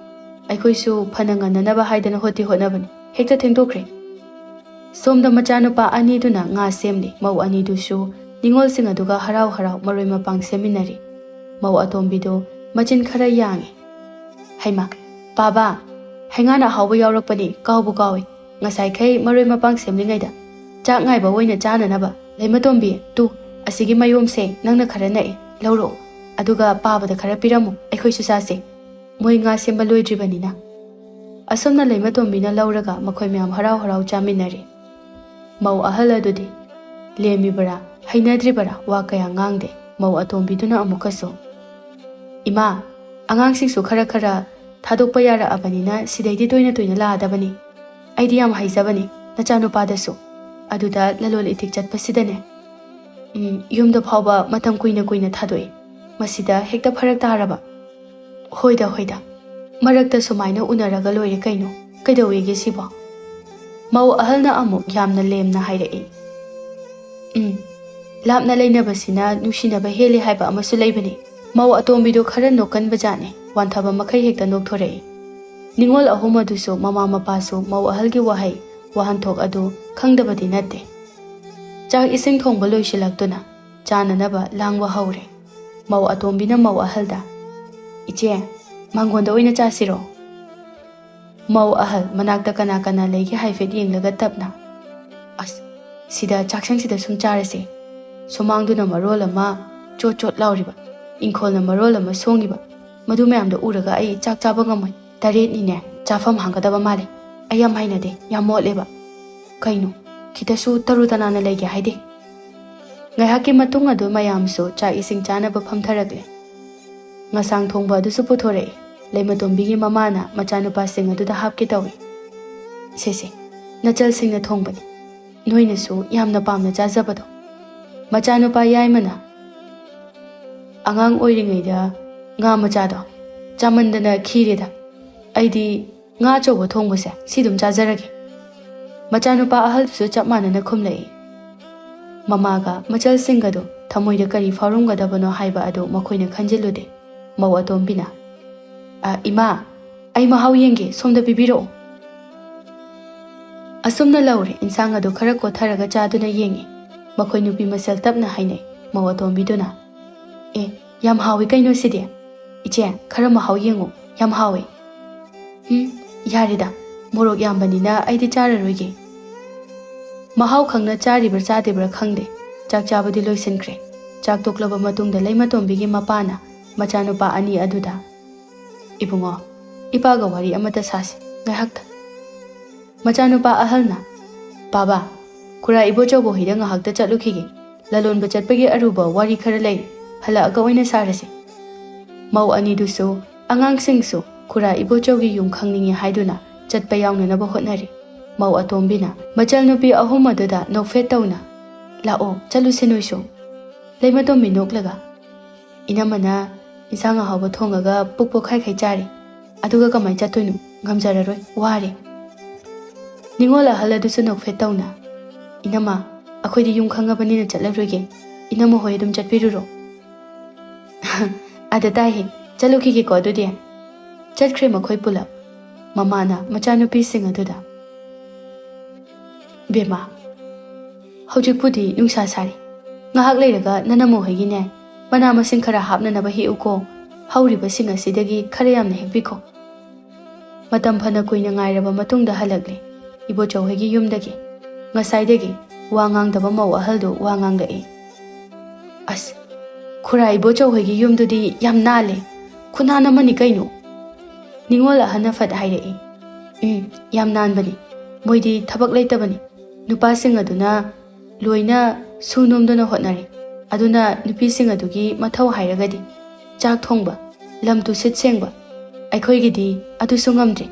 ꯑꯩꯈꯣꯏꯁꯨ ꯐꯅ ꯉꯟꯅꯅꯕ ꯍꯥꯏꯗꯅ ꯍꯣꯠꯇꯤ ꯍꯣꯠꯅꯕꯅꯤ, ꯍꯦꯛꯇ ꯊꯦꯡꯗꯣꯛꯈ꯭ꯔꯦ꯫" ꯁꯣꯝꯗ ꯃꯆꯥꯅꯨꯄꯥ ꯑꯅꯤꯗꯨꯅ ꯉꯥ ꯁꯦꯝꯂꯤ꯫ ꯃꯧ ꯑꯅꯤꯗꯨꯁꯨ ꯅꯤꯉꯣꯜꯁꯤꯡ ꯑꯗꯨꯒ ꯍꯔꯥꯎ ꯍꯔꯥꯎ ꯃꯔꯣꯏ ꯃꯄꯥꯡ ꯁꯦꯝꯃꯤꯟꯅꯔꯤ꯫ ꯃꯧ ꯑꯇꯣꯝꯕꯤꯗꯨ ꯃꯆꯤꯟ ꯈꯔ ꯌꯥꯡꯉꯤ꯫ "ꯍꯩꯃꯥ, ꯄꯥꯕ, ꯍꯩꯉꯥꯟ ꯑꯍꯥꯎꯕ ꯌꯥꯎꯔꯛꯄꯅꯤ, ꯀꯥꯎꯕꯨ ꯀꯥꯎꯏ꯫ ꯉꯁꯥꯏꯈꯩ ꯃꯔꯣꯏ ꯃꯄꯥꯡ ꯁꯦꯝꯂꯤꯉꯩꯗ ꯆꯥꯛ ꯉꯥꯏꯕ ꯑꯣꯏꯅ ꯆꯥꯅꯅꯕ ꯂꯩꯃꯇꯣꯝꯕꯤ, ꯇꯨ, ꯑꯁꯤꯒꯤ ꯃꯥꯏꯌꯣꯝꯁꯦ ꯅꯪꯅ ꯈꯔ ꯅꯛꯑꯦ, ꯂꯧꯔꯛꯑꯣ꯫ ꯑꯗꯨꯒ ꯄꯥꯕꯗ ꯈꯔ ꯄꯤꯔꯝꯃꯨ, ꯑꯩꯈꯣꯏꯁꯨ ꯆꯥꯁꯦ꯫ ꯃꯣꯏ ꯉꯥ ꯁꯦꯝꯕ ꯂꯣꯏꯗ꯭ꯔꯤꯕꯅꯤꯅ꯫" ꯑꯁꯨꯝꯅ ꯂꯩꯃꯇꯣꯝꯕꯤꯅ ꯂꯧꯔꯒ ꯃꯈꯣꯏ ꯃꯌꯥꯝ ꯍꯔꯥꯎ ꯍꯔꯥꯎ ꯆꯥꯃꯤꯟꯅꯔꯤ꯫ ꯃꯧ ꯑꯍꯜ ꯑꯗꯨꯗꯤ ꯂꯦꯝꯃꯤꯕꯔꯥ, ꯍꯩꯅꯗ꯭ꯔꯤꯕꯔꯥ, ꯋꯥ ꯀꯌꯥ ꯉꯥꯡꯗꯦ꯫ ꯃꯧ ꯑꯇꯣꯝꯕꯤꯗꯨꯅ ꯑꯃꯨꯛꯀꯁꯨ, "ꯏꯃꯥ, ꯑꯉꯥꯡꯁꯤꯡꯁꯨ ꯈꯔ ꯈꯔ ꯊꯥꯗꯣꯛꯄ ꯌꯥꯔꯛꯑꯕꯅꯤꯅ ꯁꯤꯗꯩꯗꯤ ꯇꯣꯏꯅ ꯇꯣꯏꯅ ꯂꯥꯛꯑꯗꯕꯅꯤ꯫ ꯑꯩꯗꯤ ꯌꯥꯝ ꯍꯥꯏꯖꯕꯅꯤ ꯅꯆꯥꯅꯨꯄꯥꯗꯁꯨ꯫ ꯑꯗꯨꯗ ꯂꯂꯣꯟ ꯏꯇꯤꯛ ꯆꯠꯄꯁꯤꯗꯅꯦ, ꯎꯝ, ꯌꯨꯝꯗ ꯐꯥꯎꯕ ꯃꯇꯝ ꯀꯨꯏꯅ ꯀꯨꯏꯅ ꯊꯥꯗꯣꯛꯏ꯫ ꯃꯁꯤꯗ ꯍꯦꯛꯇ ꯐꯔꯛ ꯇꯥꯔꯕ꯫" "ꯍꯣꯏꯗ, ꯍꯣꯏꯗ, ꯃꯔꯛꯇ ꯁꯨꯃꯥꯏꯅ ꯎꯅꯔꯒ ꯂꯣꯏꯔꯦ ꯀꯩꯅꯣ, "ꯀꯩꯗꯧꯋꯦꯒꯦ ꯁꯤꯕꯣ?" ꯃꯧ ꯑꯍꯜꯅ ꯑꯃꯨꯛ ꯌꯥꯝꯅ ꯂꯦꯝꯅ ꯍꯥꯏꯔꯛꯏ, "ꯎꯝ, ꯂꯥꯞꯅ ꯂꯩꯅꯕꯁꯤꯅ ꯅꯨꯡꯁꯤꯅꯕ ꯍꯦꯜꯂꯤ ꯍꯥꯏꯕ ꯑꯃꯁꯨ ꯂꯩꯕꯅꯤ꯫" ꯃꯧ ꯑꯇꯣꯝꯕꯤꯗꯣ ꯈꯔ ꯅꯣꯛꯀꯟꯕ ꯖꯥꯠꯅꯤ, ꯋꯥꯟꯊꯕ ꯃꯈꯩ ꯍꯦꯛꯇ ꯅꯣꯛꯊꯣꯔꯛꯏ꯫ ꯅꯤꯉꯣꯜ ꯑꯍꯨꯝ ꯑꯗꯨꯁꯨ ꯃꯃꯥ ꯃꯄꯥꯁꯨ ꯃꯧ ꯑꯍꯜꯒꯤ ꯋꯥꯍꯩ ꯋꯥꯍꯟꯊꯣꯛ ꯑꯗꯨ ꯈꯪꯗꯕꯗꯤ ꯅꯠꯇꯦ꯫ ꯆꯥꯛ ꯏꯁꯤꯡ ꯊꯣꯡꯕ ꯂꯣꯏꯁꯤꯜꯂꯛꯇꯨꯅ ꯆꯥꯅꯅꯕ ꯂꯥꯡꯕ ꯍꯧꯔꯦ꯫ ꯃꯧ ꯑꯇꯣꯝꯕꯤꯅ ꯃꯧ ꯑꯍꯜꯗ, "ꯏꯆꯦ, ꯃꯥꯡꯒꯣꯟꯗ ꯑꯣꯏꯅ ꯆꯥꯁꯤꯔꯣ?" ꯃꯧ ꯑꯍꯜ ꯃꯅꯥꯛꯇ ꯀꯅꯥ ꯀꯅꯥ ꯂꯩꯒꯦ ꯍꯥꯏꯐꯦꯠ ꯌꯦꯡꯂꯒ ꯇꯞꯅ, "ꯑꯁ, ꯁꯤꯗ ꯆꯥꯛꯁꯪꯁꯤꯗ ꯁꯨꯝ ꯆꯥꯔꯁꯦ꯫ ꯁꯨꯃꯥꯡꯗꯨꯅ ꯃꯔꯣꯜ ꯑꯃ ꯆꯣꯠ ꯆꯣꯠ ꯂꯥꯎꯔꯤꯕ, ꯏꯪꯈꯣꯜꯅ ꯃꯔꯣꯜ ꯑꯃ ꯁꯣꯡꯉꯤꯕ, ꯃꯗꯨ ꯃꯌꯥꯝꯗꯣ ꯎꯔꯒ ꯑꯩ ꯆꯥꯛ ꯆꯥꯕ ꯉꯝꯃꯣꯏ꯫ ꯇꯔꯦꯠꯅꯤꯅꯦ, ꯆꯥꯐꯝ ꯍꯥꯡꯒꯗꯕ ꯃꯥꯜꯂꯦ꯫ ꯑꯩ ꯌꯥꯝ ꯍꯩꯅꯗꯦ, ꯌꯥꯝ ꯃꯣꯠꯂꯦꯕ꯫ ꯀꯩꯅꯣ, ꯈꯤꯇꯁꯨ ꯇꯔꯨ ꯇꯅꯥꯟꯅ ꯂꯩꯒꯦ ꯍꯥꯏꯗꯦ꯫" ꯉꯥꯏꯍꯥꯛꯀꯤ ꯃꯇꯨꯡ ꯑꯗꯨ ꯃꯌꯥꯝꯁꯨ ꯆꯥꯛ ꯏꯁꯤꯡ ꯆꯥꯅꯕ ꯐꯝꯊꯔꯛꯂꯦ꯫ ꯉꯁꯥꯡ ꯊꯣꯡꯕ ꯑꯗꯨꯁꯨ ꯄꯨꯊꯣꯔꯛꯏ꯫ ꯂꯩꯃꯇꯣꯝꯕꯤꯒꯤ ꯃꯃꯥꯅ ꯃꯆꯥꯅꯨꯄꯥꯁꯤꯡ ꯑꯗꯨꯗ ꯍꯥꯞꯀꯦ ꯇꯧꯏ꯫ "ꯁꯦ ꯁꯦ, ꯅꯆꯜꯁꯤꯡꯅ ꯊꯣꯡꯕꯅꯤ, ꯅꯣꯏꯅꯁꯨ ꯌꯥꯝꯅ ꯄꯥꯝꯅ ꯆꯥꯖꯕꯗꯣ꯫" ꯃꯆꯥꯅꯨꯄꯥ ꯌꯥꯏꯃꯅ, "ꯑꯉꯥꯡ ꯑꯣꯏꯔꯤꯉꯩꯗ ꯉꯥ ꯃꯆꯥꯗꯣ ꯆꯥꯃꯟꯗꯅ ꯈꯤꯔꯦꯗ꯫ ꯑꯩꯗꯤ ꯉꯥ ꯑꯆꯧꯕ ꯊꯣꯡꯕꯁꯦ ꯁꯤ ꯑꯗꯨꯝ ꯆꯥꯖꯔꯒꯦ꯫" ꯃꯆꯥꯅꯨꯄꯥ ꯑꯍꯜꯗꯨꯁꯨ ꯆꯞ ꯃꯥꯟꯅꯅ ꯈꯨꯝꯂꯛꯏ꯫ ꯃꯃꯥꯒ ꯃꯆꯜꯁꯤꯡꯒꯗꯨ ꯊꯃꯣꯏꯗ ꯀꯔꯤ ꯐꯥꯎꯔꯝꯒꯗꯕꯅꯣ ꯍꯥꯏꯕ ꯑꯗꯨ ꯃꯈꯣꯏꯅ ꯈꯟꯖꯤꯜꯂꯨꯗꯦ꯫ ꯃꯧ ꯑꯇꯣꯝꯕꯤꯅ, "ꯑ, ꯏꯃꯥ, ꯑꯩ ꯃꯍꯥꯎ ꯌꯦꯡꯒꯦ, ꯁꯣꯝꯗ ꯄꯤꯕꯤꯔꯛꯑꯣ꯫" ꯑꯁꯨꯝꯅ ꯂꯧꯔꯦ, ꯏꯟꯁꯥꯡ ꯑꯗꯨ ꯈꯔ ꯀꯣꯠꯊꯔꯒ ꯆꯥꯗꯨꯅ ꯌꯦꯡꯉꯤ꯫ ꯃꯈꯣꯏ ꯅꯨꯄꯤ ꯃꯁꯦꯜ ꯇꯞꯅ ꯍꯥꯏꯅꯩ꯫ ꯃꯧ ꯑꯇꯣꯝꯕꯤꯗꯨꯅ, "ꯑꯦ, ꯌꯥꯝ ꯍꯥꯎꯏ ꯀꯩꯅꯣ ꯁꯤꯗꯤ꯫ ꯏꯆꯦ, ꯈꯔ ꯃꯍꯥꯎ ꯌꯦꯡꯉꯨ, ꯌꯥꯝ ꯍꯥꯎꯏ꯫" "ꯎꯝ, ꯌꯥꯔꯦꯗ, ꯃꯣꯔꯣꯛ ꯌꯥꯝꯕꯅꯤꯅ ꯑꯩꯗꯤ ꯆꯥꯔꯔꯣꯏꯒꯦ꯫" ꯃꯍꯥꯎ ꯈꯪꯅ ꯆꯥꯔꯤꯕ꯭ꯔꯥ ꯆꯥꯗ꯭ꯔꯤꯕ꯭ꯔꯥ ꯈꯪꯗꯦ, ꯆꯥꯛ ꯆꯥꯕꯗꯤ ꯂꯣꯏꯁꯤꯟꯈ꯭ꯔꯦ꯫ ꯆꯥꯛ ꯇꯣꯛꯂꯕ ꯃꯇꯨꯡꯗ ꯂꯩꯃꯇꯣꯝꯕꯤꯒꯤ ꯃꯄꯥꯅ ꯃꯆꯥꯅꯨꯄꯥ ꯑꯅꯤ ꯑꯗꯨꯗ, "ꯏꯕꯨꯡꯉꯣ, ꯏꯄꯥꯒ ꯋꯥꯔꯤ ꯑꯃꯇ ꯁꯥꯁꯤ ꯉꯥꯏꯍꯥꯛꯇ꯫" ꯃꯆꯥꯅꯨꯄꯥ ꯑꯍꯜꯅ, "ꯕꯥꯕꯥ, ꯈꯨꯔꯥ ꯏꯕꯣꯆꯧꯕ ꯍꯣꯏꯗ ꯉꯥꯏꯍꯥꯛꯇ ꯆꯠꯂꯨꯈꯤꯒꯦ꯫ ꯂꯂꯣꯟꯕ ꯆꯠꯄꯒꯤ ꯑꯔꯨꯕ ꯋꯥꯔꯤ ꯈꯔ ꯂꯩꯔꯤ, ꯍꯜꯂꯛꯑꯒ ꯑꯣꯏꯅ ꯁꯥꯔꯁꯤ꯫" ꯃꯧ ꯑꯅꯤꯗꯨꯁꯨ, ꯑꯉꯥꯡꯁꯤꯡꯁꯨ ꯈꯨꯔꯥ ꯏꯕꯣꯆꯧꯒꯤ ꯌꯨꯝ ꯈꯪꯅꯤꯡꯉꯤ ꯍꯥꯏꯗꯨꯅ ꯆꯠꯄ ꯌꯥꯎꯅꯅꯕ ꯍꯣꯠꯅꯔꯤ꯫ ꯃꯧ ꯑꯇꯣꯝꯕꯤꯅ ꯃꯆꯜꯅꯨꯄꯤ ꯑꯍꯨꯝ ꯑꯗꯨꯗ ꯅꯣꯛꯐꯦꯠ ꯇꯧꯅ, "ꯂꯥꯛꯑꯣ, ꯆꯠꯂꯨꯁꯦ ꯅꯣꯏꯁꯨ꯫" ꯂꯩꯃꯇꯣꯝꯕꯤ ꯅꯣꯛꯂꯒ, "ꯏꯅꯝꯃꯅ ꯏꯟꯁꯥꯡ ꯑꯍꯥꯎꯕ ꯊꯣꯡꯉꯒ ꯄꯨꯛ ꯄꯣꯛꯈꯥꯏꯈꯩ ꯆꯥꯔꯤ, ꯑꯗꯨꯒ ꯀꯃꯥꯏ ꯆꯠꯇꯣꯏꯅꯣ? "ꯉꯝꯖꯔꯔꯣꯏ, ꯋꯥꯔꯦ꯫" ꯅꯤꯉꯣꯜ ꯑꯍꯜ ꯑꯗꯨꯁꯨ ꯅꯣꯛꯐꯦꯠ ꯇꯧꯅ, "ꯏꯅꯝꯃ, ꯑꯩꯈꯣꯏꯗꯤ ꯌꯨꯝ ꯈꯪꯉꯕꯅꯤꯅ ꯆꯠꯂꯔꯣꯏꯒꯦ꯫ ꯏꯅꯝꯃ ꯍꯣꯏ ꯑꯗꯨꯝ ꯆꯠꯄꯤꯔꯨꯔꯣ꯫" "ꯑꯗ ꯇꯥꯏꯍꯦ, ꯆꯠꯂꯨꯈꯤꯒꯦꯀꯣ ꯑꯗꯨꯗꯤ꯫" ꯆꯠꯈ꯭ꯔꯦ ꯃꯈꯣꯏ ꯄꯨꯂꯞ꯫ ꯃꯃꯥꯅ ꯃꯆꯥꯅꯨꯄꯤꯁꯤꯡ ꯑꯗꯨꯗ, "ꯕꯦꯝꯃ, ꯍꯧꯖꯤꯛꯄꯨꯗꯤ ꯅꯨꯡꯁꯥ ꯁꯥꯔꯤ꯫ ꯉꯥꯏꯍꯥꯛ ꯂꯩꯔꯒ ꯅꯅꯝꯃ ꯍꯣꯏꯒꯤꯅꯦ, ꯃꯅꯥ ꯃꯁꯤꯡ ꯈꯔ ꯍꯥꯞꯅꯅꯕ ꯍꯦꯛꯎꯀꯣ꯫ ꯍꯧꯔꯤꯕꯁꯤꯡ ꯑꯁꯤꯗꯒꯤ ꯈꯔ ꯌꯥꯝꯅ ꯍꯦꯛꯄꯤꯈꯣ꯫" ꯃꯇꯝ ꯐꯅ ꯀꯨꯏꯅ ꯉꯥꯏꯔꯕ ꯃꯇꯨꯡꯗ ꯍꯜꯂꯛꯂꯦ ꯏꯕꯣꯆꯧ ꯍꯣꯏꯒꯤ ꯌꯨꯝꯗꯒꯤ꯫ ꯉꯁꯥꯏꯗꯒꯤ ꯋꯥ ꯉꯥꯡꯗꯕ ꯃꯧ ꯑꯍꯜꯗꯨ ꯋꯥ ꯉꯥꯡꯂꯛꯏ꯫ "ꯑꯁ, ꯈꯨꯔꯥ ꯏꯕꯣꯆꯧ ꯍꯣꯏꯒꯤ ꯌꯨꯝꯗꯨꯗꯤ ꯌꯥꯝ ꯅꯥꯜꯂꯦ꯫ ꯈꯨꯅꯥꯟ ꯑꯃꯅꯤ ꯀꯩꯅꯣ꯫" ꯅꯤꯉꯣꯜ ꯑꯍꯟꯅ ꯐꯠ ꯍꯥꯏꯔꯛꯏ꯫ "ꯎꯝ, ꯌꯥꯝ ꯅꯥꯟꯕꯅꯤ꯫ ꯃꯣꯏꯗꯤ ꯊꯕꯛ ꯂꯩꯇꯕꯅꯤ꯫ ꯅꯨꯄꯥꯁꯤꯡ ꯑꯗꯨꯅ ꯂꯣꯏꯅ ꯁꯨ ꯅꯣꯝꯗꯨꯅ ꯍꯣꯠꯅꯔꯤ꯫ ꯑꯗꯨꯅ ꯅꯨꯄꯤꯁꯤꯡ ꯑꯗꯨꯒꯤ ꯃꯊꯧ ꯍꯥꯏꯔꯒꯗꯤ ꯆꯥꯛ ꯊꯣꯡꯕ, ꯂꯝ ꯇꯨꯁꯤꯠ ꯁꯦꯡꯕ꯫ ꯑꯩꯈꯣꯏꯒꯤꯗꯤ ꯑꯗꯨꯁꯨ ꯉꯝꯗ꯭ꯔꯤ꯫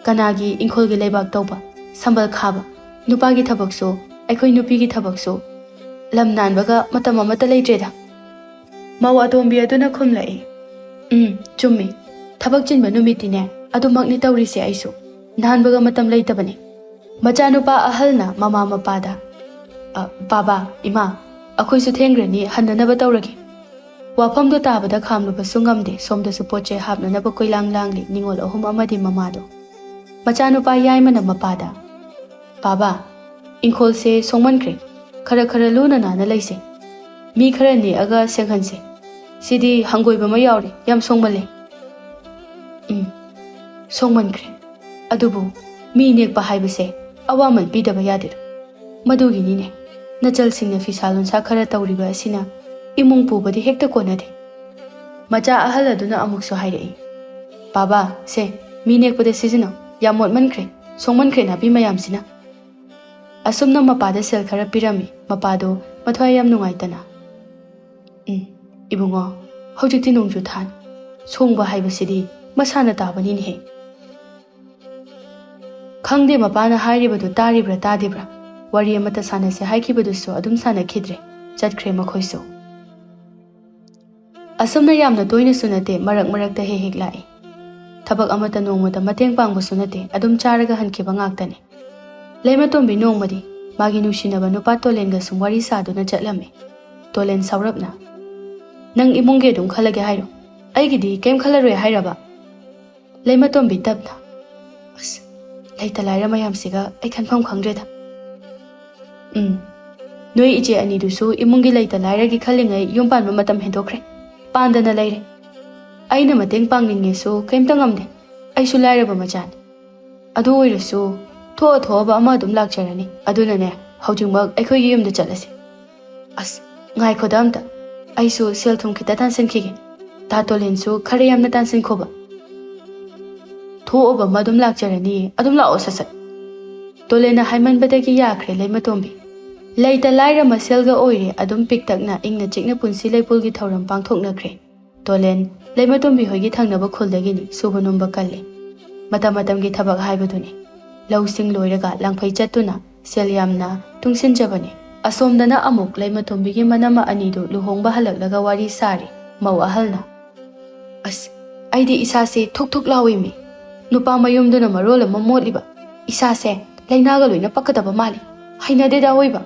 ꯀꯅꯥꯒꯤ ꯏꯪꯈꯣꯜꯒꯤ ꯂꯩꯕꯥꯛ ꯇꯧꯕ, ꯁꯝꯕꯜ ꯈꯥꯕ, ꯅꯨꯄꯥꯒꯤ ꯊꯕꯛꯁꯨ, ꯑꯩꯈꯣꯏ ꯅꯨꯄꯤꯒꯤ ꯊꯕꯛꯁꯨ꯫ ꯂꯝ ꯅꯥꯟꯕꯒ ꯃꯇꯝ ꯑꯃꯠꯇ ꯂꯩꯇ꯭ꯔꯦꯗ꯫" ꯃꯧ ꯑꯇꯣꯝꯕꯤ ꯑꯗꯨꯅ ꯈꯨꯝꯂꯛꯏ꯫ "ꯎꯝ, ꯆꯨꯝꯃꯤ꯫ ꯊꯕꯛ ꯆꯤꯟꯕ ꯅꯨꯃꯤꯠꯇꯤꯅꯦ, ꯑꯗꯨꯃꯛꯅꯤ ꯇꯧꯔꯤꯁꯦ ꯑꯩꯁꯨ꯫ ꯅꯥꯟꯕꯒ ꯃꯇꯝ ꯂꯩꯇꯕꯅꯤ꯫" ꯃꯆꯥꯅꯨꯄꯥ ꯑꯍꯜꯅ ꯃꯃꯥ ꯃꯄꯥꯗ, "ꯑ, ꯕꯥꯕꯥ, ꯏꯃꯥ, ꯑꯩꯈꯣꯏꯁꯨ ꯊꯦꯡꯈ꯭ꯔꯅꯤ, ꯍꯟꯅꯅꯕ ꯇꯧꯔꯒꯦ꯫" ꯋꯥꯐꯝꯗꯣ ꯇꯥꯕꯗ ꯈꯥꯝꯂꯨꯕꯁꯨ ꯉꯝꯗꯦ꯫ ꯁꯣꯝꯗꯁꯨ ꯄꯣꯠ ꯆꯩ ꯍꯥꯞꯅꯅꯕ ꯀꯣꯏꯂꯥꯡ ꯂꯥꯡꯂꯤ ꯅꯤꯉꯣꯜ ꯑꯍꯨꯝ ꯑꯃꯗꯤ ꯃꯃꯥꯗꯣ꯫ ꯃꯆꯥꯅꯨꯄꯥ ꯌꯥꯏꯃꯅ ꯃꯄꯥꯗ, "ꯕꯥꯕꯥ, ꯏꯪꯈꯣꯜꯁꯦ ꯁꯣꯡꯃꯟꯈ꯭ꯔꯦ꯫ ꯈꯔ ꯈꯔ ꯂꯨꯅ ꯅꯥꯟꯅ ꯂꯩꯁꯦ꯫ ꯃꯤ ꯈꯔ ꯅꯦꯛꯑꯒ ꯁꯦꯡꯍꯟꯁꯦ꯫ ꯁꯤꯗꯤ ꯍꯪꯒꯣꯏꯕ ꯑꯃ ꯌꯥꯎꯔꯦ, ꯌꯥꯝ ꯁꯣꯡꯃꯜꯂꯦ꯫" "ꯎꯝ, ꯁꯣꯡꯃꯟꯈ꯭ꯔꯦ꯫ ꯑꯗꯨꯕꯨ ꯃꯤ ꯅꯦꯛꯄ ꯍꯥꯏꯕꯁꯦ ꯑꯋꯥꯃꯟ ꯄꯤꯗꯕ ꯌꯥꯗꯦꯗꯣ꯫ ꯃꯗꯨꯒꯤꯅꯤꯅꯦ ꯅꯆꯜꯁꯤꯡꯅ ꯐꯤꯁꯥ ꯂꯣꯟꯁꯥ ꯈꯔ ꯇꯧꯔꯤꯕ ꯑꯁꯤꯅ ꯏꯃꯨꯡ ꯄꯨꯕꯗꯤ ꯍꯦꯛꯇ ꯀꯣꯟꯅꯗꯦ꯫" ꯃꯆꯥ ꯑꯍꯜ ꯑꯗꯨꯅ ꯑꯃꯨꯛꯁꯨ ꯍꯥꯏꯔꯛꯏ, "ꯕꯥꯕꯥ, ꯁꯦ, ꯃꯤ ꯅꯦꯛꯄꯗ ꯁꯤꯖꯤꯟꯅꯧ꯫ ꯌꯥꯝ ꯃꯣꯠꯃꯟꯈ꯭ꯔꯦ, ꯁꯣꯡꯃꯟꯈ꯭ꯔꯦ ꯅꯥꯄꯤ ꯃꯌꯥꯝꯁꯤꯅ꯫" ꯑꯁꯨꯝꯅ ꯃꯄꯥꯗ ꯁꯦꯜ ꯈꯔ ꯄꯤꯔꯝꯃꯤ꯫ ꯃꯄꯥꯗꯣ ꯃꯊ꯭ꯋꯥꯏ ꯌꯥꯝ ꯅꯨꯡꯉꯥꯏꯇꯅ, "ꯎꯝ, ꯏꯕꯨꯡꯉꯣ, ꯍꯧꯖꯤꯛꯇꯤ ꯅꯣꯡꯖꯨ ꯊꯥꯅꯤ꯫ ꯁꯣꯡꯕ ꯍꯥꯏꯕꯁꯤꯗꯤ ꯃꯁꯥꯅ ꯇꯥꯕꯅꯤꯅꯦꯍꯦ꯫" ꯈꯪꯗꯦ ꯃꯄꯥꯅ ꯍꯥꯏꯔꯤꯕꯗꯨ ꯇꯥꯔꯤꯕ꯭ꯔꯥ ꯇꯥꯗꯦꯕ꯭ꯔꯥ꯫ ꯋꯥꯔꯤ ꯑꯃꯠꯇ ꯁꯥꯟꯅꯁꯦ ꯍꯥꯏꯈꯤꯕꯗꯨꯁꯨ ꯑꯗꯨꯝ ꯁꯥꯟꯅꯈꯤꯗ꯭ꯔꯦ꯫ ꯆꯠꯈ꯭ꯔꯦ ꯃꯈꯣꯏꯁꯨ꯫ ꯑꯁꯨꯝꯅ ꯌꯥꯝꯅ ꯇꯣꯏꯅꯁꯨ ꯅꯠꯇꯦ, ꯃꯔꯛ ꯃꯔꯛꯇ ꯍꯦꯛ ꯍꯦꯛ ꯂꯥꯛꯏ꯫ ꯊꯕꯛ ꯑꯃꯠꯇ ꯅꯣꯡꯃꯇ ꯃꯇꯦꯡ ꯄꯥꯡꯕꯁꯨ ꯅꯠꯇꯦ, ꯑꯗꯨꯝ ꯆꯥꯔꯒ ꯍꯟꯈꯤꯕ ꯉꯥꯛꯇꯅꯤ꯫ ꯂꯩꯃꯇꯣꯝꯕꯤ ꯅꯣꯡꯃꯗꯤ ꯃꯥꯒꯤ ꯅꯨꯡꯁꯤꯅꯕ ꯅꯨꯄꯥ ꯇꯣꯂꯦꯟꯒ ꯁꯨꯝ ꯋꯥꯔꯤ ꯁꯥꯗꯨꯅ ꯆꯠꯂꯝꯃꯤ꯫ ꯇꯣꯂꯦꯟ ꯁꯥꯎꯔꯞꯅ, "ꯅꯪ ꯏꯃꯨꯡꯒꯤ ꯑꯗꯨꯝ ꯈꯜꯂꯒꯦ ꯍꯥꯏꯔꯣ? ꯑꯩꯒꯤꯗꯤ ꯀꯩꯝ ꯈꯜꯂꯔꯣꯏ ꯍꯥꯏꯔꯕ?" ꯂꯩꯃꯇꯣꯝꯕꯤ ꯇꯞꯅ, "ꯑꯁ, ꯂꯩꯇ ꯂꯥꯏꯔ ꯃꯌꯥꯝꯁꯤꯒ ꯑꯩ ꯈꯟꯐꯝ ꯈꯪꯗ꯭ꯔꯦꯗ꯫ ꯎꯝ, ꯅꯣꯏ ꯏꯆꯦ ꯑꯅꯤꯗꯨꯁꯨ ꯏꯃꯨꯡꯒꯤ ꯂꯩꯇ ꯂꯥꯏꯔꯒꯤ ꯈꯜꯂꯤꯉꯩ ꯌꯨꯝ ꯄꯥꯟꯕ ꯃꯇꯝ ꯍꯦꯟꯗꯣꯛꯈ꯭ꯔꯦ꯫ ꯄꯥꯟꯗꯅ ꯂꯩꯔꯦ꯫ ꯑꯩꯅ ꯃꯇꯦꯡ ꯄꯥꯡꯅꯤꯡꯉꯦꯁꯨ ꯀꯩꯝꯇ ꯉꯝꯗꯦ꯫ ꯑꯩꯁꯨ ꯂꯥꯏꯔꯕ ꯃꯆꯥꯅꯤ꯫ ꯑꯗꯨ ꯑꯣꯏꯔꯁꯨ ꯊꯣꯛꯑ ꯊꯣꯛꯑꯕ ꯑꯃ ꯑꯗꯨꯝ ꯂꯥꯛꯆꯔꯅꯤ꯫ ꯑꯗꯨꯅꯅꯦ, ꯍꯧꯖꯤꯛꯃꯛ ꯑꯩꯈꯣꯏꯒꯤ ꯌꯨꯝꯗ ꯆꯠꯂꯁꯤ꯫" "ꯑꯁ, ꯉꯥꯏꯈꯣꯗ ꯑꯝꯇ꯫ ꯑꯩꯁꯨ ꯁꯦꯜ ꯊꯨꯝ ꯈꯤꯇ ꯇꯥꯟꯁꯤꯟꯈꯤꯒꯦ꯫ ꯇꯥ ꯇꯣꯂꯦꯟꯁꯨ ꯈꯔ ꯌꯥꯝꯅ ꯇꯥꯟꯁꯤꯟꯈꯣꯕ꯫ ꯊꯣꯛꯑꯕ ꯑꯃ ꯑꯗꯨꯝ ꯂꯥꯛꯆꯔꯅꯤ꯫ ꯑꯗꯨꯝ ꯂꯥꯛꯑꯣ ꯁꯠ ꯁꯠ꯫" ꯇꯣꯂꯦꯟꯅ ꯍꯥꯏꯃꯟꯕꯗꯒꯤ ꯌꯥꯈ꯭ꯔꯦ ꯂꯩꯃꯇꯣꯝꯕꯤ꯫ ꯂꯩꯇ ꯂꯥꯏꯔ ꯃꯁꯦꯜꯒ ꯑꯣꯏꯔꯦ ꯑꯗꯨꯝ ꯄꯤꯛꯇꯛꯅ ꯏꯪꯅ ꯆꯤꯛꯅ ꯄꯨꯟꯁꯤ ꯂꯩꯄꯨꯜꯒꯤ ꯊꯧꯔꯝ ꯄꯥꯡꯊꯣꯛꯅꯈ꯭ꯔꯦ꯫ ꯇꯣꯂꯦꯟ, ꯂꯩꯃꯇꯣꯝꯕꯤ ꯍꯣꯏꯒꯤ ꯊꯪꯅꯕ ꯈꯨꯜꯗꯒꯤꯅꯤ, ꯁꯨꯕ ꯅꯣꯝꯕ ꯀꯜꯂꯤ꯫ ꯃꯇꯝ ꯃꯇꯝꯒꯤ ꯊꯕꯛ ꯍꯥꯏꯕꯗꯨꯅꯤ꯫ ꯂꯧꯁꯤꯡ ꯂꯣꯏꯔꯒ ꯂꯥꯡꯐꯩ ꯆꯠꯇꯨꯅ ꯁꯦꯜ ꯌꯥꯝꯅ ꯇꯨꯡꯁꯤꯟꯖꯕꯅꯤ꯫ ꯑꯁꯣꯝꯗꯅ ꯑꯃꯨꯛ ꯂꯩꯃꯇꯣꯝꯕꯤꯒꯤ ꯃꯅꯝꯃ ꯑꯅꯤꯗꯨ ꯂꯨꯍꯣꯡꯕ ꯍꯜꯂꯛꯂꯒ ꯋꯥꯔꯤ ꯁꯥꯔꯤ꯫ ꯃꯧ ꯑꯍꯜꯅ, "ꯑꯁ, ꯑꯩꯗꯤ ꯏꯁꯥꯁꯦ ꯊꯨꯛ ꯊꯨꯛ ꯂꯥꯎꯏꯃꯤ꯫ ꯅꯨꯄꯥ ꯃꯌꯨꯝꯗꯨꯅ ꯃꯔꯣꯜ ꯑꯃ ꯃꯣꯠꯂꯤꯕ꯫ ꯏꯁꯥꯁꯦ ꯂꯥꯏꯅꯥꯒ ꯂꯣꯏꯅ ꯄꯛꯀꯗꯕ ꯃꯥꯜꯂꯤ꯫ ꯍꯩꯅꯗꯦꯗ ꯑꯑꯣꯏꯕ꯫"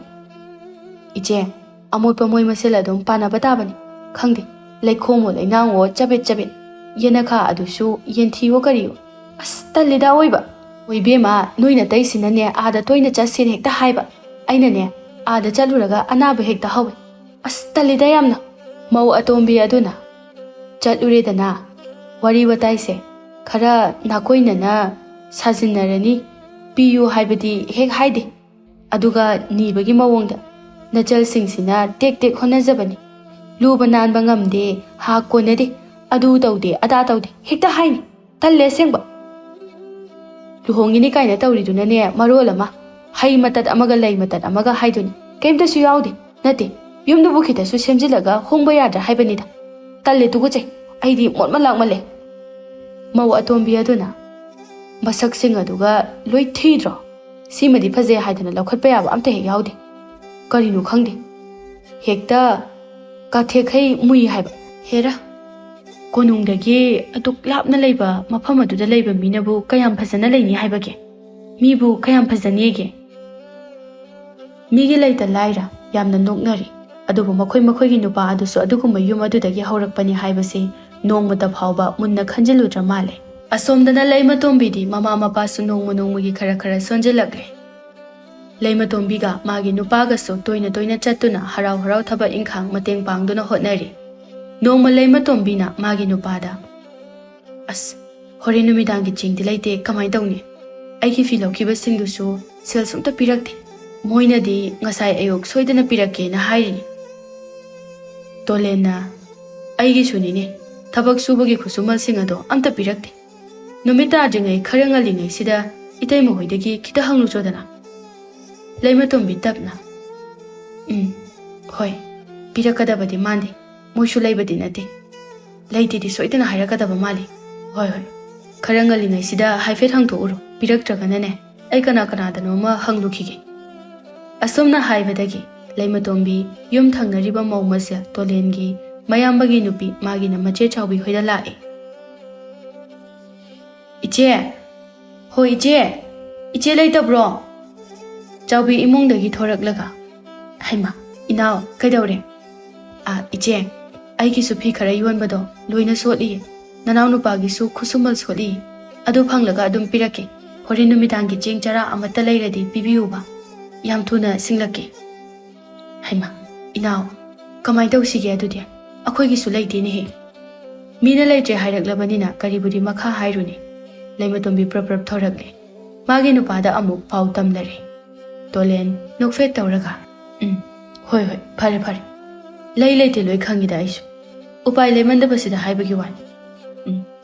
"ꯏꯆꯦ, ꯑꯃꯣꯠꯄ ꯃꯣꯏ ꯃꯁꯦꯜ ꯑꯗꯨꯝ ꯄꯥꯟꯅꯕ ꯇꯥꯕꯅꯤ꯫ ꯈꯪꯗꯦ, ꯂꯩꯈꯣꯝꯋꯣ ꯂꯩꯅꯥꯡꯋꯣ ꯆꯕꯦꯠ ꯆꯕꯦꯠ꯫ ꯌꯦꯅꯈꯥ ꯑꯗꯨꯁꯨ ꯌꯦꯟꯊꯤꯋꯣ ꯀꯔꯤꯋꯣ꯫ ꯑꯁ, ꯇꯜꯂꯤꯗ ꯑꯑꯣꯏꯕ꯫ ꯍꯣꯏ ꯏꯕꯦꯝꯃ, ꯅꯣꯏ ꯅꯇꯩꯁꯤꯅꯅꯦ ꯑꯥꯗ ꯇꯣꯏꯅ ꯆꯠꯁꯦꯅ ꯍꯦꯛꯇ ꯍꯥꯏꯕ꯫ ꯑꯩꯅꯅꯦ ꯑꯥꯗ ꯆꯠꯂꯨꯔꯒ ꯑꯅꯥꯕ ꯍꯦꯛꯇ ꯍꯧꯋꯦ꯫ ꯑꯁ, ꯇꯜꯂꯤꯗ ꯌꯥꯝꯅ꯫" ꯃꯧ ꯑꯇꯣꯝꯕꯤ ꯑꯗꯨꯅ, "ꯆꯠꯂꯨꯔꯦꯗꯅ, ꯋꯥꯔꯤ ꯋꯥꯇꯥꯏꯁꯦ ꯈꯔ ꯅꯥꯀꯣꯏꯅꯅ ꯁꯥꯖꯤꯟꯅꯔꯅꯤ꯫ ꯄꯤꯌꯨ ꯍꯥꯏꯕꯗꯤ ꯍꯦꯛ ꯍꯥꯏꯗꯦ꯫ ꯑꯗꯨꯒ ꯅꯤꯕꯒꯤ ꯃꯑꯣꯡꯗ ꯅꯆꯜꯁꯤꯡꯁꯤꯅ ꯇꯦꯛ ꯇꯦꯛ ꯍꯣꯠꯅꯖꯕꯅꯤ꯫ ꯂꯨꯕ ꯅꯥꯟꯕ ꯉꯝꯗꯦ, ꯍꯥ ꯀꯣꯟꯅꯗꯦ, ꯑꯗꯨ ꯇꯧꯗꯦ, ꯑꯗꯥ ꯇꯧꯗꯦ ꯍꯦꯛꯇ ꯍꯥꯏꯅꯤ꯫ ꯇꯜꯂꯦ ꯑꯁꯦꯡꯕ꯫ ꯂꯨꯍꯣꯡꯉꯤꯅꯤ ꯀꯥꯏꯅ ꯇꯧꯔꯤꯗꯨꯅꯅꯦ ꯃꯔꯣꯜ ꯑꯃ, ꯍꯩ ꯃꯇꯠ ꯑꯃꯒ ꯂꯩ ꯃꯇꯠ ꯑꯃꯒ ꯍꯥꯏꯗꯨꯅꯤ꯫ ꯀꯩꯝꯇꯁꯨ ꯌꯥꯎꯗꯦ꯫ ꯅꯠꯇꯦ, ꯌꯨꯝꯗꯨꯕꯨ ꯈꯤꯇꯁꯨ ꯁꯦꯝꯖꯤꯜꯂꯒ ꯍꯣꯡꯕ ꯌꯥꯗ꯭ꯔꯥ ꯍꯥꯏꯕꯅꯤꯗ꯫ ꯇꯜꯂꯦ, ꯇꯨꯀꯠꯆꯩ꯫ ꯑꯩꯗꯤ ꯃꯣꯠ ꯃꯂꯥꯛꯃꯜꯂꯦ꯫" ꯃꯧ ꯑꯇꯣꯝꯕꯤ ꯑꯗꯨꯅ, "ꯃꯁꯛꯁꯤꯡ ꯑꯗꯨꯒ ꯂꯣꯏ ꯊꯤꯗ꯭ꯔꯣ? ꯁꯤꯃꯗꯤ ꯐꯖꯩ ꯍꯥꯏꯗꯅ ꯂꯧꯈꯠꯄ ꯌꯥꯕ ꯑꯝꯇ ꯍꯦꯛ ꯌꯥꯎꯗꯦ꯫ ꯀꯔꯤꯅꯣ ꯈꯪꯗꯦ, ꯍꯦꯛꯇ ꯀꯥꯊꯦꯛꯈꯩ ꯃꯨꯏ ꯍꯥꯏꯕ꯫ ꯍꯦꯔꯥ, ꯀꯣꯅꯨꯡꯗꯒꯤ ꯑꯗꯨꯛ ꯂꯥꯞꯅ ꯂꯩꯕ ꯃꯐꯝ ꯑꯗꯨꯗ ꯂꯩꯕ ꯃꯤꯅꯕꯨ ꯀꯌꯥꯝ ꯐꯖꯅ ꯂꯩꯅꯤ ꯍꯥꯏꯕꯒꯦ? ꯃꯤꯕꯨ ꯀꯌꯥꯝ ꯐꯖꯅꯤꯒꯦ? ꯃꯤꯒꯤ ꯂꯩꯇ ꯂꯥꯏꯔ ꯌꯥꯝꯅ ꯅꯣꯛꯅꯔꯤ꯫ ꯑꯗꯨꯕꯨ ꯃꯈꯣꯏ ꯃꯈꯣꯏꯒꯤ ꯅꯨꯄꯥ ꯑꯗꯨꯁꯨ ꯑꯗꯨꯒꯨꯝꯕ ꯌꯨꯝ ꯑꯗꯨꯗꯒꯤ ꯍꯧꯔꯛꯄꯅꯤ ꯍꯥꯏꯕꯁꯤ ꯅꯣꯡꯃꯇ ꯐꯥꯎꯕ ꯃꯨꯟꯅ ꯈꯟꯖꯤꯜꯂꯨꯗ꯭ꯔ ꯃꯥꯜꯂꯦ꯫ ꯑꯁꯣꯝꯗꯅ ꯂꯩꯃꯇꯣꯝꯕꯤꯗꯤ ꯃꯃꯥ ꯃꯄꯥꯁꯨ ꯅꯣꯡꯃ ꯅꯣꯡꯃꯒꯤ ꯈꯔ ꯈꯔ ꯁꯣꯟꯖꯤꯜꯂꯛꯂꯦ꯫ ꯂꯩꯃꯇꯣꯝꯕꯤꯒ ꯃꯥꯒꯤ ꯅꯨꯄꯥꯒꯁꯨ ꯇꯣꯏꯅ ꯇꯣꯏꯅ ꯆꯠꯇꯨꯅ ꯍꯔꯥꯎ ꯍꯔꯥꯎ ꯊꯕꯛ ꯏꯪꯈꯥꯡ ꯃꯇꯦꯡ ꯄꯥꯡꯗꯨꯅ ꯍꯣꯠꯅꯔꯤ꯫ ꯅꯣꯡꯃ ꯂꯩꯃꯇꯣꯝꯕꯤꯅ ꯃꯥꯒꯤ ꯅꯨꯄꯥꯗ, "ꯑꯁ, ꯍꯣꯔꯦꯟ ꯅꯨꯃꯤꯗꯥꯡꯒꯤ ꯆꯦꯡꯗꯤ ꯂꯩꯇꯦ, ꯀꯃꯥꯏꯅ ꯇꯧꯅꯤ? ꯑꯩꯒꯤ ꯐꯤ ꯂꯧꯈꯤꯕꯁꯤꯡꯗꯨꯁꯨ ꯁꯦꯜ ꯁꯨꯝꯇ ꯄꯤꯔꯛꯇꯦ꯫ ꯃꯣꯏꯅꯗꯤ ꯉꯁꯥꯏ ꯑꯌꯨꯛ ꯁꯣꯏꯗꯅ ꯄꯤꯔꯛꯀꯦꯅ ꯍꯥꯏꯔꯤꯅꯤ꯫" ꯇꯣꯂꯦꯟꯅ, "ꯑꯩꯒꯤꯁꯨꯅꯤꯅꯦ, ꯊꯕꯛ ꯁꯨꯕꯒꯤ ꯈꯨꯠꯁꯨꯃꯜꯁꯤꯡ ꯑꯗꯣ ꯑꯝꯇ ꯄꯤꯔꯛꯇꯦ꯫ ꯅꯨꯃꯤꯠ ꯇꯥꯗ꯭ꯔꯤꯉꯩ ꯈꯔ ꯉꯜꯂꯤꯉꯩꯁꯤꯗ ꯏꯇꯩꯃ ꯍꯣꯏꯗꯒꯤ ꯈꯤꯇ ꯍꯪꯂꯨꯆꯣꯗꯅ꯫" ꯂꯩꯃꯇꯣꯝꯕꯤ ꯇꯞꯅ, "ꯎꯝ, ꯍꯣꯏ, ꯄꯤꯔꯛꯀꯗꯕꯗꯤ ꯃꯥꯟꯗꯦ꯫ ꯃꯣꯏꯁꯨ ꯂꯩꯕꯗꯤ ꯅꯠꯇꯦ꯫ ꯂꯩꯇꯦꯗꯤ ꯁꯣꯏꯗꯅ ꯍꯥꯏꯔꯛꯀꯗꯕ ꯃꯥꯜꯂꯤ꯫ ꯍꯣꯏ, ꯍꯣꯏ, ꯈꯔ ꯉꯜꯂꯤꯉꯩꯁꯤꯗ ꯍꯥꯏꯐꯦꯠ ꯍꯪꯊꯣꯛꯎꯔꯣ, ꯄꯤꯔꯛꯇ꯭ꯔꯒꯅꯅꯦ, ꯑꯩ ꯀꯅꯥ ꯀꯅꯥꯗꯅꯣꯃ ꯍꯪꯂꯨꯈꯤꯒꯦ꯫" ꯑꯁꯨꯝꯅ ꯍꯥꯏꯕꯗꯒꯤ ꯂꯩꯃꯇꯣꯝꯕꯤ ꯌꯨꯝ ꯊꯪꯅꯔꯤꯕ ꯃꯧ ꯃꯁꯦꯜ ꯇꯣꯂꯦꯟꯒꯤ ꯃꯌꯥꯝꯕꯒꯤ ꯅꯨꯄꯤ ꯃꯥꯒꯤꯅ ꯃꯆꯦ ꯆꯥꯎꯕꯤ ꯍꯣꯏꯗ ꯂꯥꯛꯑꯦ꯫ "ꯏꯆꯦ! ꯍꯣꯏ ꯏꯆꯦ! ꯏꯆꯦ ꯂꯩꯇꯕ꯭ꯔꯣ?" ꯆꯥꯎꯕꯤ ꯏꯃꯨꯡꯗꯒꯤ ꯊꯣꯔꯛꯂꯒ, "ꯍꯩꯃꯥ, ꯏꯅꯥꯎ, ꯀꯩꯗꯧꯔꯦ?" "ꯑꯥ, ꯏꯆꯦ, ꯑꯩꯒꯤꯁꯨ ꯐꯤ ꯈꯔ ꯌꯣꯟꯕꯗꯣ ꯂꯣꯏꯅ ꯁꯣꯠꯂꯤꯌꯦ꯫ ꯅꯅꯥꯎ ꯅꯨꯄꯥꯒꯤꯁꯨ ꯈꯨꯠꯁꯨꯃꯜ ꯁꯣꯠꯂꯤꯌꯦ꯫ ꯑꯗꯨ ꯐꯪꯂꯒ ꯑꯗꯨꯝ ꯄꯤꯔꯛꯀꯦ꯫ ꯍꯣꯔꯦꯟ ꯅꯨꯃꯤꯗꯥꯡꯒꯤ ꯆꯦꯡ ꯆꯔꯥ ꯑꯃꯠꯇ ꯂꯩꯔꯗꯤ ꯄꯤꯕꯤꯌꯨꯕ꯫ ꯌꯥꯝ ꯊꯨꯅ ꯁꯤꯡꯂꯛꯀꯦ꯫" "ꯍꯩꯃꯥ, ꯏꯅꯥꯎ, ꯀꯃꯥꯏꯅ ꯇꯧꯁꯤꯒꯦ ꯑꯗꯨꯗꯤ? ꯑꯩꯈꯣꯏꯒꯤꯁꯨ ꯂꯩꯇꯦꯅꯦꯍꯦ꯫" ꯃꯤꯅ ꯂꯩꯇ꯭ꯔꯦ ꯍꯥꯏꯔꯛꯂꯕꯅꯤꯅ ꯀꯔꯤꯕꯨꯗꯤ ꯃꯈꯥ ꯍꯥꯏꯔꯨꯅꯤ꯫ ꯂꯩꯃꯇꯣꯝꯕꯤ ꯄ꯭ꯔꯞ ꯄ꯭ꯔꯞ ꯊꯣꯔꯛꯂꯦ꯫ ꯃꯥꯒꯤ ꯅꯨꯄꯥꯗ ꯑꯃꯨꯛ ꯄꯥꯎ ꯇꯝꯂꯔꯦ꯫ ꯇꯣꯂꯦꯟ ꯅꯣꯛꯐꯦꯠ ꯇꯧꯔꯒ, "ꯎꯝ, ꯍꯣꯏ, ꯍꯣꯏ, ꯐꯔꯦ, ꯐꯔꯦ꯫ ꯂꯩ ꯂꯩꯇꯦ ꯂꯣꯏ ꯈꯪꯉꯤꯗ ꯑꯩꯁꯨ꯫ ꯎꯄꯥꯏ ꯂꯩꯃꯟꯗꯕꯁꯤꯗ ꯍꯥꯏꯕꯒꯤ ꯋꯥꯅꯤ꯫ ꯎꯝ,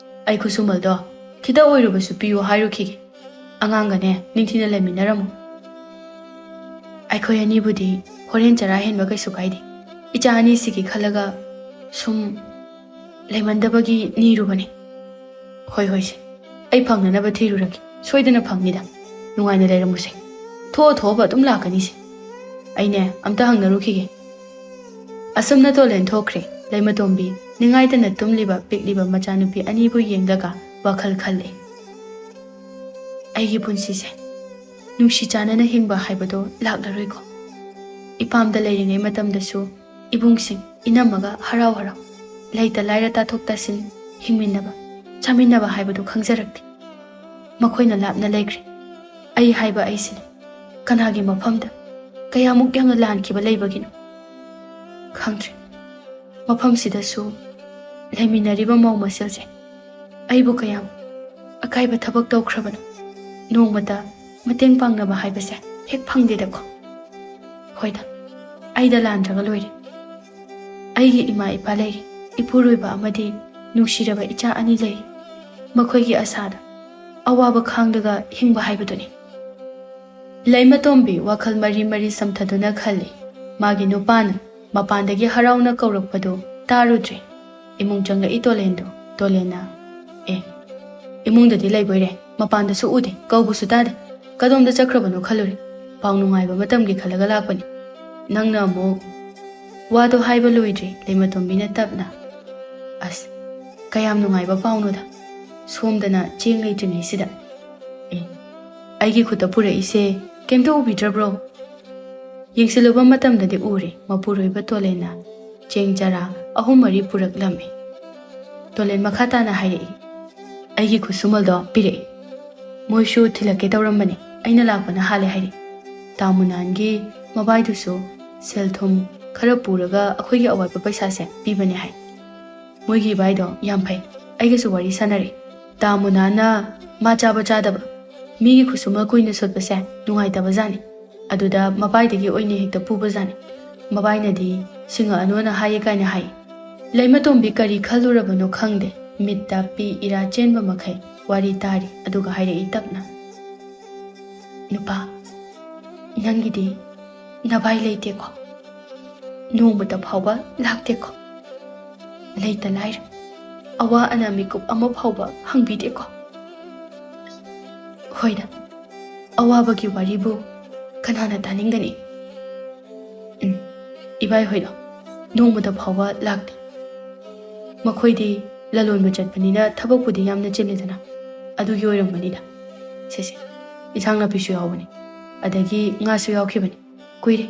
ꯑꯩ ꯈꯨꯠꯁꯨꯃꯜꯗꯣ ꯈꯤꯇ ꯑꯣꯏꯔꯕꯁꯨ ꯄꯤꯌꯨ ꯍꯥꯏꯔꯨꯈꯤꯒꯦ꯫ ꯑꯉꯥꯡꯒꯅꯦ ꯅꯤꯡꯊꯤꯅ ꯂꯩꯃꯤꯟꯅꯔꯝꯃꯨ꯫ ꯑꯩꯈꯣꯏ ꯑꯅꯤꯕꯨꯗꯤ ꯍꯣꯔꯦꯟ ꯆꯔꯥ ꯍꯦꯟꯕ ꯀꯩꯁꯨ ꯀꯥꯏꯗꯦ꯫ ꯏꯆꯥ ꯑꯅꯤꯁꯤꯒꯤ ꯈꯜꯂꯒ ꯁꯨꯝ ꯂꯩꯃꯟꯗꯕꯒꯤ ꯅꯤꯔꯨꯕꯅꯤ꯫" "ꯍꯣꯏ, ꯍꯣꯏꯁꯦ, ꯑꯩ ꯐꯪꯅꯅꯕ ꯊꯤꯔꯨꯔꯒꯦ꯫ ꯁꯣꯏꯗꯅ ꯐꯪꯅꯤꯗ꯫ ꯅꯨꯡꯉꯥꯏꯅ ꯂꯩꯔꯝꯃꯨꯁꯦ꯫ ꯊꯣꯛꯑ ꯊꯣꯛꯑꯕ ꯑꯗꯨꯝ ꯂꯥꯛꯀꯅꯤꯁꯦ꯫ ꯑꯩꯅꯦ ꯑꯝꯇ ꯍꯪꯅꯔꯨꯈꯤꯒꯦ꯫" ꯑꯁꯨꯝꯅ ꯇꯣꯂꯦꯟ ꯊꯣꯛꯈ꯭ꯔꯦ꯫ ꯂꯩꯃꯇꯣꯝꯕꯤ ꯅꯤꯡꯉꯥꯏꯗꯅ ꯇꯨꯝꯂꯤꯕ ꯄꯤꯛꯂꯤꯕ ꯃꯆꯥꯅꯨꯄꯤ ꯑꯅꯤꯕꯨ ꯌꯦꯡꯂꯒ ꯋꯥꯈꯜ ꯈꯜꯂꯤ꯫ ꯑꯩꯒꯤ ꯄꯨꯟꯁꯤꯁꯦ ꯅꯨꯡꯁꯤ ꯆꯥꯟꯅꯅ ꯍꯤꯡꯕ ꯍꯥꯏꯕꯗꯣ ꯂꯥꯛꯂꯔꯣꯏꯀꯣ꯫ ꯏꯄꯥꯝꯗ ꯂꯩꯔꯤꯉꯩ ꯃꯇꯝꯗꯁꯨ ꯏꯕꯨꯡꯁꯤꯡ ꯏꯅꯝꯃꯒ ꯍꯔꯥꯎ ꯍꯔꯥꯎ ꯂꯩꯇ ꯂꯥꯏꯔ ꯇꯥꯊꯣꯛ ꯇꯥꯁꯤꯟ ꯍꯤꯡꯃꯤꯟꯅꯕ, ꯆꯥꯃꯤꯟꯅꯕ ꯍꯥꯏꯕꯗꯨ ꯈꯪꯖꯔꯛꯇꯦ꯫ ꯃꯈꯣꯏꯅ ꯂꯥꯞꯅ ꯂꯩꯈ꯭ꯔꯦ꯫ ꯑꯩ ꯍꯥꯏꯕ ꯑꯩꯁꯤꯅꯤ꯫ ꯀꯅꯥꯒꯤ ꯃꯐꯝꯗ ꯀꯌꯥꯃꯨꯛ ꯌꯥꯝꯅ ꯂꯥꯟꯈꯤꯕ ꯂꯩꯕꯒꯤꯅꯣ? ꯈꯪꯗ꯭ꯔꯦ꯫ ꯃꯐꯝꯁꯤꯗꯁꯨ ꯂꯩꯃꯤꯟꯅꯔꯤꯕ ꯃꯧ ꯃꯁꯦꯜꯁꯦ ꯑꯩꯕꯨ ꯀꯌꯥꯝ ꯑꯀꯥꯏꯕ ꯊꯕꯛ ꯇꯧꯈ꯭ꯔꯕꯅꯣ? ꯅꯣꯡꯃꯇ ꯃꯇꯦꯡ ꯄꯥꯡꯅꯕ ꯍꯥꯏꯕꯁꯦ ꯍꯦꯛ ꯐꯪꯗꯦꯗꯀꯣ꯫ ꯍꯣꯏꯗ, ꯑꯩꯗ ꯂꯥꯟꯗ꯭ꯔꯒ ꯂꯣꯏꯔꯦ꯫ ꯑꯩꯒꯤ ꯏꯃꯥ ꯏꯄꯥ ꯂꯩꯔꯤ, ꯏꯄꯨꯔꯣꯏꯕ ꯑꯃꯗꯤ ꯅꯨꯡꯁꯤꯔꯕ ꯏꯆꯥ ꯑꯅꯤ ꯂꯩꯔꯤ꯫ ꯃꯈꯣꯏꯒꯤ ꯑꯁꯥꯗ ꯑꯋꯥꯕ ꯈꯥꯡꯂꯒ ꯍꯤꯡꯕ ꯍꯥꯏꯕꯗꯨꯅꯤ꯫ ꯂꯩꯃꯇꯣꯝꯕꯤ ꯋꯥꯈꯜ ꯃꯔꯤ ꯃꯔꯤ ꯁꯝꯊꯗꯨꯅ ꯈꯜꯂꯤ꯫ ꯃꯥꯒꯤ ꯅꯨꯄꯥꯅ ꯃꯄꯥꯟꯗꯒꯤ ꯍꯔꯥꯎꯅ ꯀꯧꯔꯛꯄꯗꯨ ꯇꯥꯔꯨꯗ꯭ꯔꯦ꯫ ꯏꯃꯨꯡ ꯆꯪꯂꯛꯏ ꯇꯣꯂꯦꯟꯗꯨ꯫ ꯇꯣꯂꯦꯟꯅ, "ꯑꯦ, ꯏꯃꯨꯡꯗꯗꯤ ꯂꯩꯕꯣꯏꯔꯦ, ꯃꯄꯥꯟꯗꯁꯨ ꯎꯗꯦ, ꯀꯧꯕꯁꯨ ꯇꯥꯗꯦ꯫ ꯀꯗꯣꯝꯗ ꯆꯠꯈ꯭ꯔꯕꯅꯣ ꯈꯜꯂꯨꯔꯦ꯫ ꯄꯥꯎ ꯅꯨꯡꯉꯥꯏꯕ ꯃꯇꯝꯒꯤ ꯈꯜꯂꯒ ꯂꯥꯛꯄꯅꯤ꯫ ꯅꯪꯅ ꯑꯃꯨꯛ" ꯋꯥꯗꯣ ꯍꯥꯏꯕ ꯂꯣꯏꯗ꯭ꯔꯤ ꯂꯩꯃꯇꯣꯝꯕꯤꯅ ꯇꯞꯅ, "ꯑꯁ, ꯀꯌꯥꯝ ꯅꯨꯡꯉꯥꯏꯕ ꯄꯥꯎꯅꯣꯗ, ꯁꯣꯝꯗꯅ ꯆꯦꯡ ꯂꯩꯇ꯭ꯔꯤꯉꯩꯁꯤꯗ꯫ ꯑꯦ, ꯑꯩꯒꯤ ꯈꯨꯠꯇ ꯄꯨꯔꯛꯏꯁꯦ ꯀꯩꯝꯇ ꯎꯕꯤꯗ꯭ꯔꯕ꯭ꯔꯣ?" ꯌꯦꯡꯁꯤꯜꯂꯨꯕ ꯃꯇꯝꯗꯗꯤ ꯎꯔꯦ, ꯃꯄꯨꯔꯣꯏꯕ ꯇꯣꯂꯦꯟꯅ ꯆꯦꯡ ꯆꯔꯥ ꯑꯍꯨꯝ ꯃꯔꯤ ꯄꯨꯔꯛꯂꯝꯃꯤ꯫ ꯇꯣꯂꯦꯟ ꯃꯈꯥ ꯇꯥꯅ ꯍꯥꯏꯔꯛꯏ, "ꯑꯩꯒꯤ ꯈꯨꯠꯁꯨꯃꯜꯗꯣ ꯄꯤꯔꯛꯏ꯫ ꯃꯣꯏꯁꯨ ꯊꯤꯜꯂꯛꯀꯦ ꯇꯧꯔꯝꯕꯅꯤ, ꯑꯩꯅ ꯂꯥꯛꯄꯅ ꯍꯥꯜꯂꯦ ꯍꯥꯏꯔꯛꯏ꯫ ꯇꯥ ꯃꯨꯅꯥꯟꯒꯤ ꯃꯕꯥꯏꯗꯨꯁꯨ ꯁꯦꯜ ꯊꯨꯝ ꯈꯔ ꯄꯨꯔꯒ ꯑꯩꯈꯣꯏꯒꯤ ꯑꯋꯥꯠꯄ ꯄꯩꯁꯥꯁꯦ ꯄꯤꯕꯅꯦ ꯍꯥꯏ꯫ ꯃꯣꯏꯒꯤ ꯏꯕꯥꯏꯗꯣ ꯌꯥꯝ ꯐꯩ, ꯑꯩꯒꯁꯨ ꯋꯥꯔꯤ ꯁꯥꯟꯅꯔꯦ꯫ ꯇꯥ ꯃꯨꯅꯥꯟꯅ ꯃꯥ ꯆꯥꯕ ꯆꯥꯗꯕ, ꯃꯤꯒꯤ ꯈꯨꯠꯁꯨꯃꯜ ꯀꯨꯏꯅ ꯁꯣꯠꯄꯁꯦ ꯅꯨꯡꯉꯥꯏꯇꯕꯖꯥꯠꯅꯤ꯫ ꯑꯗꯨꯗ ꯃꯕꯥꯏꯗꯒꯤ ꯑꯣꯏꯅ ꯍꯦꯛꯇ ꯄꯨꯕꯖꯥꯠꯅꯤ꯫ ꯃꯕꯥꯏꯅꯗꯤ ꯁꯤꯡꯉꯛꯑꯅꯣꯅ ꯍꯥꯏꯌꯦ" ꯀꯥꯏꯅ ꯍꯥꯏ꯫ ꯂꯩꯃꯇꯣꯝꯕꯤ ꯀꯔꯤ ꯈꯜꯂꯨꯔꯕꯅꯣ ꯈꯪꯗꯦ, ꯃꯤꯠꯇ ꯄꯤ ꯏꯔꯥ ꯆꯦꯟꯕ ꯃꯈꯩ ꯋꯥꯔꯤ ꯇꯥꯔꯤ꯫ ꯑꯗꯨꯒ ꯍꯥꯏꯔꯛꯏ ꯇꯞꯅ, "ꯅꯨꯄꯥ, ꯅꯪꯒꯤꯗꯤ ꯅꯕꯥꯏ ꯂꯩꯇꯦꯀꯣ? ꯅꯣꯡꯃꯇ ꯐꯥꯎꯕ ꯂꯥꯛꯇꯦꯀꯣ? ꯂꯩꯇ ꯂꯥꯏꯔ ꯑꯋꯥ ꯑꯅꯥ ꯃꯤꯀꯨꯞ ꯑꯃ ꯐꯥꯎꯕ ꯍꯪꯕꯤꯗꯦꯀꯣ?" ꯍꯣꯏꯗ, ꯑꯋꯥꯕꯒꯤ ꯋꯥꯔꯤꯕꯨ ꯀꯅꯥꯅ ꯇꯥꯅꯤꯡꯒꯅꯤ? ꯎꯝ, ꯏꯕꯥꯏ ꯍꯣꯏꯗꯣ ꯅꯣꯡꯃꯇ ꯐꯥꯎꯕ ꯂꯥꯛꯇꯦ꯫ ꯃꯈꯣꯏꯗꯤ ꯂꯂꯣꯟꯕ ꯆꯠꯄꯅꯤꯅ ꯊꯕꯛꯄꯨꯗꯤ ꯌꯥꯝꯅ ꯆꯤꯜꯂꯤꯗꯅ꯫ ꯑꯗꯨꯒꯤ ꯑꯣꯏꯔꯝꯒꯅꯤꯗ꯫ ꯁꯦꯁꯦ, ꯏꯟꯁꯥꯡ ꯅꯥꯄꯤꯁꯨ ꯌꯥꯎꯕꯅꯤ, ꯑꯗꯒꯤ ꯉꯥꯁꯨ ꯌꯥꯎꯈꯤꯕꯅꯤ꯫ ꯀꯨꯏꯔꯦ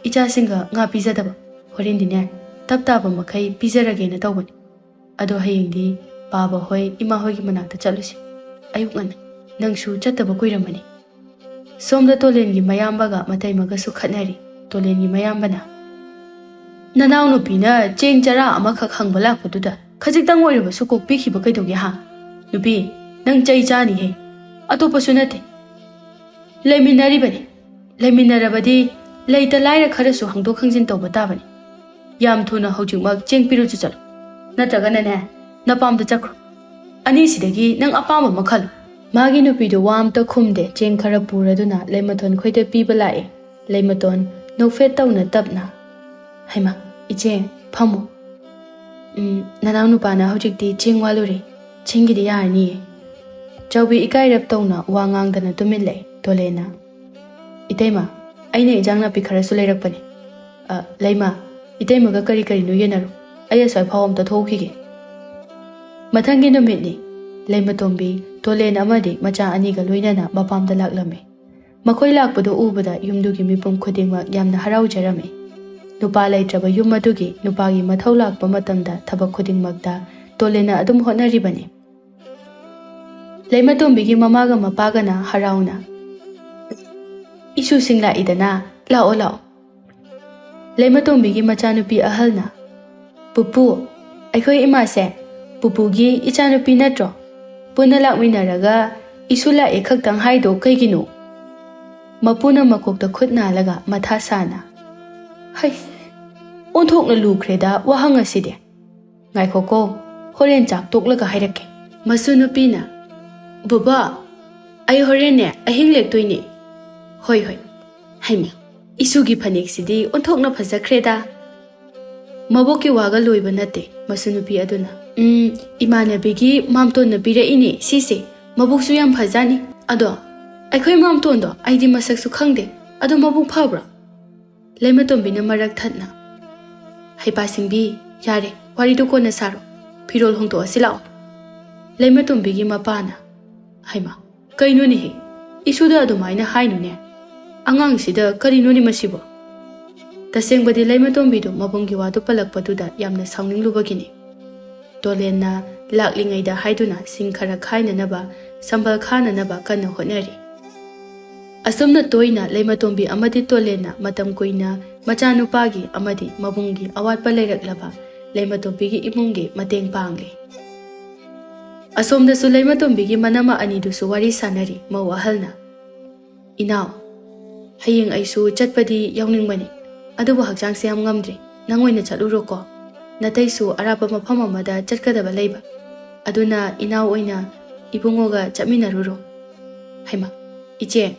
ꯏꯆꯥꯁꯤꯡꯒ ꯉꯥ ꯄꯤꯖꯗꯕ꯫ ꯍꯣꯔꯦꯟꯗꯤꯅꯦ, ꯇꯞ ꯇꯥꯕ ꯃꯈꯩ ꯄꯤꯖꯔꯒꯦꯅ ꯇꯧꯕꯅꯤ꯫ ꯑꯗꯣ ꯍꯌꯦꯡꯗꯤ ꯄꯥꯕ ꯍꯣꯏ, ꯏꯃꯥ ꯍꯣꯏꯒꯤ ꯃꯅꯥꯛꯇ ꯆꯠꯂꯨꯁꯤ꯫ ꯑꯌꯨꯛ ꯉꯟꯅ꯫ ꯅꯪꯁꯨ ꯆꯠꯇꯕ ꯀꯨꯏꯔꯝꯃꯅꯤ꯫ ꯁꯣꯝꯗ ꯇꯣꯂꯦꯟꯒꯤ ꯃꯌꯥꯝꯕꯒ ꯃꯇꯩꯃꯒꯁꯨ ꯈꯠꯅꯔꯤ꯫ ꯇꯣꯂꯦꯟꯒꯤ ꯃꯌꯥꯝꯕꯅ, "ꯅꯅꯥꯎꯅꯨꯄꯤꯅ ꯆꯦꯡ ꯆꯔꯥ ꯑꯃꯈꯛ ꯍꯪꯕ ꯂꯥꯛꯄꯗꯨꯗ ꯈꯖꯤꯛꯇꯪ ꯑꯣꯏꯔꯕꯁꯨ ꯀꯣꯛꯄꯤꯈꯤꯕ ꯀꯩꯗꯧꯒꯦ ꯍꯥ? ꯅꯨꯄꯤ, ꯅꯪ ꯆꯩ ꯆꯥꯅꯤꯍꯦ꯫ ꯑꯇꯣꯞꯄꯁꯨ ꯅꯠꯇꯦ꯫ ꯂꯩꯃꯤꯟꯅꯔꯤꯕꯅꯤ꯫ ꯂꯩꯃꯤꯟꯅꯔꯕꯗꯤ ꯂꯩꯇ ꯂꯥꯏꯔ ꯈꯔꯁꯨ ꯍꯪꯗꯣꯛ ꯍꯪꯖꯤꯟ ꯇꯧꯕ ꯇꯥꯕꯅꯤ꯫ ꯌꯥꯝ ꯊꯨꯅ ꯍꯧꯖꯤꯛꯃꯛ ꯆꯦꯡ ꯄꯤꯔꯨꯆꯣ ꯆꯠꯂꯣ꯫ ꯅꯠꯇ꯭ꯔꯒꯅꯅꯦ, ꯅꯄꯥꯝꯗ ꯆꯠꯈ꯭ꯔꯣ꯫ ꯑꯅꯤꯁꯤꯗꯒꯤ ꯅꯪ ꯑꯄꯥꯝꯕ ꯑꯃ ꯈꯜꯂꯨ꯫" ꯃꯥꯒꯤ ꯅꯨꯄꯤꯗꯨ ꯋꯥ ꯑꯝꯇ ꯈꯨꯝꯗꯦ꯫ ꯆꯦꯡ ꯈꯔ ꯄꯨꯔꯗꯨꯅ ꯂꯩꯃꯊꯣꯟ ꯈꯣꯏꯗ ꯄꯤꯕ ꯂꯥꯛꯑꯦ꯫ ꯂꯩꯃꯊꯣꯟ ꯅꯣꯛꯐꯦꯠ ꯇꯧꯅ ꯇꯞꯅ, "ꯍꯩꯃꯥ, ꯏꯆꯦ, ꯐꯝꯃꯣ꯫ ꯎꯝ, ꯅꯅꯥꯎ ꯅꯨꯄꯥꯅ ꯍꯧꯖꯤꯛꯇꯤ ꯆꯦꯡ ꯋꯥꯜꯂꯨꯔꯦ꯫ ꯆꯦꯡꯒꯤꯗꯤ ꯌꯥꯔꯅꯤꯌꯦ꯫" ꯆꯥꯎꯕꯤ ꯏꯀꯥꯏꯔꯞ ꯇꯧꯅ ꯋꯥ ꯉꯥꯡꯗꯅ ꯇꯨꯃꯤꯟ ꯂꯩ꯫ ꯇꯣꯂꯦꯟꯅ, "ꯏꯇꯩꯃ, ꯑꯩꯅ ꯏꯟꯖꯥꯡ ꯅꯥꯄꯤ ꯈꯔꯁꯨ ꯂꯩꯔꯛꯄꯅꯦ꯫ ꯑ, ꯂꯩꯃ, ꯏꯇꯩꯃꯒ ꯀꯔꯤ ꯀꯔꯤꯅꯣ ꯌꯦꯟꯅꯔꯨ꯫ ꯑꯩ ꯑꯁ꯭ꯋꯥꯏ ꯐꯥꯎ ꯑꯝꯇ ꯊꯣꯛꯎꯈꯤꯒꯦ꯫" ꯃꯊꯪꯒꯤ ꯅꯨꯃꯤꯠꯅꯤ꯫ ꯂꯩꯃꯇꯣꯝꯕꯤ, ꯇꯣꯂꯦꯟ ꯑꯃꯗꯤ ꯃꯆꯥ ꯑꯅꯤꯒ ꯂꯣꯏꯅꯅ ꯃꯄꯥꯝꯗ ꯂꯥꯛꯂꯝꯃꯤ꯫ ꯃꯈꯣꯏ ꯂꯥꯛꯄꯗꯨ ꯎꯕꯗ ꯌꯨꯝꯗꯨꯒꯤ ꯃꯤꯄꯨꯝ ꯈꯨꯗꯤꯡꯃꯛ ꯌꯥꯝꯅ ꯍꯔꯥꯎꯖꯔꯝꯃꯤ꯫ ꯅꯨꯄꯥ ꯂꯩꯇ꯭ꯔꯕ ꯌꯨꯝ ꯑꯗꯨꯒꯤ ꯅꯨꯄꯥꯒꯤ ꯃꯊꯧ ꯂꯥꯛꯄ ꯃꯇꯝꯗ ꯊꯕꯛ ꯈꯨꯗꯤꯡꯃꯛꯇ ꯇꯣꯂꯦꯟꯅ ꯑꯗꯨꯝ ꯍꯣꯠꯅꯔꯤꯕꯅꯤ꯫ ꯂꯩꯃꯇꯣꯝꯕꯤꯒꯤ ꯃꯃꯥꯒ ꯃꯄꯥꯒꯅ ꯍꯔꯥꯎꯅ, "ꯏꯁꯨꯁꯤꯡ ꯂꯥꯛꯏꯗꯅ, ꯂꯥꯛꯑꯣ, ꯂꯥꯛꯑꯣ꯫" ꯂꯩꯃꯇꯣꯝꯕꯤꯒꯤ ꯃꯆꯥꯅꯨꯄꯤ ꯑꯍꯜꯅ, "ꯄꯨꯄꯨ, ꯑꯩꯈꯣꯏ ꯏꯃꯥꯁꯦ ꯄꯨꯄꯨꯒꯤ ꯏꯆꯥꯅꯨꯄꯤ ꯅꯠꯇ꯭ꯔꯣ? ꯄꯨꯟꯅ ꯂꯥꯛꯃꯤꯟꯅꯔꯒ ꯏꯁꯨ ꯂꯥꯛꯑꯦ ꯈꯛꯇꯪ ꯍꯥꯏꯗꯣ ꯀꯩꯒꯤꯅꯣ?" ꯃꯄꯨꯅ ꯃꯀꯣꯛꯇ ꯈꯨꯠ ꯅꯥꯜꯂꯒ ꯃꯊꯥ ꯁꯥꯅ, "ꯍꯩ, ꯑꯣꯟꯊꯣꯛꯅ ꯂꯨꯈ꯭ꯔꯦꯗ ꯋꯥꯍꯪ ꯑꯁꯤꯗꯤ꯫ ꯉꯥꯏꯈꯣꯀꯣ, ꯍꯣꯔꯦꯟ ꯆꯥꯛ ꯇꯣꯛꯂꯒ ꯍꯥꯏꯔꯛꯀꯦ꯫" ꯃꯁꯨ ꯅꯨꯄꯤꯅ, "ꯕꯣꯕꯥ, ꯑꯩ ꯍꯣꯔꯦꯟꯅꯦ ꯑꯍꯤꯡ ꯂꯦꯛꯇꯣꯏꯅꯦ꯫" "ꯍꯣꯏ, ꯍꯣꯏ꯫" ꯍꯩꯃꯥ, ꯏꯁꯨꯒꯤ ꯐꯅꯦꯛꯁꯤꯗꯤ ꯑꯣꯟꯊꯣꯛꯅ ꯐꯖꯈ꯭ꯔꯦꯗ꯫ ꯃꯕꯣꯛꯀꯤ ꯋꯥꯒ ꯂꯣꯏꯕ ꯅꯠꯇꯦ꯫ ꯃꯁꯨ ꯅꯨꯄꯤ ꯑꯗꯨꯅ, "ꯎꯝ, ꯏꯃꯥꯟꯅꯕꯤꯒꯤ ꯃꯥꯝꯇꯣꯟꯅ ꯄꯤꯔꯛꯏꯅꯦ ꯁꯤꯁꯦ꯫ ꯃꯕꯨꯛꯁꯨ ꯌꯥꯝ ꯐꯖꯥꯅꯤ꯫ ꯑꯗꯣ ꯑꯩꯈꯣꯏ ꯃꯥꯝꯇꯣꯟꯗꯣ ꯑꯩꯗꯤ ꯃꯁꯛꯁꯨ ꯈꯪꯗꯦ꯫ ꯑꯗꯣ ꯃꯕꯨꯛ ꯐꯕ꯭ꯔꯣ?" ꯂꯩꯃꯇꯣꯝꯕꯤꯅ ꯃꯔꯛ ꯊꯠꯅ, "ꯍꯩꯄꯥ ꯁꯤꯡꯕꯤ, ꯌꯥꯔꯦ, ꯋꯥꯔꯤꯗꯣ ꯀꯣꯟꯅ ꯁꯥꯔꯣ꯫ ꯐꯤꯔꯣꯜ ꯍꯣꯡꯗꯣꯛꯑꯁꯤ ꯂꯥꯛꯑꯣ꯫ ꯂꯩꯃꯇꯣꯝꯕꯤꯒꯤ ꯃꯄꯥꯅ, "ꯍꯩꯃꯥ, ꯀꯩꯅꯣꯅꯦꯍꯦ? ꯏꯁꯨꯗ ꯑꯗꯨꯃꯥꯏꯅ ꯍꯥꯏꯅꯨꯅꯦ꯫ ꯑꯉꯥꯡꯁꯤꯗ ꯀꯔꯤꯅꯣꯅꯦ ꯃꯁꯤꯕꯣ?" ꯇꯁꯦꯡꯕꯗꯤ ꯂꯩꯃꯇꯣꯝꯕꯤꯗꯨ ꯃꯕꯨꯡꯒꯤ ꯋꯥꯗꯨ ꯄꯜꯂꯛꯄꯗꯨꯗ ꯌꯥꯝꯅ ꯁꯥꯎꯅꯤꯡꯂꯨꯕꯒꯤꯅꯤ꯫ ꯇꯣꯂꯦꯟꯅ ꯂꯥꯛꯂꯤꯉꯩꯗ ꯍꯥꯏꯗꯨꯅ ꯁꯤꯡ ꯈꯔ ꯈꯥꯏꯅꯅꯕ, ꯁꯝꯕꯜ ꯈꯥꯅꯅꯕ ꯀꯟꯅ ꯍꯣꯠꯅꯔꯤ꯫ ꯑꯁꯨꯝꯅ ꯇꯣꯏꯅ ꯂꯩꯃꯇꯣꯝꯕꯤ ꯑꯃꯗꯤ ꯇꯣꯂꯦꯟꯅ ꯃꯇꯝ ꯀꯨꯏꯅ ꯃꯆꯥꯅꯨꯄꯥꯒꯤ ꯑꯃꯗꯤ ꯃꯕꯨꯡꯒꯤ ꯑꯋꯥꯠꯄ ꯂꯩꯔꯛꯂꯕ ꯂꯩꯃꯇꯣꯝꯕꯤꯒꯤ ꯏꯃꯨꯡꯒꯤ ꯃꯇꯦꯡ ꯄꯥꯡꯂꯤ꯫ ꯑꯁꯣꯝꯗꯁꯨ ꯂꯩꯃꯇꯣꯝꯕꯤꯒꯤ ꯃꯅꯝꯃ ꯑꯅꯤꯗꯨꯁꯨ ꯋꯥꯔꯤ ꯁꯥꯟꯅꯔꯤ꯫ ꯃꯧ ꯑꯍꯜꯅ, "ꯏꯅꯥꯎ, ꯍꯌꯦꯡ ꯑꯩꯁꯨ ꯆꯠꯄꯗꯤ ꯌꯥꯎꯅꯤꯡꯕꯅꯤ, ꯑꯗꯨꯕꯨ ꯍꯛꯆꯥꯡꯁꯦ ꯌꯥꯝ ꯉꯝꯗ꯭ꯔꯦ꯫ ꯅꯪ ꯑꯣꯏꯅ ꯆꯠꯂꯨꯔꯣꯀꯣ꯫ ꯅꯇꯩꯁꯨ ꯑꯔꯥꯞꯄ ꯃꯐꯝ ꯑꯃꯗ ꯆꯠꯀꯗꯕ ꯂꯩꯕ꯫ ꯑꯗꯨꯅ ꯏꯅꯥꯎ ꯑꯣꯏꯅ ꯏꯕꯨꯡꯉꯣꯒ ꯆꯠꯃꯤꯟꯅꯔꯨꯔꯣ꯫" "ꯍꯩꯃꯥ, ꯏꯆꯦ,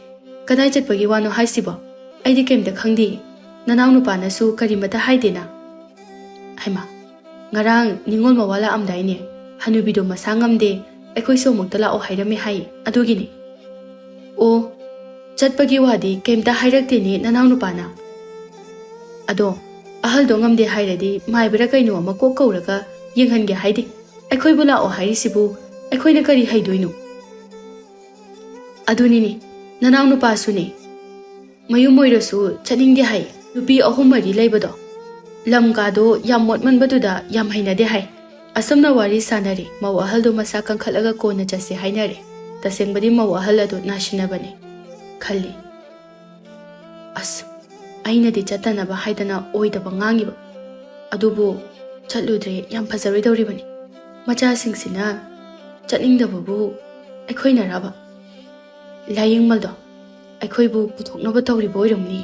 ꯀꯗꯥꯏ ꯆꯠꯄꯒꯤ ꯋꯥꯅꯣ ꯍꯥꯏꯁꯤꯕꯣ? ꯑꯩꯗꯤ ꯀꯩꯝꯇ ꯈꯪꯗꯦ꯫ ꯅꯅꯥꯎ ꯅꯨꯄꯥꯅꯁꯨ ꯀꯔꯤꯃꯇ ꯍꯥꯏꯗꯦꯅ?" "ꯍꯩꯃꯥ, ꯉꯔꯥꯡ ꯅꯤꯉꯣꯜ ꯃꯋꯥ ꯂꯥꯛꯑꯝꯗꯥꯏꯅꯦ꯫ ꯍꯅꯨꯕꯤꯗꯣ ꯃꯁꯥ ꯉꯝꯗꯦ, ꯑꯩꯈꯣꯏꯁꯨ ꯑꯃꯨꯛꯇ ꯂꯥꯛꯑꯣ ꯍꯥꯏꯔꯝꯃꯦ ꯍꯥꯏꯌꯦ, ꯑꯗꯨꯒꯤꯅꯤ꯫" "ꯑꯣ, ꯆꯠꯄꯒꯤ ꯋꯥꯗꯤ ꯀꯩꯝꯇ ꯍꯥꯏꯔꯛꯇꯦꯅꯦ ꯅꯅꯥꯎ ꯅꯨꯄꯥꯅ?" "ꯑꯗꯣ ꯑꯍꯜꯗꯣ ꯉꯝꯗꯦ ꯍꯥꯏꯔꯗꯤ ꯃꯥꯏꯕꯔ ꯀꯩꯅꯣ ꯑꯃ ꯀꯣꯛ ꯀꯧꯔꯒ ꯌꯦꯡꯍꯟꯒꯦ ꯍꯥꯏꯗꯦ꯫ ꯑꯩꯈꯣꯏꯕꯨ ꯂꯥꯛꯑꯣ ꯍꯥꯏꯔꯤꯁꯤꯕꯨ ꯑꯩꯈꯣꯏꯅ ꯀꯔꯤ ꯍꯩꯗꯣꯏꯅꯣ?" "ꯑꯗꯨꯅꯤꯅꯦ, ꯅꯅꯥꯎ ꯅꯨꯄꯥꯁꯨꯅꯦ꯫ ꯃꯌꯨꯝ ꯑꯣꯏꯔꯁꯨ ꯆꯠꯅꯤꯡꯗꯦ ꯍꯥꯏ꯫ ꯅꯨꯄꯤ ꯑꯍꯨꯝ ꯃꯔꯤ ꯂꯩꯕꯗꯣ, ꯂꯝ ꯀꯥꯗꯣ ꯌꯥꯝ ꯃꯣꯠꯃꯟꯕꯗꯨꯗ ꯌꯥꯝ ꯍꯩꯅꯗꯦ ꯍꯥꯏ꯫ ꯑꯁꯨꯝꯅ ꯋꯥꯔꯤ ꯁꯥꯟꯅꯔꯤ꯫ ꯃꯧ ꯑꯍꯜꯗꯨ ꯃꯁꯥ ꯀꯟꯈꯠꯂꯒ ꯀꯣꯟꯅ ꯆꯠꯁꯦ ꯍꯥꯏꯅꯔꯦ꯫ ꯇꯁꯦꯡꯕꯗꯤ ꯃꯧ ꯑꯍꯜ ꯑꯗꯨ ꯅꯥꯁꯤꯟꯅꯕꯅꯤ ꯈꯜꯂꯤ꯫ "ꯑꯁ, ꯑꯩꯅꯗꯤ ꯆꯠꯇꯅꯕ ꯍꯥꯏꯗꯅ ꯑꯣꯏꯗꯕ ꯉꯥꯡꯉꯤꯕ꯫ ꯑꯗꯨꯕꯨ ꯆꯠꯂꯨꯗ꯭ꯔꯦ ꯌꯥꯝ ꯐꯖꯔꯣꯏꯗꯧꯔꯤꯕꯅꯤ꯫ ꯃꯆꯥꯁꯤꯡꯁꯤꯅ ꯆꯠꯅꯤꯡꯗꯕꯕꯨ ꯑꯩꯈꯣꯏꯅꯔꯕ? ꯂꯥꯏꯌꯦꯡꯃꯜꯗꯣ ꯑꯩꯈꯣꯏꯕꯨ ꯄꯨꯊꯣꯛꯅꯕ ꯇꯧꯔꯤꯕ ꯑꯣꯏꯔꯝꯅꯤ꯫"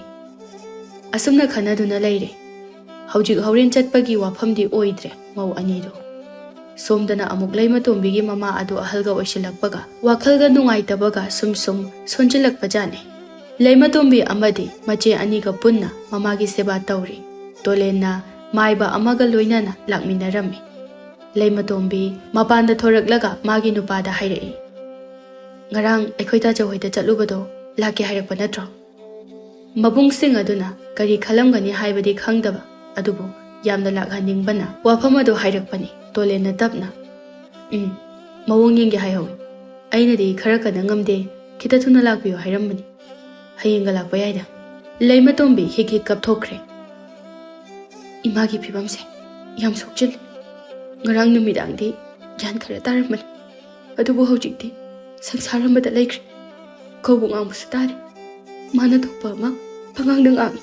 ꯑꯁꯨꯝꯅ ꯈꯟꯅꯗꯨꯅ ꯂꯩꯔꯦ꯫ ꯍꯧꯖꯤꯛ ꯍꯣꯔꯦꯟ ꯆꯠꯄꯒꯤ ꯋꯥꯐꯝꯗꯤ ꯑꯣꯏꯗ꯭ꯔꯦ ꯃꯧ ꯑꯅꯤꯗꯣ꯫ ꯁꯣꯝꯗꯅ ꯑꯃꯨꯛ ꯂꯩꯃꯇꯣꯝꯕꯤꯒꯤ ꯃꯃꯥ ꯑꯗꯨ ꯑꯍꯜꯒ ꯑꯣꯏꯁꯤꯜꯂꯛꯄꯒ ꯋꯥꯈꯜꯒ ꯅꯨꯡꯉꯥꯏꯇꯕꯒ ꯁꯨꯝ ꯁꯨꯝ ꯁꯣꯟꯖꯤꯜꯂꯛꯄꯖꯥꯠꯅꯤ꯫ ꯂꯩꯃꯇꯣꯝꯕꯤ ꯑꯃꯗꯤ ꯃꯆꯦ ꯑꯅꯤꯒ ꯄꯨꯟꯅ ꯃꯃꯥꯒꯤ ꯁꯦꯕꯥ ꯇꯧꯔꯤ꯫ ꯇꯣꯂꯦꯟꯅ ꯃꯥꯏꯕ ꯑꯃꯒ ꯂꯣꯏꯅꯅ ꯂꯥꯛꯃꯤꯟꯅꯔꯝꯃꯤ꯫ ꯂꯩꯃꯇꯣꯝꯕꯤ ꯃꯄꯥꯟꯗ ꯊꯣꯔꯛꯂꯒ ꯃꯥꯒꯤ ꯅꯨꯄꯥꯗ ꯍꯥꯏꯔꯛꯏ, "ꯉꯔꯥꯡ ꯑꯩꯈꯣꯏ ꯇꯥꯆꯧ ꯍꯣꯏꯗ ꯆꯠꯂꯨꯕꯗꯣ ꯂꯥꯛꯀꯦ ꯍꯥꯏꯔꯛꯄ ꯅꯠꯇ꯭ꯔꯣ?" ꯃꯕꯨꯡꯁꯤꯡ ꯑꯗꯨꯅ ꯀꯔꯤ ꯈꯜꯂꯝꯒꯅꯤ ꯍꯥꯏꯕꯗꯤ ꯈꯪꯗꯕ, ꯑꯗꯨꯕꯨ ꯌꯥꯝꯅ ꯂꯥꯛꯍꯟꯅꯤꯡꯕꯅ ꯋꯥꯐꯝ ꯑꯗꯨ ꯍꯥꯏꯔꯛꯄꯅꯤ꯫ ꯇꯣꯂꯦꯟꯅ ꯇꯞꯅ, "ꯎꯝ, ꯃꯑꯣꯡ ꯌꯦꯡꯒꯦ" ꯍꯥꯏꯍꯧꯏ꯫ ꯑꯩꯅꯗꯤ "ꯈꯔ ꯀꯟꯅ ꯉꯝꯗꯦ, ꯈꯤꯇ ꯊꯨꯅ ꯂꯥꯛꯄꯤꯌꯨ" ꯍꯥꯏꯔꯝꯕꯅꯤ꯫ "ꯍꯌꯦꯡꯒ ꯂꯥꯛꯄ ꯌꯥꯏꯗ꯫" ꯂꯩꯃꯇꯣꯝꯕꯤ ꯍꯤꯛ ꯍꯤꯛ ꯀꯞꯊꯣꯛꯈ꯭ꯔꯦ꯫ "ꯏꯃꯥꯒꯤ ꯐꯤꯕꯝꯁꯦ ꯌꯥꯝ ꯁꯣꯛꯆꯤꯜꯂꯤ꯫ ꯉꯔꯥꯡ ꯅꯨꯃꯤꯗꯥꯡꯗꯤ ꯒ꯭ꯌꯥꯟ ꯈꯔ ꯇꯥꯔꯝꯕꯅꯤ, ꯑꯗꯨꯕꯨ ꯍꯧꯖꯤꯛꯇꯤ ꯁꯪꯁꯥꯔ ꯑꯃꯗ ꯂꯩꯈ꯭ꯔꯦ꯫ ꯀꯧꯕ ꯉꯥꯡꯕꯁꯨ ꯇꯥꯗꯦ꯫ ꯃꯥꯅ ꯊꯣꯛꯄ ꯑꯃ ꯄꯉꯥꯡꯗ ꯉꯥꯡꯏ꯫"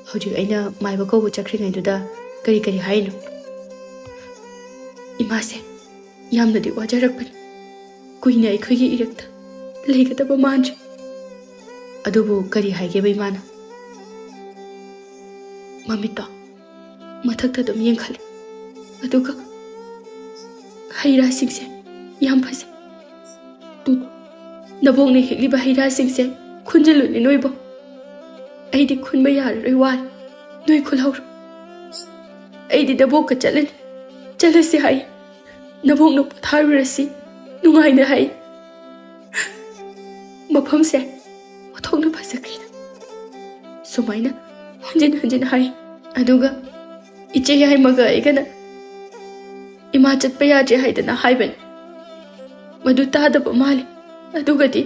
"ꯍꯧꯖꯤꯛ ꯑꯩꯅ ꯃꯥꯏꯕ ꯀꯧꯕ ꯆꯠꯈ꯭ꯔꯤꯉꯩꯗꯨꯗ ꯀꯔꯤ ꯀꯔꯤ ꯍꯥꯏꯔꯤꯅꯣ?" "ꯏꯃꯥꯁꯦ ꯌꯥꯝꯅꯗꯤ ꯋꯥꯖꯔꯛꯄꯅꯤ꯫ ꯀꯨꯏꯅ ꯑꯩꯈꯣꯏꯒꯤ ꯏꯔꯛꯇ ꯂꯩꯒꯗꯕ ꯃꯥꯟꯗ꯭ꯔꯦ꯫" "ꯑꯗꯨꯕꯨ ꯀꯔꯤ ꯍꯥꯏꯒꯦꯕ ꯏꯃꯥꯅ?" "ꯃꯃꯤꯠꯇꯣ ꯃꯊꯛꯇ ꯑꯗꯨꯝ ꯌꯦꯡꯈꯠꯂꯦ, ꯑꯗꯨꯒ ꯍꯩ ꯔꯥꯁꯤꯡꯁꯦ ꯌꯥꯝ ꯐꯖꯩ꯫ ꯇꯨ, ꯅꯕꯣꯛꯅ ꯍꯦꯛꯂꯤꯕ ꯍꯩ ꯔꯥꯁꯤꯡꯁꯦ ꯈꯨꯟꯖꯤꯜꯂꯨꯅꯦ ꯅꯣꯏꯕꯣ꯫ ꯑꯩꯗꯤ ꯈꯨꯟꯕ ꯌꯥꯔꯔꯣꯏ, ꯋꯥꯔꯦ꯫ ꯅꯣꯏ ꯈꯨꯜꯍꯧꯔꯣ꯫ ꯑꯩꯗꯤ ꯅꯕꯣꯛꯀ ꯆꯠꯂꯅꯤ꯫ ꯆꯠꯂꯁꯤ ꯍꯥꯏ꯫ ꯅꯕꯣꯛꯅ ꯄꯣꯊꯥꯔꯨꯔꯁꯤ ꯅꯨꯡꯉꯥꯏꯅ ꯍꯥꯏ꯫ ꯃꯐꯝꯁꯦ ꯑꯣꯟꯊꯣꯛꯅ ꯐꯖꯈ꯭ꯔꯦꯗ꯫" ꯁꯨꯃꯥꯏꯅ ꯍꯟꯖꯤꯟ ꯍꯟꯖꯤꯟ ꯍꯥꯏ꯫ ꯑꯗꯨꯒ ꯏꯆꯦ ꯌꯥꯏꯃꯒ ꯑꯩꯒꯅ ꯏꯃꯥ ꯆꯠꯄ ꯌꯥꯗ꯭ꯔꯦ ꯍꯥꯏꯗꯅ ꯍꯥꯏꯕꯅꯤ꯫ ꯃꯗꯨ ꯇꯥꯗꯕ ꯃꯥꯜꯂꯦ꯫ ꯑꯗꯨꯒꯗꯤ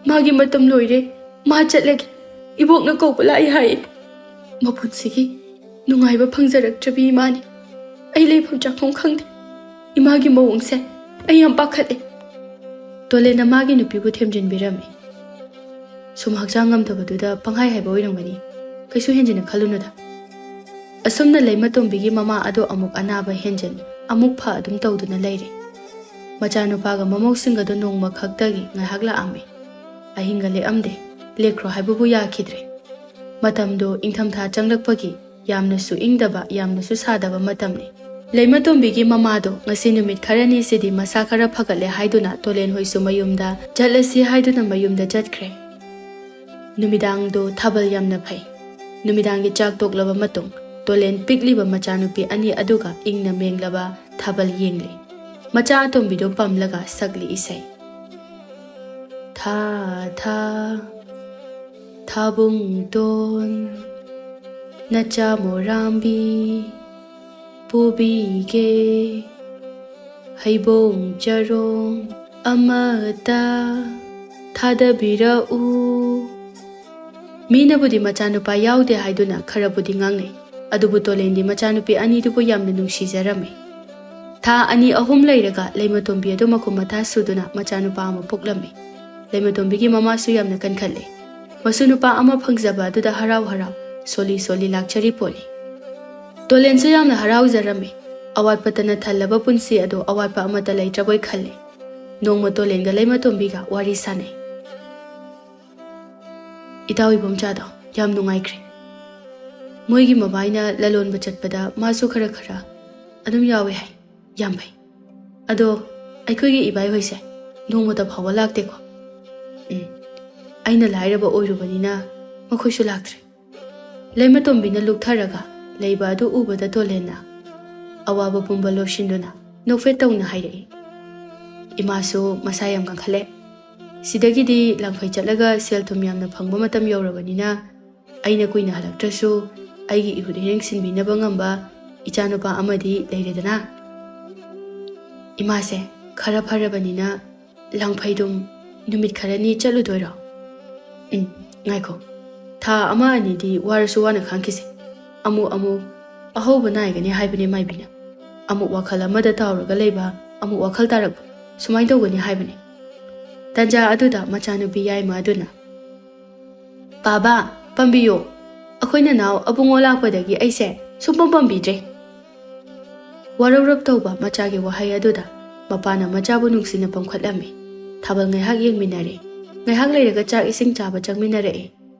"ꯃꯥꯒꯤ ꯃꯇꯝ ꯂꯣꯏꯔꯦ, ꯃꯥ ꯆꯠꯂꯒꯦ, ꯏꯕꯣꯛꯅ ꯀꯧꯕ ꯂꯥꯛꯏ" ꯍꯥꯏ꯫ ꯃꯄꯨꯟꯁꯤꯒꯤ ꯅꯨꯡꯉꯥꯏꯕ ꯐꯪꯖꯔꯛꯇ꯭ꯔꯕꯤ ꯏꯃꯥꯅꯤ꯫ ꯑꯩ ꯂꯩꯐꯝ ꯆꯥꯐꯝ ꯈꯪꯗꯦ꯫ ꯏꯃꯥꯒꯤ ꯃꯑꯣꯡꯁꯦ ꯑꯩ ꯌꯥꯝ ꯄꯥꯈꯠꯂꯦ꯫ ꯇꯣꯂꯦꯟꯅ ꯃꯥꯒꯤ ꯅꯨꯄꯤꯕꯨ ꯊꯦꯝꯖꯤꯟꯕꯤꯔꯝꯃꯤ꯫ "ꯁꯨꯝ ꯍꯛꯆꯥꯡ ꯉꯝꯗꯕꯗꯨꯗ ꯄꯪꯍꯥꯏ ꯍꯥꯏꯕ ꯑꯣꯏꯔꯝꯒꯅꯤ꯫ ꯀꯩꯁꯨ ꯍꯦꯟꯖꯤꯟꯅ ꯈꯜꯂꯨꯅꯨꯗ꯫" ꯑꯁꯨꯝꯅ ꯂꯩꯃꯇꯣꯝꯕꯤꯒꯤ ꯃꯃꯥ ꯑꯗꯣ ꯑꯃꯨꯛ ꯑꯅꯥꯕ ꯍꯦꯟꯖꯤꯟ, ꯑꯃꯨꯛ ꯐ ꯑꯗꯨꯝ ꯇꯧꯗꯨꯅ ꯂꯩꯔꯦ꯫ ꯃꯆꯥꯅꯨꯄꯥꯒ ꯃꯃꯧꯁꯤꯡꯒꯗꯣ ꯅꯣꯡꯃ ꯈꯛꯇꯒꯤ ꯉꯥꯏꯍꯥꯛ ꯂꯥꯛꯑꯝꯃꯤ꯫ ꯑꯍꯤꯡꯒ ꯂꯦꯛꯑꯝꯗꯦ꯫ ꯂꯦꯛꯈ꯭ꯔꯣ ꯍꯥꯏꯕꯕꯨ ꯌꯥꯈꯤꯗ꯭ꯔꯦ꯫ ꯃꯇꯝꯗꯣ ꯏꯪꯊꯝꯊꯥ ꯆꯪꯂꯛꯄꯒꯤ ꯌꯥꯝꯅꯁꯨ ꯏꯪꯗꯕ, ꯌꯥꯝꯅꯁꯨ ꯁꯥꯗꯕ ꯃꯇꯝꯅꯤ꯫ ꯂꯩꯃꯇꯣꯝꯕꯤꯒꯤ ꯃꯃꯥꯗꯣ ꯉꯁꯤ ꯅꯨꯃꯤꯠ ꯈꯔꯅꯤꯁꯤꯗꯤ ꯃꯁꯥ ꯈꯔ ꯐꯒꯠꯂꯦ ꯍꯥꯏꯗꯨꯅ ꯇꯣꯂꯦꯟ ꯍꯣꯏꯁꯨ ꯃꯌꯨꯝꯗ ꯆꯠꯂꯁꯤ ꯍꯥꯏꯗꯨꯅ ꯃꯌꯨꯝꯗ ꯆꯠꯈ꯭ꯔꯦ꯫ ꯅꯨꯃꯤꯗꯥꯡꯗꯣ ꯊꯥꯕꯜ ꯌꯥꯝꯅ ꯐꯩ꯫ ꯅꯨꯃꯤꯗꯥꯡꯒꯤ ꯆꯥꯛ ꯇꯣꯛꯂꯕ ꯃꯇꯨꯡ ꯇꯣꯂꯦꯟ ꯄꯤꯛꯂꯤꯕ ꯃꯆꯥꯅꯨꯄꯤ ꯑꯅꯤ ꯑꯗꯨꯒ ꯏꯪꯅ ꯃꯦꯡꯂꯕ ꯊꯥꯕꯜ ꯌꯦꯡꯂꯤ꯫ ꯃꯆꯥ ꯑꯇꯣꯝꯕꯤꯗꯣ ꯄꯝꯂꯒ ꯁꯛꯂꯤ ꯏꯁꯩ꯫ "ꯊꯥ ꯊꯥ ꯊꯥꯕꯨꯡꯇꯣꯟ ꯅꯆꯥ ꯃꯣꯔꯥꯝꯕꯤ, ꯄꯨꯕꯤꯒꯦ ꯍꯩꯕꯣꯡ ꯆꯔꯣꯡ ꯑꯃꯇ ꯊꯥꯗꯕꯤꯔꯛꯎ꯫ ꯃꯤꯅꯕꯨꯗꯤ ꯃꯆꯥꯅꯨꯄꯥ ꯌꯥꯎꯗꯦ ꯍꯥꯏꯗꯨꯅ ꯈꯔꯕꯨꯗꯤ ꯉꯥꯡꯅꯩ, ꯑꯗꯨꯕꯨ ꯇꯣꯂꯦꯟꯗꯤ ꯃꯆꯥꯅꯨꯄꯤ ꯑꯅꯤꯗꯨꯕꯨ ꯌꯥꯝꯅ ꯅꯨꯡꯁꯤꯖꯔꯝꯃꯤ꯫ ꯊꯥ ꯑꯅꯤ ꯑꯍꯨꯝ ꯂꯩꯔꯒ ꯂꯩꯃꯇꯣꯝꯕꯤ ꯑꯗꯨ ꯃꯈꯨꯝ ꯃꯊꯥ ꯁꯨꯗꯨꯅ ꯃꯆꯥꯅꯨꯄꯥ ꯑꯃ ꯄꯣꯛꯂꯝꯃꯤ꯫ ꯂꯩꯃꯇꯣꯝꯕꯤꯒꯤ ꯃꯃꯥꯁꯨ ꯌꯥꯝꯅ ꯀꯟꯈꯠꯂꯦ꯫ ꯃꯁꯨ ꯅꯨꯄꯥ ꯑꯃ ꯐꯪꯖꯕ ꯑꯗꯨꯗ ꯍꯔꯥꯎ ꯍꯔꯥꯎ ꯁꯣꯜꯂꯤ ꯁꯣꯜꯂꯤ ꯂꯥꯛꯆꯔꯤ ꯄꯣꯠꯅꯤ꯫ ꯇꯣꯂꯦꯟꯁꯨ ꯌꯥꯝꯅ ꯍꯔꯥꯎꯖꯔꯝꯃꯤ꯫ ꯑꯋꯥꯠꯄꯇꯅ ꯊꯜꯂꯕ ꯄꯨꯟꯁꯤ ꯑꯗꯨ ꯑꯋꯥꯠꯄ ꯑꯃꯠꯇ ꯂꯩꯇ꯭ꯔꯕꯣꯏ ꯈꯜꯂꯤ꯫ ꯅꯣꯡꯃ ꯇꯣꯂꯦꯟꯒ ꯂꯩꯃꯇꯣꯝꯕꯤꯒ ꯋꯥꯔꯤ ꯁꯥꯟꯅꯩ꯫ "ꯏꯇꯥꯎ ꯏꯕꯣꯝꯆꯥꯗꯣ ꯌꯥꯝ ꯅꯨꯡꯉꯥꯏꯈ꯭ꯔꯦ꯫ ꯃꯣꯏꯒꯤ ꯃꯕꯥꯏꯅ ꯂꯂꯣꯟꯕ ꯆꯠꯄꯗ ꯃꯥꯁꯨ ꯈꯔ ꯈꯔ ꯑꯗꯨꯝ ꯌꯥꯎꯋꯦ ꯍꯥꯏ꯫ ꯌꯥꯝ ꯐꯩ꯫ ꯑꯗꯣ ꯑꯩꯈꯣꯏꯒꯤ ꯏꯕꯥꯏ ꯍꯣꯏꯁꯦ ꯅꯣꯡꯃꯇ ꯐꯥꯎꯕ ꯂꯥꯛꯇꯦꯀꯣ?" "ꯎꯝ, ꯑꯩꯅ ꯂꯥꯏꯔꯕ ꯑꯣꯏꯔꯨꯕꯅꯤꯅ ꯃꯈꯣꯏꯁꯨ ꯂꯥꯛꯇ꯭ꯔꯦ꯫" ꯂꯩꯃꯇꯣꯝꯕꯤꯅ ꯂꯨꯛꯊꯔꯒ ꯂꯩꯕ ꯑꯗꯨ ꯎꯕꯗ ꯇꯣꯂꯦꯟꯅ ꯑꯋꯥꯕ ꯄꯨꯝꯕ ꯂꯣꯏꯁꯤꯟꯗꯨꯅ ꯅꯣꯛꯐꯦꯠ ꯇꯧꯅ ꯍꯥꯏꯔꯛꯏ꯫ "ꯏꯃꯥꯁꯨ ꯃꯁꯥ ꯌꯥꯝ ꯀꯟꯈꯠꯂꯦ꯫ ꯁꯤꯗꯒꯤꯗꯤ ꯂꯥꯡꯐꯩ ꯆꯠꯂꯒ ꯁꯦꯜ ꯊꯨꯝ ꯌꯥꯝꯅ ꯐꯪꯕ ꯃꯇꯝ ꯌꯧꯔꯕꯅꯤꯅ ꯑꯩꯅ ꯀꯨꯏꯅ ꯍꯜꯂꯛꯇ꯭ꯔꯁꯨ ꯑꯩꯒꯤ ꯏꯍꯨꯠ ꯏꯔꯦꯡ ꯁꯤꯟꯕꯤꯅꯕ ꯉꯝꯕ ꯏꯆꯥꯅꯨꯄꯥ ꯑꯃꯗꯤ ꯂꯩꯔꯦꯗꯅ꯫ ꯏꯃꯥꯁꯦ ꯈꯔ ꯐꯔꯕꯅꯤꯅ ꯂꯥꯡꯐꯩꯗꯨꯝ ꯅꯨꯃꯤꯠ ꯈꯔꯅꯤ ꯆꯠꯂꯨꯗꯣꯏꯔꯣ?" "ꯎꯝ, ꯉꯥꯏꯈꯣ꯫ ꯊꯥ ꯑꯃ ꯑꯅꯤꯗꯤ ꯋꯥꯔꯁꯨ ꯋꯥꯅ ꯈꯥꯡꯈꯤꯁꯦ꯫ ꯑꯃꯨꯛ ꯑꯃꯨꯛ ꯑꯍꯧꯕ ꯅꯥꯏꯒꯅꯤ ꯍꯥꯏꯕꯅꯦ ꯃꯥꯏꯕꯤꯅ꯫ ꯑꯃꯨꯛ ꯋꯥꯈꯜ ꯑꯃꯗ ꯇꯥꯎꯔꯒ ꯂꯩꯕ, ꯑꯃꯨꯛ ꯋꯥꯈꯜ ꯇꯥꯔꯛꯄ, ꯁꯨꯃꯥꯏꯅ ꯇꯧꯒꯅꯤ ꯍꯥꯏꯕꯅꯦ꯫" ꯇꯟꯖꯥ ꯑꯗꯨꯗ ꯃꯆꯥꯅꯨꯄꯤ ꯌꯥꯏꯃ ꯑꯗꯨꯅ, "ꯕꯥꯕꯥ, ꯄꯥꯝꯕꯤꯌꯨ꯫ ꯑꯩꯈꯣꯏ ꯅꯅꯥꯎ ꯑꯕꯨꯡꯉꯣ ꯂꯥꯛꯄꯗꯒꯤ ꯑꯩꯁꯦ ꯁꯨꯡꯄꯝ ꯄꯥꯝꯕꯤꯗ꯭ꯔꯦ꯫" ꯋꯥꯔꯧꯔꯞ ꯇꯧꯕ ꯃꯆꯥꯒꯤ ꯋꯥꯍꯩ ꯑꯗꯨꯗ ꯃꯄꯥꯅ ꯃꯆꯥꯕꯨ ꯅꯨꯡꯁꯤꯅ ꯄꯝꯈꯠꯂꯝꯃꯤ꯫ ꯊꯥꯕꯜ ꯉꯥꯏꯍꯥꯛ ꯌꯦꯡꯃꯤꯟꯅꯔꯦ꯫ ꯉꯥꯏꯍꯥꯛ ꯂꯩꯔꯒ ꯆꯥꯛ ꯏꯁꯤꯡ ꯆꯥꯕ ꯆꯪꯃꯤꯟꯅꯔꯛꯑꯦ꯫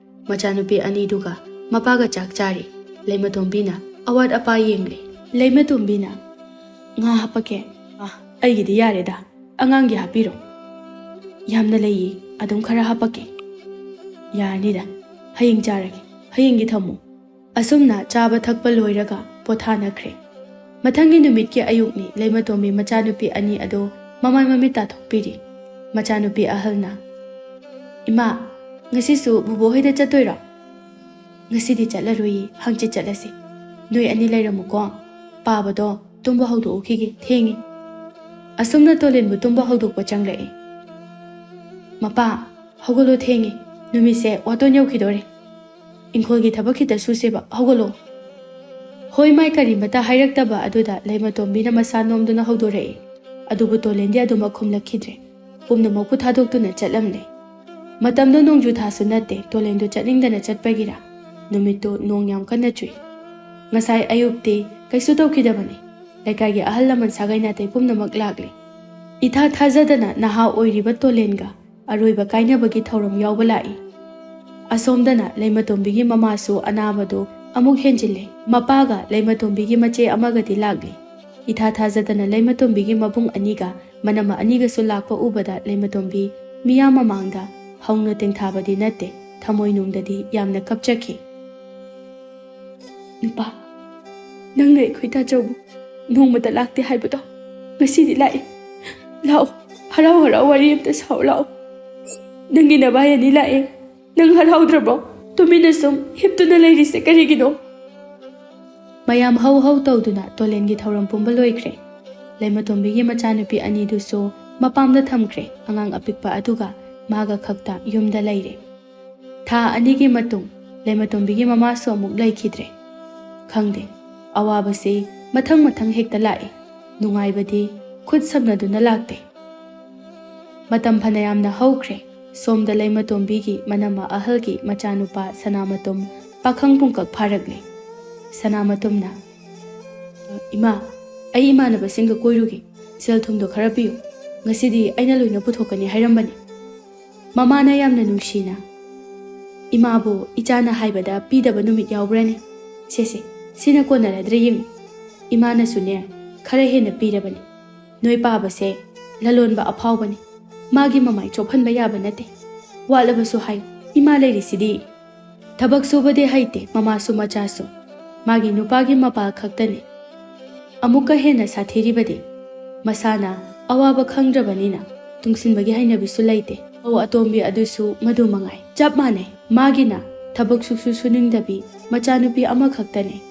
ꯃꯆꯥꯅꯨꯄꯤ ꯑꯅꯤꯗꯨꯒ ꯃꯄꯥꯒ ꯆꯥꯛ ꯆꯥꯔꯤ꯫ ꯂꯩꯃꯇꯣꯝꯕꯤꯅ ꯑꯋꯥꯠ ꯑꯄꯥ ꯌꯦꯡꯂꯤ꯫ ꯂꯩꯃꯇꯣꯝꯕꯤꯅ, "ꯉꯥ ꯍꯥꯞꯄꯛꯀꯦ꯫" "ꯑ, ꯑꯩꯒꯤꯗꯤ ꯌꯥꯔꯦꯗ꯫ ꯑꯉꯥꯡꯒꯤ ꯍꯥꯞꯄꯤꯔꯣ꯫" "ꯌꯥꯝꯅ ꯂꯩꯌꯦ, ꯑꯗꯨꯝ ꯈꯔ ꯍꯥꯞꯄꯛꯀꯦ꯫" "ꯌꯥꯔꯅꯤꯗ, ꯍꯌꯦꯡ ꯆꯥꯔꯒꯦ, ꯍꯌꯦꯡꯒꯤ ꯊꯝꯃꯨ꯫" ꯑꯁꯨꯝꯅ ꯆꯥꯕ ꯊꯛꯄ ꯂꯣꯏꯔꯒ ꯄꯣꯊꯥꯅꯈ꯭ꯔꯦ꯫ ꯃꯊꯪꯒꯤ ꯅꯨꯃꯤꯠꯀꯤ ꯑꯌꯨꯛꯅꯤ꯫ ꯂꯩꯃꯇꯣꯝꯕꯤ ꯃꯆꯥꯅꯨꯄꯤ ꯑꯅꯤ ꯑꯗꯣ ꯃꯃꯥꯏ ꯃꯃꯤꯠ ꯇꯥꯊꯣꯛꯄꯤꯔꯤ꯫ ꯃꯆꯥꯅꯨꯄꯤ ꯑꯍꯜꯅ, "ꯏꯃꯥ, ꯉꯁꯤꯁꯨ ꯕꯨꯕꯣ ꯍꯣꯏꯗ ꯆꯠꯇꯣꯏꯔꯣ?" "ꯉꯁꯤꯗꯤ ꯆꯠꯂꯔꯣꯏꯌꯦ, ꯍꯪꯆꯤꯠ ꯆꯠꯂꯁꯤ꯫ ꯅꯣꯏ ꯑꯅꯤ ꯂꯩꯔꯝꯃꯨꯀꯣ꯫" ꯄꯥꯕꯗꯣ ꯇꯨꯝꯕ ꯍꯧꯗꯣꯛꯎꯈꯤꯒꯦ, ꯊꯦꯡꯉꯤ꯫ ꯑꯁꯨꯝꯅ ꯇꯣꯂꯦꯟꯕꯨ ꯇꯨꯝꯕ ꯍꯧꯗꯣꯛꯄ ꯆꯪꯂꯛꯏ꯫ "ꯃꯄꯥ, ꯍꯧꯒꯠꯂꯣ, ꯊꯦꯡꯉꯤ꯫ ꯅꯨꯃꯤꯠꯁꯦ ꯋꯥꯇꯣꯟ ꯌꯧꯈꯤꯗꯣꯔꯦ꯫ ꯏꯪꯈꯣꯜꯒꯤ ꯊꯕꯛ ꯈꯤꯇ ꯁꯨꯁꯦꯕ, ꯍꯧꯒꯠꯂꯣ꯫" ꯍꯣꯏ ꯃꯥꯏ ꯀꯔꯤꯃꯇ ꯍꯥꯏꯔꯛꯇꯕ ꯑꯗꯨꯗ ꯂꯩꯃꯇꯣꯝꯕꯤꯅ ꯃꯁꯥ ꯅꯣꯝꯗꯨꯅ ꯍꯧꯗꯣꯔꯛꯏ꯫ ꯑꯗꯨꯕꯨ ꯇꯣꯂꯦꯟꯗꯤ ꯑꯗꯨꯃꯛ ꯈꯨꯝꯂꯛꯈꯤꯗ꯭ꯔꯦ꯫ ꯄꯨꯝꯅꯃꯛꯄꯨ ꯊꯥꯗꯣꯛꯇꯨꯅ ꯆꯠꯂꯝꯂꯦ꯫ ꯃꯇꯝꯗꯣ ꯅꯣꯡꯖꯨ ꯊꯥꯁꯨ ꯅꯠꯇꯦ, ꯇꯣꯂꯦꯟꯗꯨ ꯆꯠꯅꯤꯡꯗꯅ ꯆꯠꯄꯒꯤꯔꯥ? ꯅꯨꯃꯤꯠꯇꯨ ꯅꯣꯡ ꯌꯥꯝ ꯀꯟꯅ ꯆꯨꯏ꯫ ꯉꯁꯥꯏ ꯑꯌꯨꯛꯇꯤ ꯀꯩꯁꯨ ꯇꯧꯈꯤꯗꯕꯅꯤ꯫ ꯂꯩꯀꯥꯏꯒꯤ ꯑꯍꯜ ꯂꯃꯟ ꯁꯥꯒꯩ ꯅꯥꯇꯩ ꯄꯨꯝꯅꯃꯛ ꯂꯥꯛꯂꯦ꯫ ꯏꯊꯥ ꯊꯥꯖꯗꯅ ꯅꯍꯥ ꯑꯣꯏꯔꯤꯕ ꯇꯣꯂꯦꯟꯒ ꯑꯔꯣꯏꯕ ꯀꯥꯏꯅꯕꯒꯤ ꯊꯧꯔꯝ ꯌꯥꯎꯕ ꯂꯥꯛꯏ꯫ ꯑꯁꯣꯝꯗꯅ ꯂꯩꯃꯇꯣꯝꯕꯤꯒꯤ ꯃꯃꯥꯁꯨ ꯑꯅꯥꯕꯗꯨ ꯑꯃꯨꯛ ꯍꯦꯟꯖꯤꯜꯂꯦ꯫ ꯃꯄꯥꯒ ꯂꯩꯃꯇꯣꯝꯕꯤꯒꯤ ꯃꯆꯦ ꯑꯃꯒꯗꯤ ꯂꯥꯛꯂꯤ꯫ ꯏꯊꯥ ꯊꯥꯖꯗꯅ ꯂꯩꯃꯇꯣꯝꯕꯤꯒꯤ ꯃꯕꯨꯡ ꯑꯅꯤꯒ ꯃꯅꯝꯃ ꯑꯅꯤꯒꯁꯨ ꯂꯥꯛꯄ ꯎꯕꯗ ꯂꯩꯃꯇꯣꯝꯕꯤ ꯃꯤꯌꯥꯝ ꯃꯃꯥꯡꯗ ꯍꯧꯅ ꯇꯦꯡꯊꯥꯕꯗꯤ ꯅꯠꯇꯦ, ꯊꯃꯣꯏꯅꯨꯡꯗꯗꯤ ꯌꯥꯝꯅ ꯀꯞꯆꯈꯤ꯫ "ꯅꯨꯄꯥ, ꯅꯪꯅ ꯑꯩꯈꯣꯏ ꯇꯥꯆꯧꯕꯨ ꯅꯣꯡꯃꯇ ꯂꯥꯛꯇꯦ ꯍꯥꯏꯕꯗꯣ ꯉꯁꯤꯗꯤ ꯂꯥꯛꯏ꯫ ꯂꯥꯛꯑꯣ, ꯍꯔꯥꯎ ꯍꯔꯥꯎ ꯋꯥꯔꯤ ꯑꯝꯇ ꯁꯥꯎ ꯂꯥꯛꯑꯣ꯫ ꯅꯪꯒꯤ ꯅꯕꯥꯏ ꯑꯅꯤ ꯂꯥꯛꯑꯦ꯫ ꯅꯪ ꯍꯔꯥꯎꯗ꯭ꯔꯕꯣ? ꯇꯨꯃꯤꯟꯅ ꯁꯨꯝ ꯍꯤꯞꯇꯨꯅ ꯂꯩꯔꯤꯁꯦ ꯀꯔꯤꯒꯤꯅꯣ?" ꯃꯌꯥꯝ ꯍꯧ ꯍꯧ ꯇꯧꯗꯨꯅ ꯇꯣꯂꯦꯟꯒꯤ ꯊꯧꯔꯝ ꯄꯨꯝꯕ ꯂꯣꯏꯈ꯭ꯔꯦ꯫ ꯂꯩꯃꯇꯣꯝꯕꯤꯒꯤ ꯃꯆꯥꯅꯨꯄꯤ ꯑꯅꯤꯗꯨꯁꯨ ꯃꯄꯥꯝꯗ ꯊꯝꯈ꯭ꯔꯦ꯫ ꯑꯉꯥꯡ ꯑꯄꯤꯛꯄ ꯑꯗꯨꯒ ꯃꯥꯒ ꯈꯛꯇ ꯌꯨꯝꯗ ꯂꯩꯔꯦ꯫ ꯊꯥ ꯑꯅꯤꯒꯤ ꯃꯇꯨꯡ ꯂꯩꯃꯇꯣꯝꯕꯤꯒꯤ ꯃꯃꯥꯁꯨ ꯑꯃꯨꯛ ꯂꯩꯈꯤꯗ꯭ꯔꯦ꯫ ꯈꯪꯗꯦ, ꯑꯋꯥꯕꯁꯤ ꯃꯊꯪ ꯃꯊꯪ ꯍꯦꯛꯇ ꯂꯥꯛꯏ꯫ ꯅꯨꯡꯉꯥꯏꯕꯗꯤ ꯈꯨꯠ ꯁꯝꯅꯗꯨꯅ ꯂꯥꯛꯇꯦ꯫ ꯃꯇꯝ ꯐꯅꯌꯥꯝꯅ ꯍꯧꯈ꯭ꯔꯦ꯫ ꯁꯣꯝꯗ ꯂꯩꯃꯇꯣꯝꯕꯤꯒꯤ ꯃꯅꯝꯃ ꯑꯍꯜꯒꯤ ꯃꯆꯥꯅꯨꯄꯥ ꯁꯅꯥꯃꯇꯨꯝ ꯄꯥꯈꯪ ꯄꯨꯡꯀꯛ ꯐꯥꯔꯛꯂꯦ꯫ ꯁꯅꯥꯃꯇꯨꯝꯅ, "ꯏꯃꯥ, ꯑꯩ ꯏꯃꯥꯟꯅꯕꯁꯤꯡꯒ ꯀꯣꯏꯔꯨꯒꯦ꯫ ꯁꯦꯜ ꯊꯨꯝꯗꯣ ꯈꯔ ꯄꯤꯌꯨ꯫ ꯉꯁꯤꯗꯤ ꯑꯩꯅ ꯂꯣꯏꯅ ꯄꯨꯊꯣꯛꯀꯅꯤ ꯍꯥꯏꯔꯝꯕꯅꯤ꯫" ꯃꯃꯥꯅ ꯌꯥꯝꯅ ꯅꯨꯡꯁꯤꯅ, "ꯏꯃꯥꯕꯨ ꯏꯆꯥꯅ ꯍꯥꯏꯕꯗ ꯄꯤꯗꯕ ꯅꯨꯃꯤꯠ ꯌꯥꯎꯕ꯭ꯔꯅꯦ? ꯁꯦꯁꯦ, ꯁꯤꯅ ꯀꯣꯟꯅꯔꯗ꯭ꯔꯥ ꯌꯦꯡꯉꯨ꯫ ꯏꯃꯥꯅꯁꯨꯅꯦ, ꯈꯔ ꯍꯦꯟꯅ ꯄꯤꯔꯕꯅꯤ꯫ ꯅꯣꯏ ꯄꯥꯕꯁꯦ ꯂꯂꯣꯟꯕ ꯑꯐꯥꯎꯕꯅꯤ꯫ ꯃꯥꯒꯤ ꯃꯃꯥꯏ ꯆꯣꯞꯍꯟꯕ ꯌꯥꯕ ꯅꯠꯇꯦ꯫ ꯋꯥꯠꯂꯕꯁꯨ ꯍꯥꯏꯌꯨ, ꯏꯃꯥ ꯂꯩꯔꯤꯁꯤꯗꯤ꯫" ꯊꯕꯛ ꯁꯨꯕꯗꯤ ꯍꯩꯇꯦ, ꯃꯃꯥꯁꯨ ꯃꯆꯥꯁꯨ꯫ ꯃꯥꯒꯤ ꯅꯨꯄꯥꯒꯤ ꯃꯄꯥ ꯈꯛꯇꯅꯤ꯫ ꯑꯃꯨꯛꯀ ꯍꯦꯟꯅ ꯁꯥꯊꯤꯔꯤꯕꯗꯤ, ꯃꯁꯥꯅ ꯑꯋꯥꯕ ꯈꯪꯗ꯭ꯔꯕꯅꯤꯅ ꯇꯨꯡꯁꯤꯟꯕꯒꯤ ꯍꯩꯅꯕꯤꯁꯨ ꯂꯩꯇꯦ꯫ ꯃꯧ ꯑꯇꯣꯝꯕꯤ ꯑꯗꯨꯁꯨ ꯃꯗꯨ ꯃꯉꯥꯏ꯫ ꯆꯞ ꯃꯥꯟꯅꯩ꯫ ꯃꯥꯒꯤꯅ ꯊꯕꯛ ꯁꯨꯛꯁꯨ ꯁꯨꯅꯤꯡꯗꯕꯤ ꯃꯆꯥꯅꯨꯄꯤ ꯑꯃꯈꯛꯇꯅꯤ꯫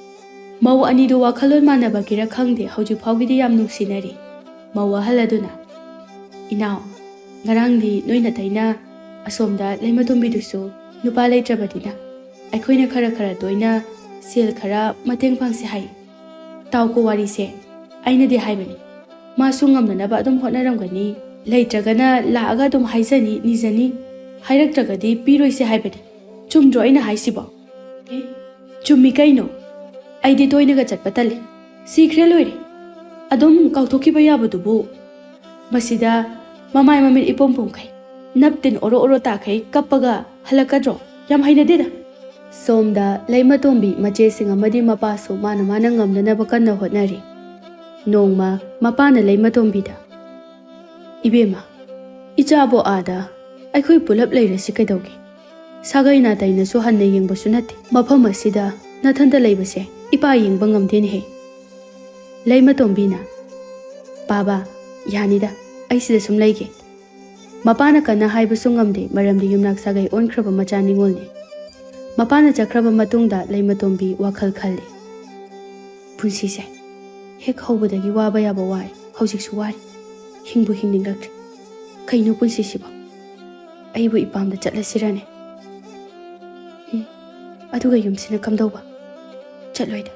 ꯃꯧ ꯑꯅꯤꯗꯨ ꯋꯥꯈꯜꯂꯣꯟ ꯃꯥꯟꯅꯕꯒꯤꯔ ꯈꯪꯗꯦ, ꯍꯧꯖꯤꯛ ꯐꯥꯎꯒꯤꯗꯤ ꯌꯥꯝ ꯅꯨꯡꯁꯤꯅꯔꯤ꯫ ꯃꯧ ꯑꯍꯜ ꯑꯗꯨꯅ, "ꯏꯅꯥꯎ, ꯉꯔꯥꯡꯗꯤ ꯅꯣꯏ ꯅꯇꯩꯅ ꯑꯁꯣꯝꯗ ꯂꯩꯃꯇꯣꯝꯕꯤꯗꯨꯁꯨ ꯅꯨꯄꯥ ꯂꯩꯇ꯭ꯔꯕꯅꯤꯅ ꯑꯩꯈꯣꯏꯅ ꯈꯔ ꯈꯔ ꯇꯣꯏꯅ ꯁꯦꯜ ꯈꯔ ꯃꯇꯦꯡ ꯄꯥꯡꯁꯤ ꯍꯥꯏ꯫ ꯇꯥꯎꯀꯣ ꯋꯥꯔꯤꯁꯦ, ꯑꯩꯅꯗꯤ ꯍꯥꯏꯕꯅꯤ, ꯃꯥꯁꯨ ꯉꯝꯅꯅꯕ ꯑꯗꯨꯝ ꯍꯣꯠꯅꯔꯝꯒꯅꯤ, ꯂꯩꯇ꯭ꯔꯒꯅ ꯂꯥꯛꯑꯒ ꯑꯗꯨꯝ ꯍꯥꯏꯖꯅꯤ, ꯅꯤꯖꯅꯤ, ꯍꯥꯏꯔꯛꯇ꯭ꯔꯒꯗꯤ ꯄꯤꯔꯣꯏꯁꯦ ꯍꯥꯏꯕꯅꯤ꯫ ꯆꯨꯝꯗ꯭ꯔꯣ ꯑꯩꯅ ꯍꯥꯏꯁꯤꯕꯣ?" "ꯑꯦ, ꯆꯨꯝꯃꯤ ꯀꯩꯅꯣ, ꯑꯩꯗꯤ ꯇꯣꯏꯅꯒ ꯆꯠꯄ ꯇꯜꯂꯤ, ꯁꯤꯈ꯭ꯔꯦ ꯂꯣꯏꯔꯦ, ꯑꯗꯨꯝ ꯀꯥꯎꯊꯣꯛꯈꯤꯕ ꯌꯥꯕꯗꯨꯕꯨ꯫" ꯃꯁꯤꯗ ꯃꯃꯥꯏ ꯃꯃꯤꯠ ꯏꯄꯣꯝ ꯄꯣꯝꯈꯩ, ꯅꯞ ꯇꯤꯟ ꯑꯣꯔꯣ ꯑꯣꯔꯣ ꯇꯥꯈꯩ ꯀꯞꯄꯒ ꯍꯜꯂꯛꯀꯗ꯭ꯔꯣ? ꯌꯥꯝ ꯍꯩꯅꯗꯦꯗ꯫ ꯁꯣꯝꯗ ꯂꯩꯃꯇꯣꯝꯕꯤ ꯃꯆꯦꯁꯤꯡ ꯑꯃꯗꯤ ꯃꯄꯥꯁꯨ ꯃꯥꯅ ꯃꯥꯅ ꯉꯝꯅꯅꯕ ꯀꯟꯅ ꯍꯣꯠꯅꯔꯤ꯫ ꯅꯣꯡꯃ ꯃꯄꯥꯅ ꯂꯩꯃꯇꯣꯝꯕꯤꯗ, "ꯏꯕꯦꯝꯃ, ꯏꯆꯥꯕꯨ ꯑꯥꯗ ꯑꯩꯈꯣꯏ ꯄꯨꯂꯞ ꯂꯩꯔꯁꯤ ꯀꯩꯗꯧꯒꯦ? ꯁꯥꯒꯩ ꯅꯥꯇꯩꯅꯁꯨ ꯍꯟꯅ ꯌꯦꯡꯕꯁꯨ ꯅꯠꯇꯦ꯫ ꯃꯐꯝ ꯑꯁꯤꯗ ꯅꯊꯟꯇ ꯂꯩꯕꯁꯦ ꯏꯄꯥ ꯌꯦꯡꯕ ꯉꯝꯗꯦꯅꯦꯍꯦ꯫" ꯂꯩꯃꯇꯣꯝꯕꯤꯅ, "ꯄꯥꯕ, ꯌꯥꯅꯤꯗ, ꯑꯩ ꯁꯤꯗ ꯁꯨꯝ ꯂꯩꯒꯦ꯫" ꯃꯄꯥꯅ ꯀꯟꯅ ꯍꯥꯏꯕꯁꯨ ꯉꯝꯗꯦ, ꯃꯔꯝꯗꯤ ꯌꯨꯝꯅꯥꯛ ꯁꯥꯒꯩ ꯑꯣꯟꯈ꯭ꯔꯕ ꯃꯆꯥ ꯅꯤꯉꯣꯜꯅꯤ꯫ ꯃꯄꯥꯅ ꯆꯠꯈ꯭ꯔꯕ ꯃꯇꯨꯡꯗ ꯂꯩꯃꯇꯣꯝꯕꯤ ꯋꯥꯈꯜ ꯈꯜꯂꯤ꯫ "ꯄꯨꯟꯁꯤꯁꯦ ꯍꯦꯛ ꯍꯧꯕꯗꯒꯤ ꯋꯥꯕ ꯌꯥꯕ ꯋꯥꯔꯦ, ꯍꯧꯖꯤꯛꯁꯨ ꯋꯥꯔꯤ, ꯍꯤꯡꯕꯨ ꯍꯤꯡꯅꯤꯡꯂꯛꯇ꯭ꯔꯦ꯫ ꯀꯩꯅꯣ ꯄꯨꯟꯁꯤꯁꯤꯕꯣ? ꯑꯩꯕꯨ ꯏꯄꯥꯝꯗ ꯆꯠꯂꯁꯤꯔꯅꯦ? ꯎꯝ, ꯑꯗꯨꯒ ꯌꯨꯝꯁꯤꯅ ꯀꯝꯗꯧꯕ? ꯆꯠꯂꯣꯏꯗ꯫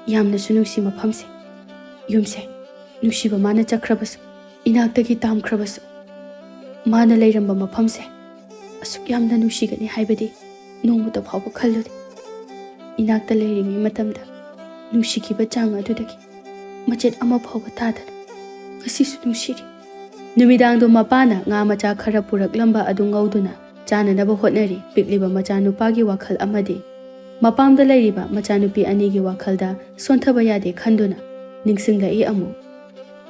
ꯌꯥꯝꯅꯁꯨ ꯅꯨꯡꯁꯤ ꯃꯐꯝꯁꯦ, ꯌꯨꯝꯁꯦ, ꯅꯨꯡꯁꯤꯕ ꯃꯥꯅ ꯆꯠꯈ꯭ꯔꯕꯁꯨ, ꯏꯅꯥꯛꯇꯒꯤ ꯇꯥꯝꯈ꯭ꯔꯕꯁꯨ, ꯃꯥꯅ ꯂꯩꯔꯝꯕ ꯃꯐꯝꯁꯦ ꯑꯁꯨꯛ ꯌꯥꯝꯅ ꯅꯨꯡꯁꯤꯒꯅꯤ ꯍꯥꯏꯕꯗꯤ ꯅꯣꯡꯃꯇ ꯐꯥꯎꯕ ꯈꯜꯂꯨꯗꯦ꯫ ꯏꯅꯥꯛꯇ ꯂꯩꯔꯤꯉꯩ ꯃꯇꯝꯗ ꯅꯨꯡꯁꯤꯈꯤꯕ ꯆꯥꯡ ꯑꯗꯨꯗꯒꯤ ꯃꯆꯦꯠ ꯑꯃ ꯐꯥꯎꯕ ꯇꯥꯗꯅ ꯉꯁꯤꯁꯨ ꯅꯨꯡꯁꯤꯔꯤ꯫" ꯅꯨꯃꯤꯗꯥꯡꯗꯣ ꯃꯄꯥꯅ ꯉꯥ ꯃꯆꯥ ꯈꯔ ꯄꯨꯔꯛꯂꯝꯕ ꯑꯗꯨ ꯉꯧꯗꯨꯅ ꯆꯥꯅꯅꯕ ꯍꯣꯠꯅꯔꯤ꯫ ꯄꯤꯛꯂꯤꯕ ꯃꯆꯥꯅꯨꯄꯥꯒꯤ ꯋꯥꯈꯜ ꯑꯃꯗꯤ ꯃꯄꯥꯝꯗ ꯂꯩꯔꯤꯕ ꯃꯆꯥꯅꯨꯄꯤ ꯑꯅꯤꯒꯤ ꯋꯥꯈꯜꯗ ꯁꯣꯟꯊꯕ ꯌꯥꯗꯦ ꯈꯟꯗꯨꯅ ꯅꯤꯡꯁꯤꯡꯂꯛꯏ ꯑꯃꯨꯛ꯫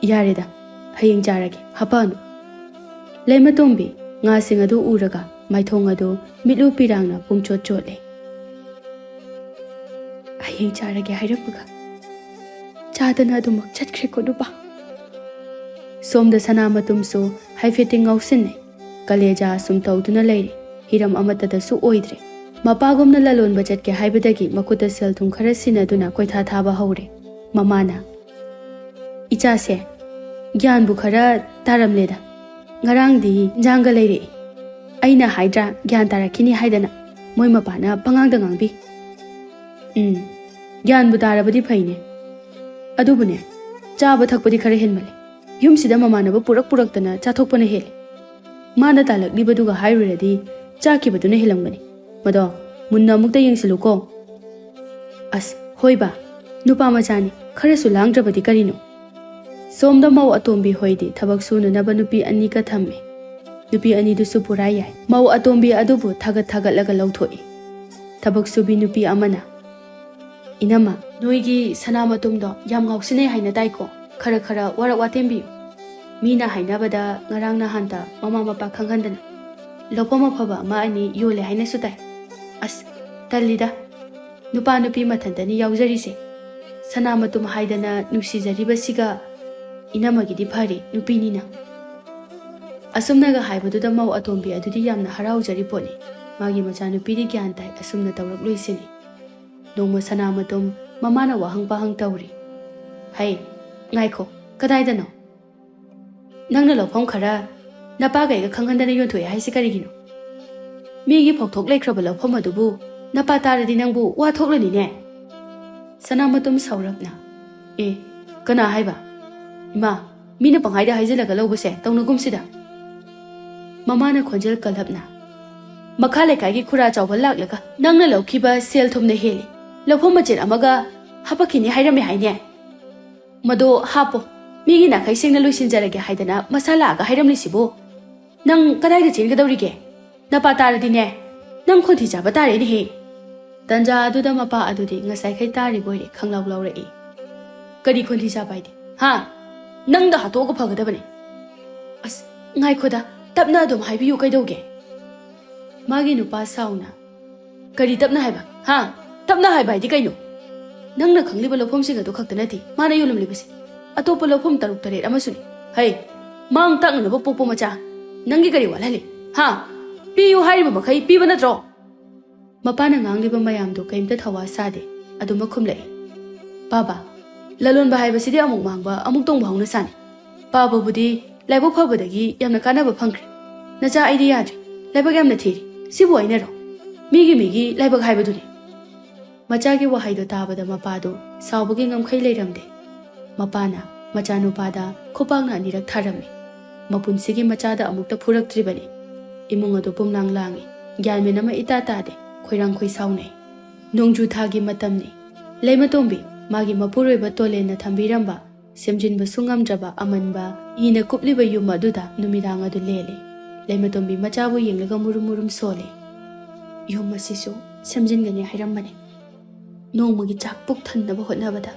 "ꯌꯥꯔꯦꯗ, ꯍꯌꯦꯡ ꯆꯥꯔꯒꯦ, ꯍꯥꯄꯛꯑꯅꯨ꯫" ꯂꯩꯃꯇꯣꯝꯕꯤ ꯉꯥꯁꯤꯡ ꯑꯗꯨ ꯎꯔꯒ ꯃꯥꯏꯊꯣꯡ ꯑꯗꯨ ꯃꯤꯠꯂꯨ ꯄꯤꯔꯥꯡꯅ ꯄꯨꯡꯆꯣꯠ ꯆꯣꯠꯂꯦ꯫ "ꯍꯌꯦꯡ ꯆꯥꯔꯒꯦ ꯍꯥꯏꯔꯝꯃꯒ ꯆꯥꯗꯅ ꯑꯗꯨꯃꯛ ꯆꯠꯈ꯭ꯔꯦꯀꯣ ꯅꯨꯄꯥ꯫" ꯁꯣꯝꯗ ꯁꯅꯥꯃꯇꯨꯝꯁꯨ ꯍꯥꯏꯐꯦꯠꯇꯤ ꯉꯥꯎꯁꯤꯟꯅꯩ꯫ ꯀꯂꯦꯖꯥ ꯁꯨꯝ ꯇꯧꯗꯨꯅ ꯂꯩꯔꯤ꯫ ꯍꯤꯔꯝ ꯑꯃꯠꯇꯗꯁꯨ ꯑꯣꯏꯗ꯭ꯔꯦ꯫ ꯃꯄꯥꯒꯨꯝꯅ ꯂꯂꯣꯟꯕ ꯆꯠꯀꯦ ꯍꯥꯏꯕꯗꯒꯤ ꯃꯈꯨꯠꯇ ꯁꯦꯜ ꯊꯨꯝ ꯈꯔ ꯁꯤꯟꯅꯗꯨꯅ ꯀꯣꯏꯊꯥ ꯊꯥꯕ ꯍꯧꯔꯦ꯫ ꯃꯃꯥꯅ, "ꯏꯆꯥꯁꯦ ꯒ꯭ꯌꯥꯟꯕꯨ ꯈꯔ ꯇꯥꯔꯝꯂꯦꯗ꯫ ꯉꯔꯥꯡꯗꯤ ꯏꯟꯖꯥꯡꯒ ꯂꯩꯔꯛꯏ꯫ ꯑꯩꯅ ꯍꯥꯏꯗ꯭ꯔꯥ, ꯒ꯭ꯌꯥꯟ ꯇꯥꯔꯛꯈꯤꯅꯤ ꯍꯥꯏꯗꯅ꯫ ꯃꯣꯏ ꯃꯄꯥꯅ ꯄꯉꯥꯡꯗ ꯉꯥꯡꯕꯤ꯫ ꯎꯝ, ꯒ꯭ꯌꯥꯟꯕꯨ ꯇꯥꯔꯕꯗꯤ ꯐꯩꯅꯦ꯫ ꯑꯗꯨꯕꯨꯅꯦ, ꯆꯥꯕ ꯊꯛꯄꯗꯤ ꯈꯔ ꯍꯦꯟꯃꯜꯂꯦ꯫ ꯌꯨꯝꯁꯤꯗ ꯃꯃꯥꯟꯅꯕ ꯄꯨꯔꯛ ꯄꯨꯔꯛꯇꯅ ꯆꯥꯊꯣꯛꯄꯅ ꯍꯦꯜꯂꯦ꯫ ꯃꯥꯅ ꯇꯥꯜꯂꯛꯂꯤꯕꯗꯨꯒ ꯍꯥꯏꯔꯨꯔꯗꯤ ꯆꯥꯈꯤꯕꯗꯨꯅ ꯍꯦꯜꯂꯝꯒꯅꯤ꯫ ꯃꯗꯣ ꯃꯨꯟꯅ ꯑꯃꯨꯛꯇ ꯌꯦꯡꯁꯤꯜꯂꯨꯀꯣ꯫" "ꯑꯁ, ꯍꯣꯏꯕ, ꯅꯨꯄꯥ ꯃꯆꯥꯅꯤ, ꯈꯔꯁꯨ ꯂꯥꯡꯗ꯭ꯔꯕꯗꯤ ꯀꯔꯤꯅꯣ?" ꯁꯣꯝꯗ ꯃꯧ ꯑꯇꯣꯝꯕꯤ ꯍꯣꯏꯗꯤ ꯊꯕꯛ ꯁꯨꯅꯅꯕ ꯅꯨꯄꯤ ꯑꯅꯤꯒ ꯊꯝꯃꯤ꯫ ꯅꯨꯄꯤ ꯑꯅꯤꯗꯨꯁꯨ ꯄꯨꯔꯥ ꯌꯥꯏ꯫ ꯃꯧ ꯑꯇꯣꯝꯕꯤ ꯑꯗꯨꯕꯨ ꯊꯥꯒꯠ ꯊꯥꯒꯠꯂꯒ ꯂꯧꯊꯣꯛꯏ꯫ ꯊꯕꯛ ꯁꯨꯕꯤ ꯅꯨꯄꯤ ꯑꯃꯅ, "ꯏꯅꯝꯃ, ꯅꯣꯏꯒꯤ ꯁꯅꯥ ꯃꯇꯨꯝꯗꯣ ꯌꯥꯝ ꯉꯥꯎꯁꯤꯟꯅꯩ ꯍꯥꯏꯅ ꯇꯥꯏꯀꯣ꯫ ꯈꯔ ꯈꯔ ꯋꯥꯔꯛ ꯋꯥꯇꯦꯝꯕꯤꯌꯨ꯫ ꯃꯤꯅ ꯍꯥꯏꯅꯕꯗ ꯉꯔꯥꯡ ꯅꯍꯥꯟꯗ ꯃꯃꯥ ꯃꯄꯥ ꯈꯪꯍꯟꯗꯅ ꯂꯧꯐꯝ ꯑꯐꯕ ꯑꯃ ꯑꯅꯤ ꯌꯣꯜꯂꯦ ꯍꯥꯏꯅꯁꯨ ꯇꯥꯏ꯫ ꯑꯁ, ꯇꯜꯂꯤꯗ꯫ ꯅꯨꯄꯥ ꯅꯨꯄꯤ ꯃꯊꯟꯇꯅꯤ ꯌꯥꯎꯖꯔꯤꯁꯦ꯫ ꯁꯅꯥ ꯃꯇꯨꯝ ꯍꯥꯏꯗꯅ ꯅꯨꯡꯁꯤꯖꯔꯤꯕꯁꯤꯒ ꯏꯅꯝꯃꯒꯤꯗꯤ ꯐꯔꯤ ꯅꯨꯄꯤꯅꯤꯅ꯫" ꯑꯁꯨꯝꯅꯒ ꯍꯥꯏꯕꯗꯨꯗ ꯃꯧ ꯑꯇꯣꯝꯕꯤ ꯑꯗꯨꯗꯤ ꯌꯥꯝꯅ ꯍꯔꯥꯎꯖꯔꯤ ꯄꯣꯠꯅꯤ꯫ ꯃꯥꯒꯤ ꯃꯆꯥꯅꯨꯄꯤꯗꯤ ꯒ꯭ꯌꯥꯟ ꯇꯥꯏ, ꯑꯁꯨꯝꯅ ꯇꯧꯔꯛꯂꯣꯏꯁꯤꯅꯤ꯫ ꯅꯣꯡꯃ ꯁꯅꯥ ꯃꯇꯨꯝ ꯃꯃꯥꯅ ꯋꯥꯍꯪ ꯄꯥꯍꯪ ꯇꯧꯔꯤ꯫ "ꯍꯩ, ꯉꯥꯏꯈꯣ, ꯀꯗꯥꯏꯗꯅꯣ? ꯅꯪꯅ ꯂꯧꯐꯝ ꯈꯔ ꯅꯄꯥꯒ ꯑꯩꯒ ꯈꯪꯍꯟꯗꯅ ꯌꯣꯟꯊꯣꯛꯑꯦ ꯍꯥꯏꯁꯤ ꯀꯔꯤꯒꯤꯅꯣ? ꯃꯤꯒꯤ ꯐꯧꯊꯣꯛ ꯂꯩꯈ꯭ꯔꯕ ꯂꯧꯐꯝ ꯑꯗꯨꯕꯨ ꯅꯄꯥ ꯇꯥꯔꯗꯤ ꯅꯪꯕꯨ ꯋꯥ ꯊꯣꯛꯂꯅꯤꯅꯦ꯫" ꯁꯅꯥ ꯃꯇꯨꯝ ꯁꯥꯎꯔꯞꯅ, "ꯑꯦ, ꯀꯅꯥ ꯍꯥꯏꯕ? ꯏꯃꯥ, ꯃꯤꯅ ꯄꯪꯍꯥꯏꯗ ꯍꯥꯏꯖꯤꯜꯂꯒ ꯂꯧꯕꯁꯦ ꯇꯧꯅꯒꯨꯝꯁꯤꯗ꯫" ꯃꯃꯥꯅ ꯈꯣꯟꯖꯦꯜ ꯀꯜꯂꯞꯅ, "ꯃꯈꯥ ꯂꯩꯀꯥꯏꯒꯤ ꯈꯨꯔꯥ ꯆꯥꯎꯕ ꯂꯥꯛꯂꯒ ꯅꯪꯅ ꯂꯧꯈꯤꯕ ꯁꯦꯜ ꯊꯨꯝꯅ ꯍꯦꯜꯂꯤ, ꯂꯧꯐꯝ ꯃꯆꯦꯠ ꯑꯃꯒ ꯍꯥꯄꯛꯈꯤꯅꯤ ꯍꯥꯏꯔꯝꯃꯦ ꯍꯥꯏꯅꯦ? ꯃꯗꯣ ꯍꯥꯞꯄꯣ, ꯃꯤꯒꯤ ꯅꯥꯈꯩ ꯁꯦꯡꯅ ꯂꯣꯏꯁꯤꯟꯖꯔꯒꯦ ꯍꯥꯏꯗꯅ ꯃꯁꯥ ꯂꯥꯛꯑꯒ ꯍꯥꯏꯔꯝꯂꯤꯁꯤꯕꯨ? ꯅꯪ ꯀꯗꯥꯏꯗ ꯆꯦꯟꯒꯗꯧꯔꯤꯒꯦ? ꯅꯄꯥ ꯇꯥꯔꯗꯤꯅꯦ, ꯅꯪ ꯈꯣꯟꯊꯤ ꯆꯥꯕ ꯇꯥꯔꯦꯅꯦꯍꯦ꯫" ꯇꯟꯖꯥ ꯑꯗꯨꯗ ꯃꯄꯥ ꯑꯗꯨꯗꯤ ꯉꯁꯥꯏꯈꯩ ꯇꯥꯔꯤꯕꯣꯏꯔꯦ ꯈꯪꯂꯥꯎ ꯂꯥꯎꯔꯛꯏ꯫ "ꯀꯔꯤ ꯈꯣꯟꯊꯤ ꯆꯥꯕ ꯍꯥꯏꯗꯤ? ꯍꯥ? ꯅꯪꯗ ꯍꯥꯠꯇꯣꯛꯑꯒ ꯐꯒꯗꯕꯅꯦ꯫" "ꯑꯁ, ꯉꯥꯏꯈꯣꯗ, ꯇꯞꯅ ꯑꯗꯨꯝ ꯍꯥꯏꯕꯤꯌꯨ ꯀꯩꯗꯧꯒꯦ?" ꯃꯥꯒꯤ ꯅꯨꯄꯥ ꯁꯥꯎꯅ, "ꯀꯔꯤ ꯇꯞꯅ ꯍꯥꯏꯕ? ꯍꯥ? ꯇꯞꯅ ꯍꯥꯏꯕ ꯍꯥꯏꯗꯤ ꯀꯩꯅꯣ? ꯅꯪꯅ ꯈꯪꯂꯤꯕ ꯂꯧꯐꯝꯁꯤꯡ ꯑꯗꯨ ꯈꯛꯇ ꯅꯠꯇꯦ ꯃꯥꯅ ꯌꯣꯜꯂꯝꯂꯤꯕꯁꯦ꯫ ꯑꯇꯣꯞꯄ ꯂꯧꯐꯝ ꯇꯔꯨꯛ ꯇꯔꯦꯠ ꯑꯃꯁꯨꯅꯤ꯫ ꯍꯩ, ꯃꯥꯡ ꯇꯥꯛꯅꯅꯕ ꯄꯣꯛꯄ ꯃꯆꯥ, ꯅꯪꯒꯤ ꯀꯔꯤ ꯋꯥꯠꯍꯜꯂꯤ? ꯍꯥ? ꯄꯤꯌꯨ ꯍꯥꯏꯔꯤꯕ ꯃꯈꯩ ꯄꯤꯕ ꯅꯠꯇ꯭ꯔꯣ?" ꯃꯄꯥꯅ ꯉꯥꯡꯂꯤꯕ ꯃꯌꯥꯝꯗꯨ ꯀꯩꯝꯇ ꯊꯋꯥ ꯁꯥꯗꯦ꯫ ꯑꯗꯨꯃꯛ ꯈꯨꯝꯂꯛꯏ, "ꯕꯥꯕꯥ, ꯂꯂꯣꯟꯕ ꯍꯥꯏꯕꯁꯤꯗꯤ ꯑꯃꯨꯛ ꯃꯥꯡꯕ, ꯑꯃꯨꯛ ꯇꯣꯡꯕ ꯍꯧꯅ ꯁꯥꯅꯤ꯫ ꯄꯥꯕꯕꯨꯗꯤ ꯂꯥꯏꯕꯛ ꯐꯕꯗꯒꯤ ꯌꯥꯝꯅ ꯀꯥꯟꯅꯕ ꯐꯪꯈ꯭ꯔꯦ꯫ ꯅꯆꯥ ꯑꯩꯗꯤ ꯌꯥꯗ꯭ꯔꯦ, ꯂꯥꯏꯕꯛ ꯌꯥꯝꯅ ꯊꯤꯔꯦ꯫ ꯁꯤꯕꯨ ꯍꯥꯏꯅꯔꯣ? ꯃꯤꯒꯤ ꯃꯤꯒꯤ ꯂꯥꯏꯕꯛ ꯍꯥꯏꯕꯗꯨꯅꯤ"꯫ ꯃꯆꯥꯒꯤ ꯋꯥꯍꯩꯗꯣ ꯇꯥꯕꯗ ꯃꯄꯥꯗꯨ ꯁꯥꯎꯕꯒꯤ ꯉꯝꯈꯩ ꯂꯩꯔꯝꯗꯦ꯫ ꯃꯄꯥꯅ ꯃꯆꯥꯅꯨꯄꯥꯗ ꯈꯨꯄꯥꯛꯅ ꯑꯅꯤꯔꯛ ꯊꯥꯔꯝꯃꯤ꯫ ꯃꯄꯨꯟꯁꯤꯒꯤ ꯃꯆꯥꯗ ꯑꯃꯨꯛꯇ ꯐꯨꯔꯛꯇ꯭ꯔꯤꯕꯅꯤ꯫ ꯏꯃꯨꯡ ꯑꯗꯨ ꯄꯨꯝꯂꯥꯡ ꯂꯥꯡꯏ꯫ ꯒ꯭ꯌꯥꯟ ꯃꯦꯟ ꯑꯃ ꯏꯇꯥ ꯇꯥꯗꯦ꯫ ꯈꯣꯏꯔꯥꯡ ꯈꯣꯏꯁꯥꯎꯅꯩ꯫ ꯅꯣꯡꯖꯨ ꯊꯥꯒꯤ ꯃꯇꯝꯅꯤ꯫ ꯂꯩꯃꯇꯣꯝꯕꯤ ꯃꯥꯒꯤ ꯃꯄꯨꯔꯣꯏꯕ ꯇꯣꯂꯦꯟꯅ ꯊꯝꯕꯤꯔꯝꯕ, ꯁꯦꯝꯖꯤꯟꯕꯁꯨ ꯉꯝꯗ꯭ꯔꯕ ꯑꯃꯟꯕ ꯏꯅ ꯀꯨꯞꯂꯤꯕ ꯌꯨꯝ ꯑꯗꯨꯗ ꯅꯨꯃꯤꯗꯥꯡ ꯑꯗꯨ ꯂꯦꯜꯂꯤ꯫ ꯂꯩꯃꯇꯣꯝꯕꯤ ꯃꯆꯥꯕꯨ ꯌꯦꯡꯂꯒ ꯃꯨꯔꯨꯝ ꯃꯨꯔꯨꯝ ꯁꯣꯜꯂꯤ꯫ "ꯌꯨꯝ ꯑꯁꯤꯁꯨ ꯁꯦꯝꯖꯤꯟꯒꯅꯤ ꯍꯥꯏꯔꯝꯕꯅꯤ꯫ ꯅꯣꯡꯃꯒꯤ ꯆꯥꯛ ꯄꯨꯛ ꯊꯟꯅꯕ ꯍꯣꯠꯅꯕꯗ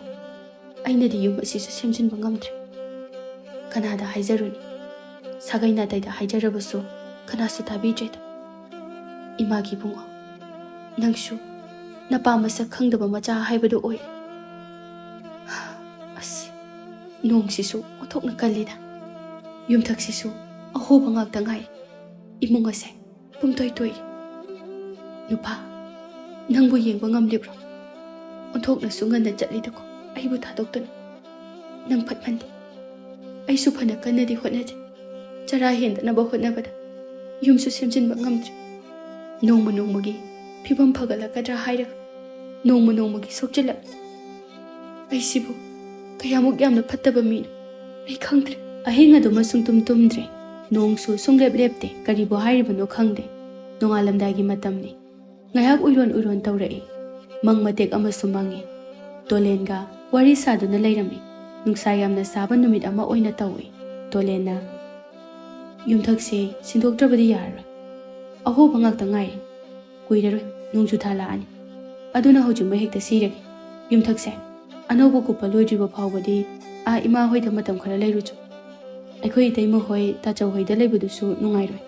ꯑꯩꯅꯗꯤ ꯌꯨꯝ ꯑꯁꯤꯁꯨ ꯁꯦꯝꯖꯤꯟꯕ ꯉꯝꯗ꯭ꯔꯦ꯫ ꯀꯅꯥꯗ ꯍꯥꯏꯖꯔꯨꯅꯤ? ꯁꯥꯒꯩ ꯅꯥꯇꯩꯗ ꯍꯥꯏꯖꯔꯕꯁꯨ ꯀꯅꯥꯁꯨ ꯇꯥꯕꯤꯗ꯭ꯔꯦꯗ꯫ ꯏꯃꯥꯒꯤ ꯏꯕꯨꯡꯉꯣ, ꯅꯪꯁꯨ ꯅꯄꯥ ꯃꯁꯛ ꯈꯪꯗꯕ ꯃꯆꯥ ꯍꯥꯏꯕꯗꯨ ꯑꯣꯏ꯫ ꯑꯁ, ꯅꯣꯡꯁꯤꯁꯨ ꯑꯣꯟꯊꯣꯛꯅ ꯀꯜꯂꯤꯗ꯫ ꯌꯨꯝꯊꯛꯁꯤꯁꯨ ꯑꯍꯣꯕ ꯉꯥꯛꯇ ꯉꯥꯏ꯫ ꯏꯃꯨꯡ ꯑꯁꯦ ꯄꯨꯝꯇꯣꯏ ꯇꯣꯏꯔꯦ꯫ ꯅꯨꯄꯥ, ꯅꯪꯕꯨ ꯌꯦꯡꯕ ꯉꯝꯂꯤꯕ꯭ꯔꯣ? ꯑꯣꯟꯊꯣꯛꯅꯁꯨ ꯉꯟꯅ ꯆꯠꯂꯤꯗꯀꯣ, ꯑꯩꯕꯨ ꯊꯥꯗꯣꯛꯇꯨꯅ꯫ ꯅꯪ ꯐꯠꯃꯟꯗꯦ꯫ ꯑꯩꯁꯨ ꯐꯅ ꯀꯟꯅꯗꯤ ꯍꯣꯠꯅꯖꯩ꯫ ꯆꯔꯥ ꯍꯦꯟꯗꯅꯕ ꯍꯣꯠꯅꯕꯗ ꯌꯨꯝꯁꯨ ꯁꯦꯝꯖꯤꯟꯕ ꯉꯝꯗ꯭ꯔꯦ꯫ ꯅꯣꯡꯃ ꯅꯣꯡꯃꯒꯤ ꯐꯤꯕꯝ ꯐꯒꯠꯂꯛꯀꯗ꯭ꯔꯥ ꯍꯥꯏꯔꯒ ꯅꯣꯡꯃ ꯅꯣꯡꯃꯒꯤ ꯁꯣꯛꯆꯤꯜꯂꯛꯂꯦ꯫ ꯑꯩꯁꯤꯕꯨ ꯀꯌꯥꯃꯨꯛ ꯌꯥꯝꯅ ꯐꯠꯇꯕ ꯃꯤꯅꯣ ꯑꯩ ꯈꯪꯗ꯭ꯔꯦ꯫ ꯑꯍꯤꯡ ꯑꯗꯨꯃ ꯁꯨꯡꯇꯨꯝ ꯇꯨꯝꯗ꯭ꯔꯦ꯫ ꯅꯣꯡꯁꯨ ꯁꯨꯡꯂꯦꯞ ꯂꯦꯞꯇꯦ꯫ ꯀꯔꯤꯕꯨ ꯍꯥꯏꯔꯤꯕꯅꯣ ꯈꯪꯗꯦ꯫ ꯅꯣꯡꯉꯥꯜꯂꯝꯗꯥꯏꯒꯤ ꯃꯇꯝꯅꯤ꯫ ꯉꯥꯏꯍꯥꯛ ꯎꯏꯔꯣꯟ ꯎꯏꯔꯣꯟ ꯇꯧꯔꯛꯏ꯫ ꯃꯪ ꯃꯇꯦꯛ ꯑꯃꯁꯨ ꯃꯪꯉꯤ꯫ ꯇꯣꯂꯦꯟꯒ ꯋꯥꯔꯤ ꯁꯥꯗꯨꯅ ꯂꯩꯔꯝꯃꯤ꯫ ꯅꯨꯡꯁꯥ ꯌꯥꯝꯅ ꯁꯥꯕ ꯅꯨꯃꯤꯠ ꯑꯃ ꯑꯣꯏꯅ ꯇꯧꯏ꯫ ꯇꯣꯂꯦꯟꯅ, "ꯌꯨꯝꯊꯛꯁꯦ ꯁꯤꯟꯗꯣꯛꯇ꯭ꯔꯕꯗꯤ ꯌꯥꯔꯔꯣꯏ꯫ ꯑꯍꯣꯕ ꯉꯥꯛꯇ ꯉꯥꯏꯔꯦ꯫ ꯀꯨꯏꯔꯔꯣꯏ, ꯅꯣꯡꯖꯨ ꯊꯥ ꯂꯥꯛꯑꯅꯤ꯫ ꯑꯗꯨꯅ ꯍꯧꯖꯤꯛꯃꯛ ꯍꯦꯛꯇ ꯁꯤꯔꯒꯦ꯫ ꯌꯨꯝꯊꯛꯁꯦ ꯑꯅꯧꯕ ꯀꯨꯞꯄ ꯂꯣꯏꯗ꯭ꯔꯤꯕ ꯐꯥꯎꯕꯗꯤ ꯑꯥ ꯏꯃꯥ ꯍꯣꯏꯗ ꯃꯇꯝ ꯈꯔ ꯂꯩꯔꯨꯆꯣ꯫ ꯑꯩꯈꯣꯏ ꯏꯇꯩꯃ ꯍꯣꯏ, ꯇꯥꯆꯧ ꯍꯣꯏꯗ ꯂꯩꯕꯗꯨꯁꯨ ꯅꯨꯡꯉꯥꯏꯔꯣꯏ"꯫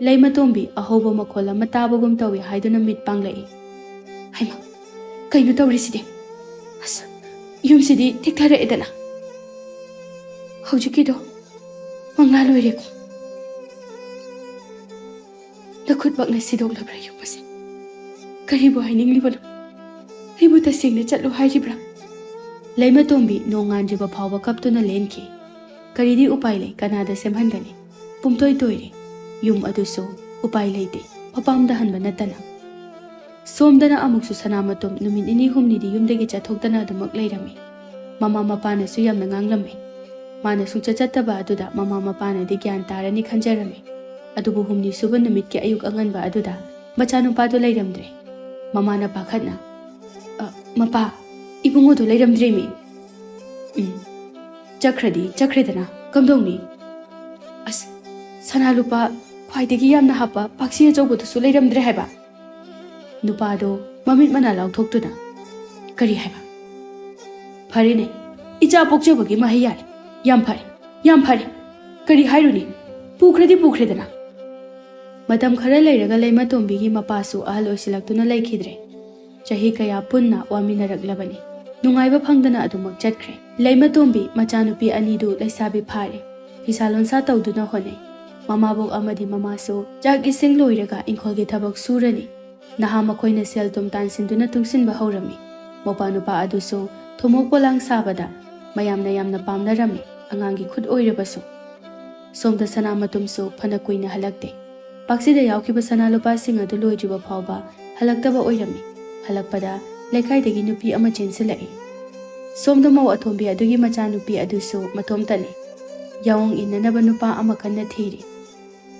ꯂꯩꯃꯇꯣꯝꯕꯤ ꯑꯍꯧꯕ ꯃꯈꯣꯜ ꯑꯃ ꯇꯥꯕꯒꯨꯝ ꯇꯧꯏ ꯍꯥꯏꯗꯨꯅ ꯃꯤꯠ ꯄꯥꯡꯂꯛꯏ꯫ "ꯍꯩꯃꯥ, ꯀꯩꯅꯣ ꯇꯧꯔꯤꯁꯤꯗꯤ? ꯑꯁ, ꯌꯨꯝꯁꯤꯗꯤ ꯇꯦꯛꯊꯔꯛꯑꯦꯗꯅ꯫ ꯍꯧꯖꯤꯛꯀꯤꯗꯣ ꯃꯪꯂꯥ ꯂꯣꯏꯔꯦꯀꯣ꯫ ꯅꯈꯨꯠꯃꯛꯅ ꯁꯤꯗꯣꯛꯂꯕ꯭ꯔꯥ ꯌꯨꯝ ꯑꯁꯦ?" ꯀꯔꯤꯕꯨ ꯍꯥꯏꯅꯤꯡꯂꯤꯕꯅꯣ? ꯑꯩꯕꯨ ꯇꯁꯦꯡꯅ ꯆꯠꯂꯨ ꯍꯥꯏꯔꯤꯕ꯭ꯔꯥ? ꯂꯩꯃꯇꯣꯝꯕꯤ ꯅꯣꯡꯉꯥꯟꯗ꯭ꯔꯤꯕ ꯐꯥꯎꯕ ꯀꯞꯇꯨꯅ ꯂꯦꯟꯈꯤ꯫ ꯀꯔꯤꯗꯤ ꯎꯄꯥꯏ ꯂꯩ, ꯀꯅꯥꯗ ꯁꯦꯝꯍꯟꯒꯅꯤ? ꯄꯨꯝꯇꯣꯏ ꯇꯣꯏꯔꯦ꯫ ꯌꯨꯝ ꯑꯗꯨꯁꯨ ꯎꯄꯥꯏ ꯂꯩꯇꯦ, ꯃꯄꯥꯝꯗ ꯍꯟꯕ ꯅꯠꯇꯅ꯫ ꯁꯣꯝꯗꯅ ꯑꯃꯨꯛꯁꯨ ꯁꯅꯥꯃꯇꯣꯝ ꯅꯨꯃꯤꯠ ꯅꯤꯅꯤ ꯍꯨꯝꯅꯤꯗꯤ ꯌꯨꯝꯗꯒꯤ ꯆꯠꯊꯣꯛꯇꯅ ꯑꯗꯨꯃꯛ ꯂꯩꯔꯝꯃꯤ꯫ ꯃꯃꯥ ꯃꯄꯥꯅꯁꯨ ꯌꯥꯝꯅ ꯉꯥꯡꯂꯝꯃꯤ꯫ ꯃꯥꯅ ꯁꯨꯡꯆꯠ ꯆꯠꯇꯕ ꯑꯗꯨꯗ ꯃꯃꯥ ꯃꯄꯥꯅꯗꯤ ꯒ꯭ꯌꯥꯟ ꯇꯥꯔꯅꯤ ꯈꯟꯖꯔꯝꯃꯤ꯫ ꯑꯗꯨꯕꯨ ꯍꯨꯝꯅꯤ ꯁꯨꯕ ꯅꯨꯃꯤꯠꯀꯤ ꯑꯌꯨꯛ ꯑꯉꯟꯕ ꯑꯗꯨꯗ ꯃꯆꯥꯅꯨꯄꯥꯗꯨ ꯂꯩꯔꯝꯗ꯭ꯔꯦ꯫ ꯃꯃꯥꯅ ꯄꯥꯈꯠꯅ, "ꯑ, ꯃꯄꯥ, ꯏꯕꯨꯡꯉꯣꯗꯨ ꯂꯩꯔꯝꯗ꯭ꯔꯦꯃꯤ꯫" "ꯎꯝ, ꯆꯠꯈ꯭ꯔꯗꯤ ꯆꯠꯈ꯭ꯔꯦꯗꯅ, ꯀꯝꯗꯧꯅꯤ?" "ꯑꯁ, ꯁꯅꯥ ꯂꯨꯄꯥ ꯈ꯭ꯋꯥꯏꯗꯒꯤ ꯌꯥꯝꯅ ꯍꯥꯞꯄ ꯄꯥꯛꯁꯤ ꯑꯆꯧꯕꯗꯨꯁꯨ ꯂꯩꯔꯝꯗ꯭ꯔꯦ ꯍꯥꯏꯕ?" ꯅꯨꯄꯥꯗꯣ ꯃꯃꯤꯠ ꯃꯅꯥ ꯂꯥꯎꯊꯣꯛꯇꯨꯅ, "ꯀꯔꯤ ꯍꯥꯏꯕ? ꯐꯔꯦꯅꯦ, ꯏꯆꯥ ꯄꯣꯛꯆꯕꯒꯤ ꯃꯍꯩ ꯌꯥꯜꯂꯦ꯫ ꯌꯥꯝ ꯐꯔꯦ, ꯌꯥꯝ ꯐꯔꯦ꯫ ꯀꯔꯤ ꯍꯥꯏꯔꯨꯅꯤ? ꯄꯨꯈ꯭ꯔꯗꯤ ꯄꯨꯈ꯭ꯔꯦꯗꯅ꯫" ꯃꯇꯝ ꯈꯔ ꯂꯩꯔꯒ ꯂꯩꯃꯇꯣꯝꯕꯤꯒꯤ ꯃꯄꯥꯁꯨ ꯑꯍꯜ ꯑꯣꯏꯁꯤꯜꯂꯛꯇꯨꯅ ꯂꯩꯈꯤꯗ꯭ꯔꯦ꯫ ꯆꯍꯤ ꯀꯌꯥ ꯄꯨꯟꯅ ꯋꯥꯃꯤꯟꯅꯔꯛꯂꯕꯅꯤ꯫ ꯅꯨꯡꯉꯥꯏꯕ ꯐꯪꯗꯅ ꯑꯗꯨꯃꯛ ꯆꯠꯈ꯭ꯔꯦ꯫ ꯂꯩꯃꯇꯣꯝꯕꯤ ꯃꯆꯥꯅꯨꯄꯤ ꯑꯅꯤꯗꯨ ꯂꯩꯁꯥꯕꯤ ꯐꯥꯔꯦ꯫ ꯐꯤꯁꯥ ꯂꯣꯟꯁꯥ ꯇꯧꯗꯨꯅ ꯍꯣꯠꯅꯩ꯫ ꯃꯃꯥꯕꯣꯛ ꯑꯃꯗꯤ ꯃꯃꯥꯁꯨ ꯆꯥꯛ ꯏꯁꯤꯡ ꯂꯣꯏꯔꯒ ꯏꯪꯈꯣꯜꯒꯤ ꯊꯕꯛ ꯁꯨꯔꯅꯤ꯫ ꯅꯍꯥ ꯃꯈꯣꯏꯅ ꯁꯦꯜ ꯊꯨꯝ ꯇꯥꯟꯁꯤꯟꯗꯨꯅ ꯇꯨꯡꯁꯤꯟꯕ ꯍꯧꯔꯝꯃꯤ꯫ ꯃꯧꯄꯥ ꯅꯨꯄꯥ ꯑꯗꯨꯁꯨ ꯊꯨꯝꯃꯣꯛ ꯄꯣꯂꯥꯡ ꯁꯥꯕꯗ ꯃꯌꯥꯝꯅ ꯌꯥꯝꯅ ꯄꯥꯝꯅꯔꯝꯃꯤ, ꯑꯉꯥꯡꯒꯤ ꯈꯨꯠ ꯑꯣꯏꯔꯕꯁꯨ꯫ ꯁꯣꯝꯗ ꯁꯅꯥꯃꯇꯨꯝꯁꯨ ꯐꯅ ꯀꯨꯏꯅ ꯍꯜꯂꯛꯇꯦ꯫ ꯄꯥꯛꯁꯤꯗ ꯌꯥꯎꯈꯤꯕ ꯁꯅꯥ ꯂꯨꯄꯥꯁꯤꯡ ꯑꯗꯨ ꯂꯣꯏꯗ꯭ꯔꯤꯕ ꯐꯥꯎꯕ ꯍꯜꯂꯛꯇꯕ ꯑꯣꯏꯔꯝꯃꯤ꯫ ꯍꯜꯂꯛꯄꯗ ꯂꯩꯀꯥꯏꯗꯒꯤ ꯅꯨꯄꯤ ꯑꯃ ꯆꯦꯟꯁꯤꯜꯂꯛꯏ꯫ ꯁꯣꯝꯗ ꯃꯧ ꯑꯇꯣꯝꯕꯤ ꯑꯗꯨꯒꯤ ꯃꯆꯥꯅꯨꯄꯤ ꯑꯗꯨꯁꯨ ꯃꯇꯣꯝꯇꯅꯤ꯫ ꯌꯥꯑꯣꯡ ꯏꯟꯅꯅꯕ ꯅꯨꯄꯥ ꯑꯃ ꯀꯟꯅ ꯊꯤꯔꯤ꯫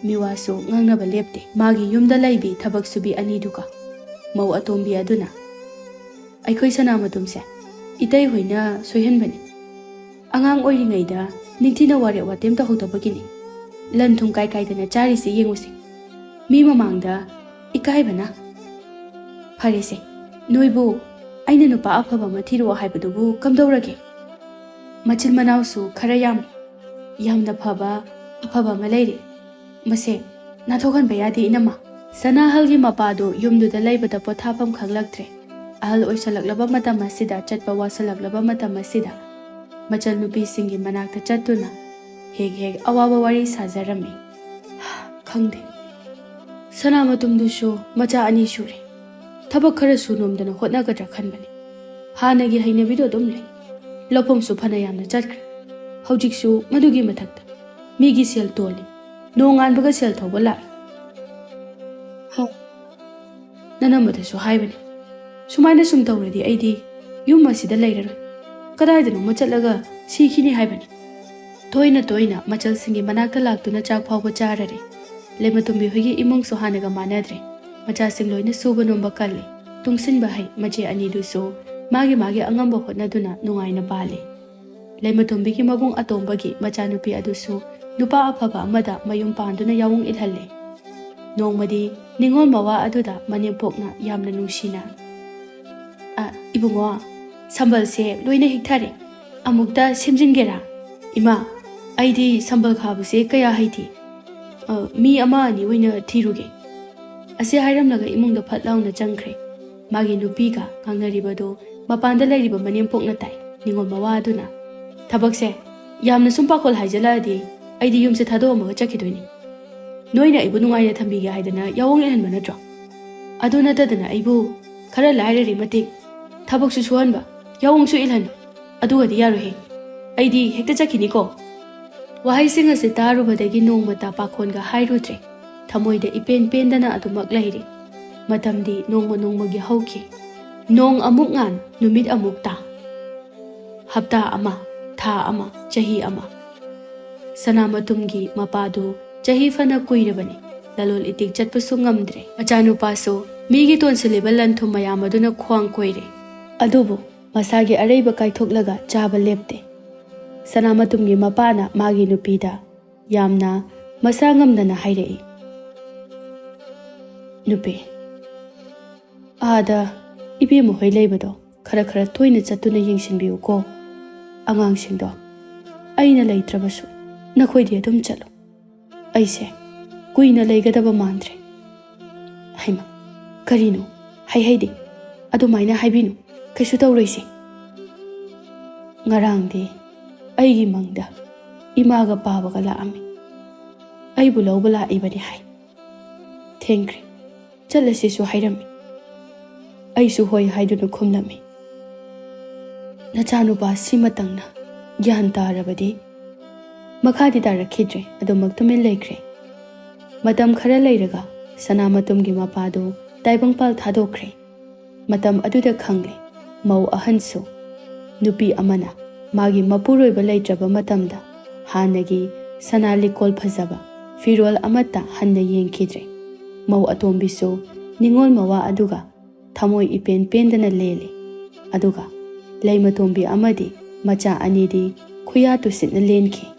ꯃꯤꯋꯥꯁꯨ ꯉꯥꯡꯅꯕ ꯂꯦꯞꯇꯦ꯫ ꯃꯥꯒꯤ ꯌꯨꯝꯗ ꯂꯩꯕꯤ ꯊꯕꯛ ꯁꯨꯕꯤ ꯑꯅꯤꯗꯨꯒ꯫ ꯃꯧ ꯑꯇꯣꯝꯕꯤ ꯑꯗꯨꯅ, "ꯑꯩꯈꯣꯏ ꯁꯅꯥꯃꯇꯨꯝꯁꯦ ꯏꯇꯩ ꯍꯣꯏꯅ ꯁꯣꯏꯍꯟꯕꯅꯤ꯫ ꯑꯉꯥꯡ ꯑꯣꯏꯔꯤꯉꯩꯗ ꯅꯤꯡꯊꯤꯅ ꯋꯥꯔꯦꯞ ꯋꯥꯇꯦꯝ ꯇꯧꯍꯧꯗꯕꯒꯤꯅꯤ꯫ ꯂꯟ ꯊꯨꯝ ꯀꯥꯏ ꯀꯥꯏꯗꯅ ꯆꯥꯔꯤꯁꯤ ꯌꯦꯡꯉꯨꯁꯤ꯫ ꯃꯤ ꯃꯃꯥꯡꯗ ꯏꯀꯥꯏꯕꯅ꯫" "ꯐꯔꯦꯁꯦ, ꯅꯣꯏꯕꯨ ꯑꯩꯅ ꯅꯨꯄꯥ ꯑꯐꯕ ꯑꯃ ꯊꯤꯔꯛꯑꯣ ꯍꯥꯏꯕꯗꯨꯕꯨ ꯀꯝꯗꯧꯔꯒꯦ? ꯃꯆꯤꯟ ꯃꯅꯥꯎꯁꯨ ꯈꯔ ꯌꯥꯝꯃꯤ꯫ ꯌꯥꯝꯅ ꯐꯕ, ꯑꯐꯕ ꯑꯃ ꯂꯩꯔꯦ꯫ ꯃꯁꯦ ꯅꯥꯊꯣꯛꯍꯟꯕ ꯌꯥꯗꯦ, ꯏꯅꯝꯃ꯫" ꯁꯅꯥꯍꯜꯒꯤ ꯃꯄꯥꯗꯨ ꯌꯨꯝꯗꯨꯗ ꯂꯩꯕꯗ ꯄꯣꯊꯥꯐꯝ ꯈꯪꯂꯛꯇ꯭ꯔꯦ꯫ ꯑꯍꯜ ꯑꯣꯏꯁꯜꯂꯛꯂꯕ ꯃꯇꯝ ꯑꯁꯤꯗ, ꯆꯠꯄ ꯋꯥꯁꯜꯂꯛꯂꯕ ꯃꯇꯝ ꯑꯁꯤꯗ, ꯃꯆꯜꯅꯨꯄꯤꯁꯤꯡꯒꯤ ꯃꯅꯥꯛꯇ ꯆꯠꯇꯨꯅ ꯍꯦꯛ ꯍꯦꯛ ꯑꯋꯥꯕ ꯋꯥꯔꯤ ꯁꯥꯖꯔꯝꯃꯤ꯫ ꯈꯪꯗꯦ, ꯁꯅꯥꯃꯇꯨꯝꯗꯨꯁꯨ ꯃꯆꯥ ꯑꯅꯤ ꯁꯨꯔꯦ꯫ ꯊꯕꯛ ꯈꯔ ꯁꯨ ꯅꯣꯝꯗꯅ ꯍꯣꯠꯅꯒꯗ꯭ꯔꯥ ꯈꯟꯕꯅꯤ꯫ ꯍꯥꯟꯅꯒꯤ ꯍꯩꯅꯕꯤꯗꯣ ꯑꯗꯨꯝ ꯂꯩ꯫ ꯂꯧꯐꯝꯁꯨ ꯐꯅ ꯌꯥꯝꯅ ꯆꯠꯈ꯭ꯔꯦ꯫ ꯍꯧꯖꯤꯛꯁꯨ ꯃꯗꯨꯒꯤ ꯃꯊꯛꯇ ꯃꯤꯒꯤ ꯁꯦꯜ ꯇꯣꯜꯂꯤ, ꯅꯣꯡꯉꯥꯟꯕꯒ ꯁꯦꯜ ꯊꯧꯕ ꯂꯥꯛꯏ꯫ ꯍ, ꯅꯅꯝꯃꯗꯁꯨ ꯍꯥꯏꯕꯅꯤ, ꯁꯨꯃꯥꯏꯅ ꯁꯨꯝ ꯇꯧꯔꯗꯤ ꯑꯩꯗꯤ ꯌꯨꯝ ꯑꯁꯤꯗ ꯂꯩꯔꯔꯣꯏ, ꯀꯗꯥꯏꯗꯅꯣꯃ ꯆꯠꯂꯒ ꯁꯤꯈꯤꯅꯤ ꯍꯥꯏꯕꯅꯤ꯫ ꯇꯣꯏꯅ ꯇꯣꯏꯅ ꯃꯆꯜꯁꯤꯡꯒꯤ ꯃꯅꯥꯛꯇ ꯂꯥꯛꯇꯨꯅ ꯆꯥꯛ ꯐꯥꯎꯕ ꯆꯥꯔꯔꯦ꯫ ꯂꯩꯃꯇꯣꯝꯕꯤ ꯍꯣꯏꯒꯤ ꯏꯃꯨꯡꯁꯨ ꯍꯥꯟꯅꯒ ꯃꯥꯟꯅꯗ꯭ꯔꯦ꯫ ꯃꯆꯥꯁꯤꯡ ꯂꯣꯏꯅ ꯁꯨꯕ ꯅꯣꯝꯕ ꯀꯜꯂꯤ꯫ ꯇꯨꯡꯁꯤꯟꯕ ꯍꯩ꯫ ꯃꯆꯦ ꯑꯅꯤꯗꯨꯁꯨ ꯃꯥꯒꯤ ꯃꯥꯒꯤ ꯑꯉꯝꯕ ꯍꯣꯠꯅꯗꯨꯅ ꯅꯨꯡꯉꯥꯏꯅ ꯄꯥꯜꯂꯤ꯫ ꯂꯩꯃꯇꯣꯝꯕꯤꯒꯤ ꯃꯕꯨꯡ ꯑꯇꯣꯝꯕꯒꯤ ꯃꯆꯥꯅꯨꯄꯤ ꯑꯗꯨꯁꯨ ꯅꯨꯄꯥ ꯑꯐꯕ ꯑꯃꯗ ꯃꯌꯨꯝ ꯄꯥꯟꯗꯨꯅ ꯌꯥꯑꯣꯡ ꯏꯜꯍꯜꯂꯦ꯫ ꯅꯣꯡꯃꯗꯤ ꯅꯤꯉꯣꯜ ꯃꯋꯥ ꯑꯗꯨꯗ ꯃꯅꯦꯝꯄꯣꯛꯅ ꯌꯥꯝꯅ ꯅꯨꯡꯁꯤꯅ, "ꯑ, ꯏꯕꯨꯡꯉꯣ, ꯁꯝꯕꯜꯁꯦ ꯂꯣꯏꯅ ꯍꯤꯛꯊꯔꯦ꯫ ꯑꯃꯨꯛꯇ ꯁꯦꯝꯖꯤꯟꯒꯦꯔꯥ?" "ꯏꯃꯥ, ꯑꯩꯗꯤ ꯁꯝꯕꯜ ꯈꯥꯕꯁꯦ ꯀꯌꯥ ꯍꯩꯇꯦ꯫ ꯑ, ꯃꯤ ꯑꯃ ꯑꯅꯤ ꯑꯣꯏꯅ ꯊꯤꯔꯨꯒꯦ꯫" ꯑꯁꯤ ꯍꯥꯏꯔꯝꯂꯒ ꯏꯃꯨꯡꯗ ꯐꯠ ꯂꯥꯎꯅ ꯆꯪꯈ꯭ꯔꯦ꯫ ꯃꯥꯒꯤ ꯅꯨꯄꯤꯒ ꯉꯥꯡꯅꯔꯤꯕꯗꯨ ꯃꯄꯥꯟꯗ ꯂꯩꯔꯤꯕ ꯃꯅꯦꯝꯄꯣꯛꯅ ꯇꯥꯏ꯫ ꯅꯤꯉꯣꯜ ꯃꯋꯥ ꯑꯗꯨꯅ, "ꯊꯕꯛꯁꯦ ꯌꯥꯝꯅ ꯁꯨꯝ ꯄꯥꯈꯣꯜ ꯍꯥꯏꯖꯜꯂꯛꯑꯗꯤ ꯑꯩꯗꯤ ꯌꯨꯝꯁꯦ ꯊꯥꯗꯣꯛꯑꯝꯃꯒ ꯆꯠꯈꯤꯗꯣꯏꯅꯤ꯫ ꯅꯣꯏꯅ ꯑꯩꯕꯨ ꯅꯨꯡꯉꯥꯏꯅ ꯊꯝꯕꯤꯒꯦ ꯍꯥꯏꯗꯅ ꯌꯥꯑꯣꯡ ꯏꯜꯍꯟꯕ ꯅꯠꯇ꯭ꯔꯣ? ꯑꯗꯨ ꯅꯠꯇꯗꯅ ꯑꯩꯕꯨ ꯈꯔ ꯂꯥꯏꯔꯔꯤ ꯃꯇꯤꯛ ꯊꯕꯛꯁꯨ ꯁꯨꯍꯟꯕ, ꯌꯥꯑꯣꯡꯁꯨ ꯏꯜꯍꯟꯕ, ꯑꯗꯨꯒꯗꯤ ꯌꯥꯔꯣꯏꯍꯦ꯫ ꯑꯩꯗꯤ ꯍꯦꯛꯇ ꯆꯠꯈꯤꯅꯤꯀꯣ꯫" ꯋꯥꯍꯩꯁꯤꯡ ꯑꯁꯤ ꯇꯥꯔꯨꯕꯗꯒꯤ ꯅꯣꯡꯃꯇ ꯄꯥꯈꯣꯟꯒ ꯍꯥꯏꯔꯨꯗ꯭ꯔꯦ꯫ ꯊꯃꯣꯏꯗ ꯏꯄꯦꯟ ꯄꯦꯟꯗꯅ ꯑꯗꯨꯃꯛ ꯂꯩꯔꯤ꯫ ꯃꯇꯝꯗꯤ ꯅꯣꯡꯃ ꯅꯣꯡꯃꯒꯤ ꯍꯧꯈꯤ꯫ ꯅꯣꯡ ꯑꯃꯨꯛ ꯉꯥꯟ, ꯅꯨꯃꯤꯠ ꯑꯃꯨꯛ ꯇꯥ꯫ ꯍꯞꯇꯥ ꯑꯃ, ꯊꯥ ꯑꯃ, ꯆꯍꯤ ꯑꯃ꯫ ꯁꯅꯥꯃꯇꯨꯝꯒꯤ ꯃꯄꯥꯗꯨ ꯆꯍꯤ ꯐꯅ ꯀꯨꯏꯔꯕꯅꯤ꯫ ꯂꯂꯣꯜ ꯏꯇꯤꯛ ꯆꯠꯄꯁꯨ ꯉꯝꯗ꯭ꯔꯦ꯫ ꯃꯆꯥꯅꯨꯄꯥꯁꯨ ꯃꯤꯒꯤ ꯇꯣꯟꯁꯤꯜꯂꯤꯕ ꯂꯟ ꯊꯨꯝ ꯃꯌꯥꯝ ꯑꯗꯨꯅ ꯈ꯭ꯋꯥꯡ ꯀꯣꯏꯔꯦ꯫ ꯑꯗꯨꯕꯨ ꯃꯁꯥꯒꯤ ꯑꯔꯩꯕ ꯀꯥꯏꯊꯣꯛꯂꯒ ꯆꯥꯕ ꯂꯦꯞꯇꯦ꯫ ꯁꯅꯥꯃꯇꯨꯝꯒꯤ ꯃꯄꯥꯅ ꯃꯥꯒꯤ ꯅꯨꯄꯤꯗ ꯌꯥꯝꯅ ꯃꯁꯥ ꯉꯝꯗꯅ ꯍꯥꯏꯔꯛꯏ, "ꯅꯨꯄꯤ, ꯑꯥꯗ ꯏꯕꯦꯝꯃ ꯍꯣꯏ ꯂꯩꯕꯗꯣ ꯈꯔ ꯈꯔ ꯇꯣꯏꯅ ꯆꯠꯇꯨꯅ ꯌꯦꯡꯁꯤꯟꯕꯤꯌꯨꯀꯣ꯫ ꯑꯉꯥꯡꯁꯤꯡꯗꯣ ꯑꯩꯅ ꯂꯩꯇ꯭ꯔꯕꯁꯨ ꯅꯈꯣꯏꯗꯤ ꯑꯗꯨꯝ ꯆꯠꯂꯨ꯫ ꯑꯩꯁꯦ ꯀꯨꯏꯅ ꯂꯩꯒꯗꯕ ꯃꯥꯟꯗ꯭ꯔꯦ꯫" "ꯍꯩꯃ, ꯀꯔꯤꯅꯣ? ꯍꯩ ꯍꯩꯗꯦ꯫ ꯑꯗꯨꯃꯥꯏꯅ ꯍꯥꯏꯕꯤꯅꯨ꯫ ꯀꯩꯁꯨ ꯇꯧꯔꯣꯏꯁꯦ꯫" "ꯉꯔꯥꯡꯗꯤ ꯑꯩꯒꯤ ꯃꯪꯗ ꯏꯃꯥꯒ ꯄꯥꯕꯒ ꯂꯥꯛꯑꯝꯃꯤ꯫ ꯑꯩꯕꯨ ꯂꯧꯕ ꯂꯥꯛꯏꯕꯅꯤ ꯍꯥꯏ꯫ ꯊꯦꯡꯈ꯭ꯔꯦ, ꯆꯠꯂꯁꯤꯁꯨ ꯍꯥꯏꯔꯝꯃꯤ꯫ ꯑꯩꯁꯨ ꯍꯣꯏ ꯍꯥꯏꯗꯨꯅ ꯈꯨꯝꯂꯝꯃꯤ꯫ "ꯅꯆꯥꯅꯨꯄꯥ ꯁꯤꯃꯇꯪꯅ ꯒ꯭ꯌꯥꯟ ꯇꯥꯔꯕꯗꯤ?" ꯃꯈꯥꯗꯤ ꯇꯥꯔꯛꯈꯤꯗ꯭ꯔꯦ, ꯑꯗꯨꯃꯛ ꯇꯨꯃꯤꯟ ꯂꯩꯈ꯭ꯔꯦ꯫ ꯃꯇꯝ ꯈꯔ ꯂꯩꯔꯒ ꯁꯅꯥꯃꯇꯨꯝꯒꯤ ꯃꯄꯥꯗꯨ ꯇꯥꯏꯕꯪꯄꯥꯜ ꯊꯥꯗꯣꯛꯈ꯭ꯔꯦ꯫ ꯃꯇꯝ ꯑꯗꯨꯗ ꯈꯪꯂꯦ, ꯃꯧ ꯑꯍꯟꯁꯨ, ꯅꯨꯄꯤ ꯑꯃꯅ ꯃꯥꯒꯤ ꯃꯄꯨꯔꯣꯏꯕ ꯂꯩꯇ꯭ꯔꯕ ꯃꯇꯝꯗ ꯍꯥꯟꯅꯒꯤ ꯁꯅꯥ ꯂꯤꯛꯀꯣꯜ ꯐꯖꯕ, ꯐꯤꯔꯣꯜ ꯑꯃꯠꯇ ꯍꯟꯅ ꯌꯦꯡꯈꯤꯗ꯭ꯔꯦ꯫ ꯃꯧ ꯑꯇꯣꯝꯕꯤꯁꯨ ꯅꯤꯡꯉꯣꯜ ꯃꯋꯥ ꯑꯗꯨꯒ ꯊꯃꯣꯏ ꯏꯄꯦꯟ ꯄꯦꯟꯗꯅ ꯂꯦꯜꯂꯤ꯫ ꯑꯗꯨꯒ ꯂꯩꯃꯇꯣꯝꯕꯤ ꯑꯃꯗꯤ ꯃꯆꯥ ꯑꯅꯤꯗꯤ ꯈꯨꯌꯥ ꯇꯨꯁꯤꯠꯅ ꯂꯦꯟꯈꯤ꯫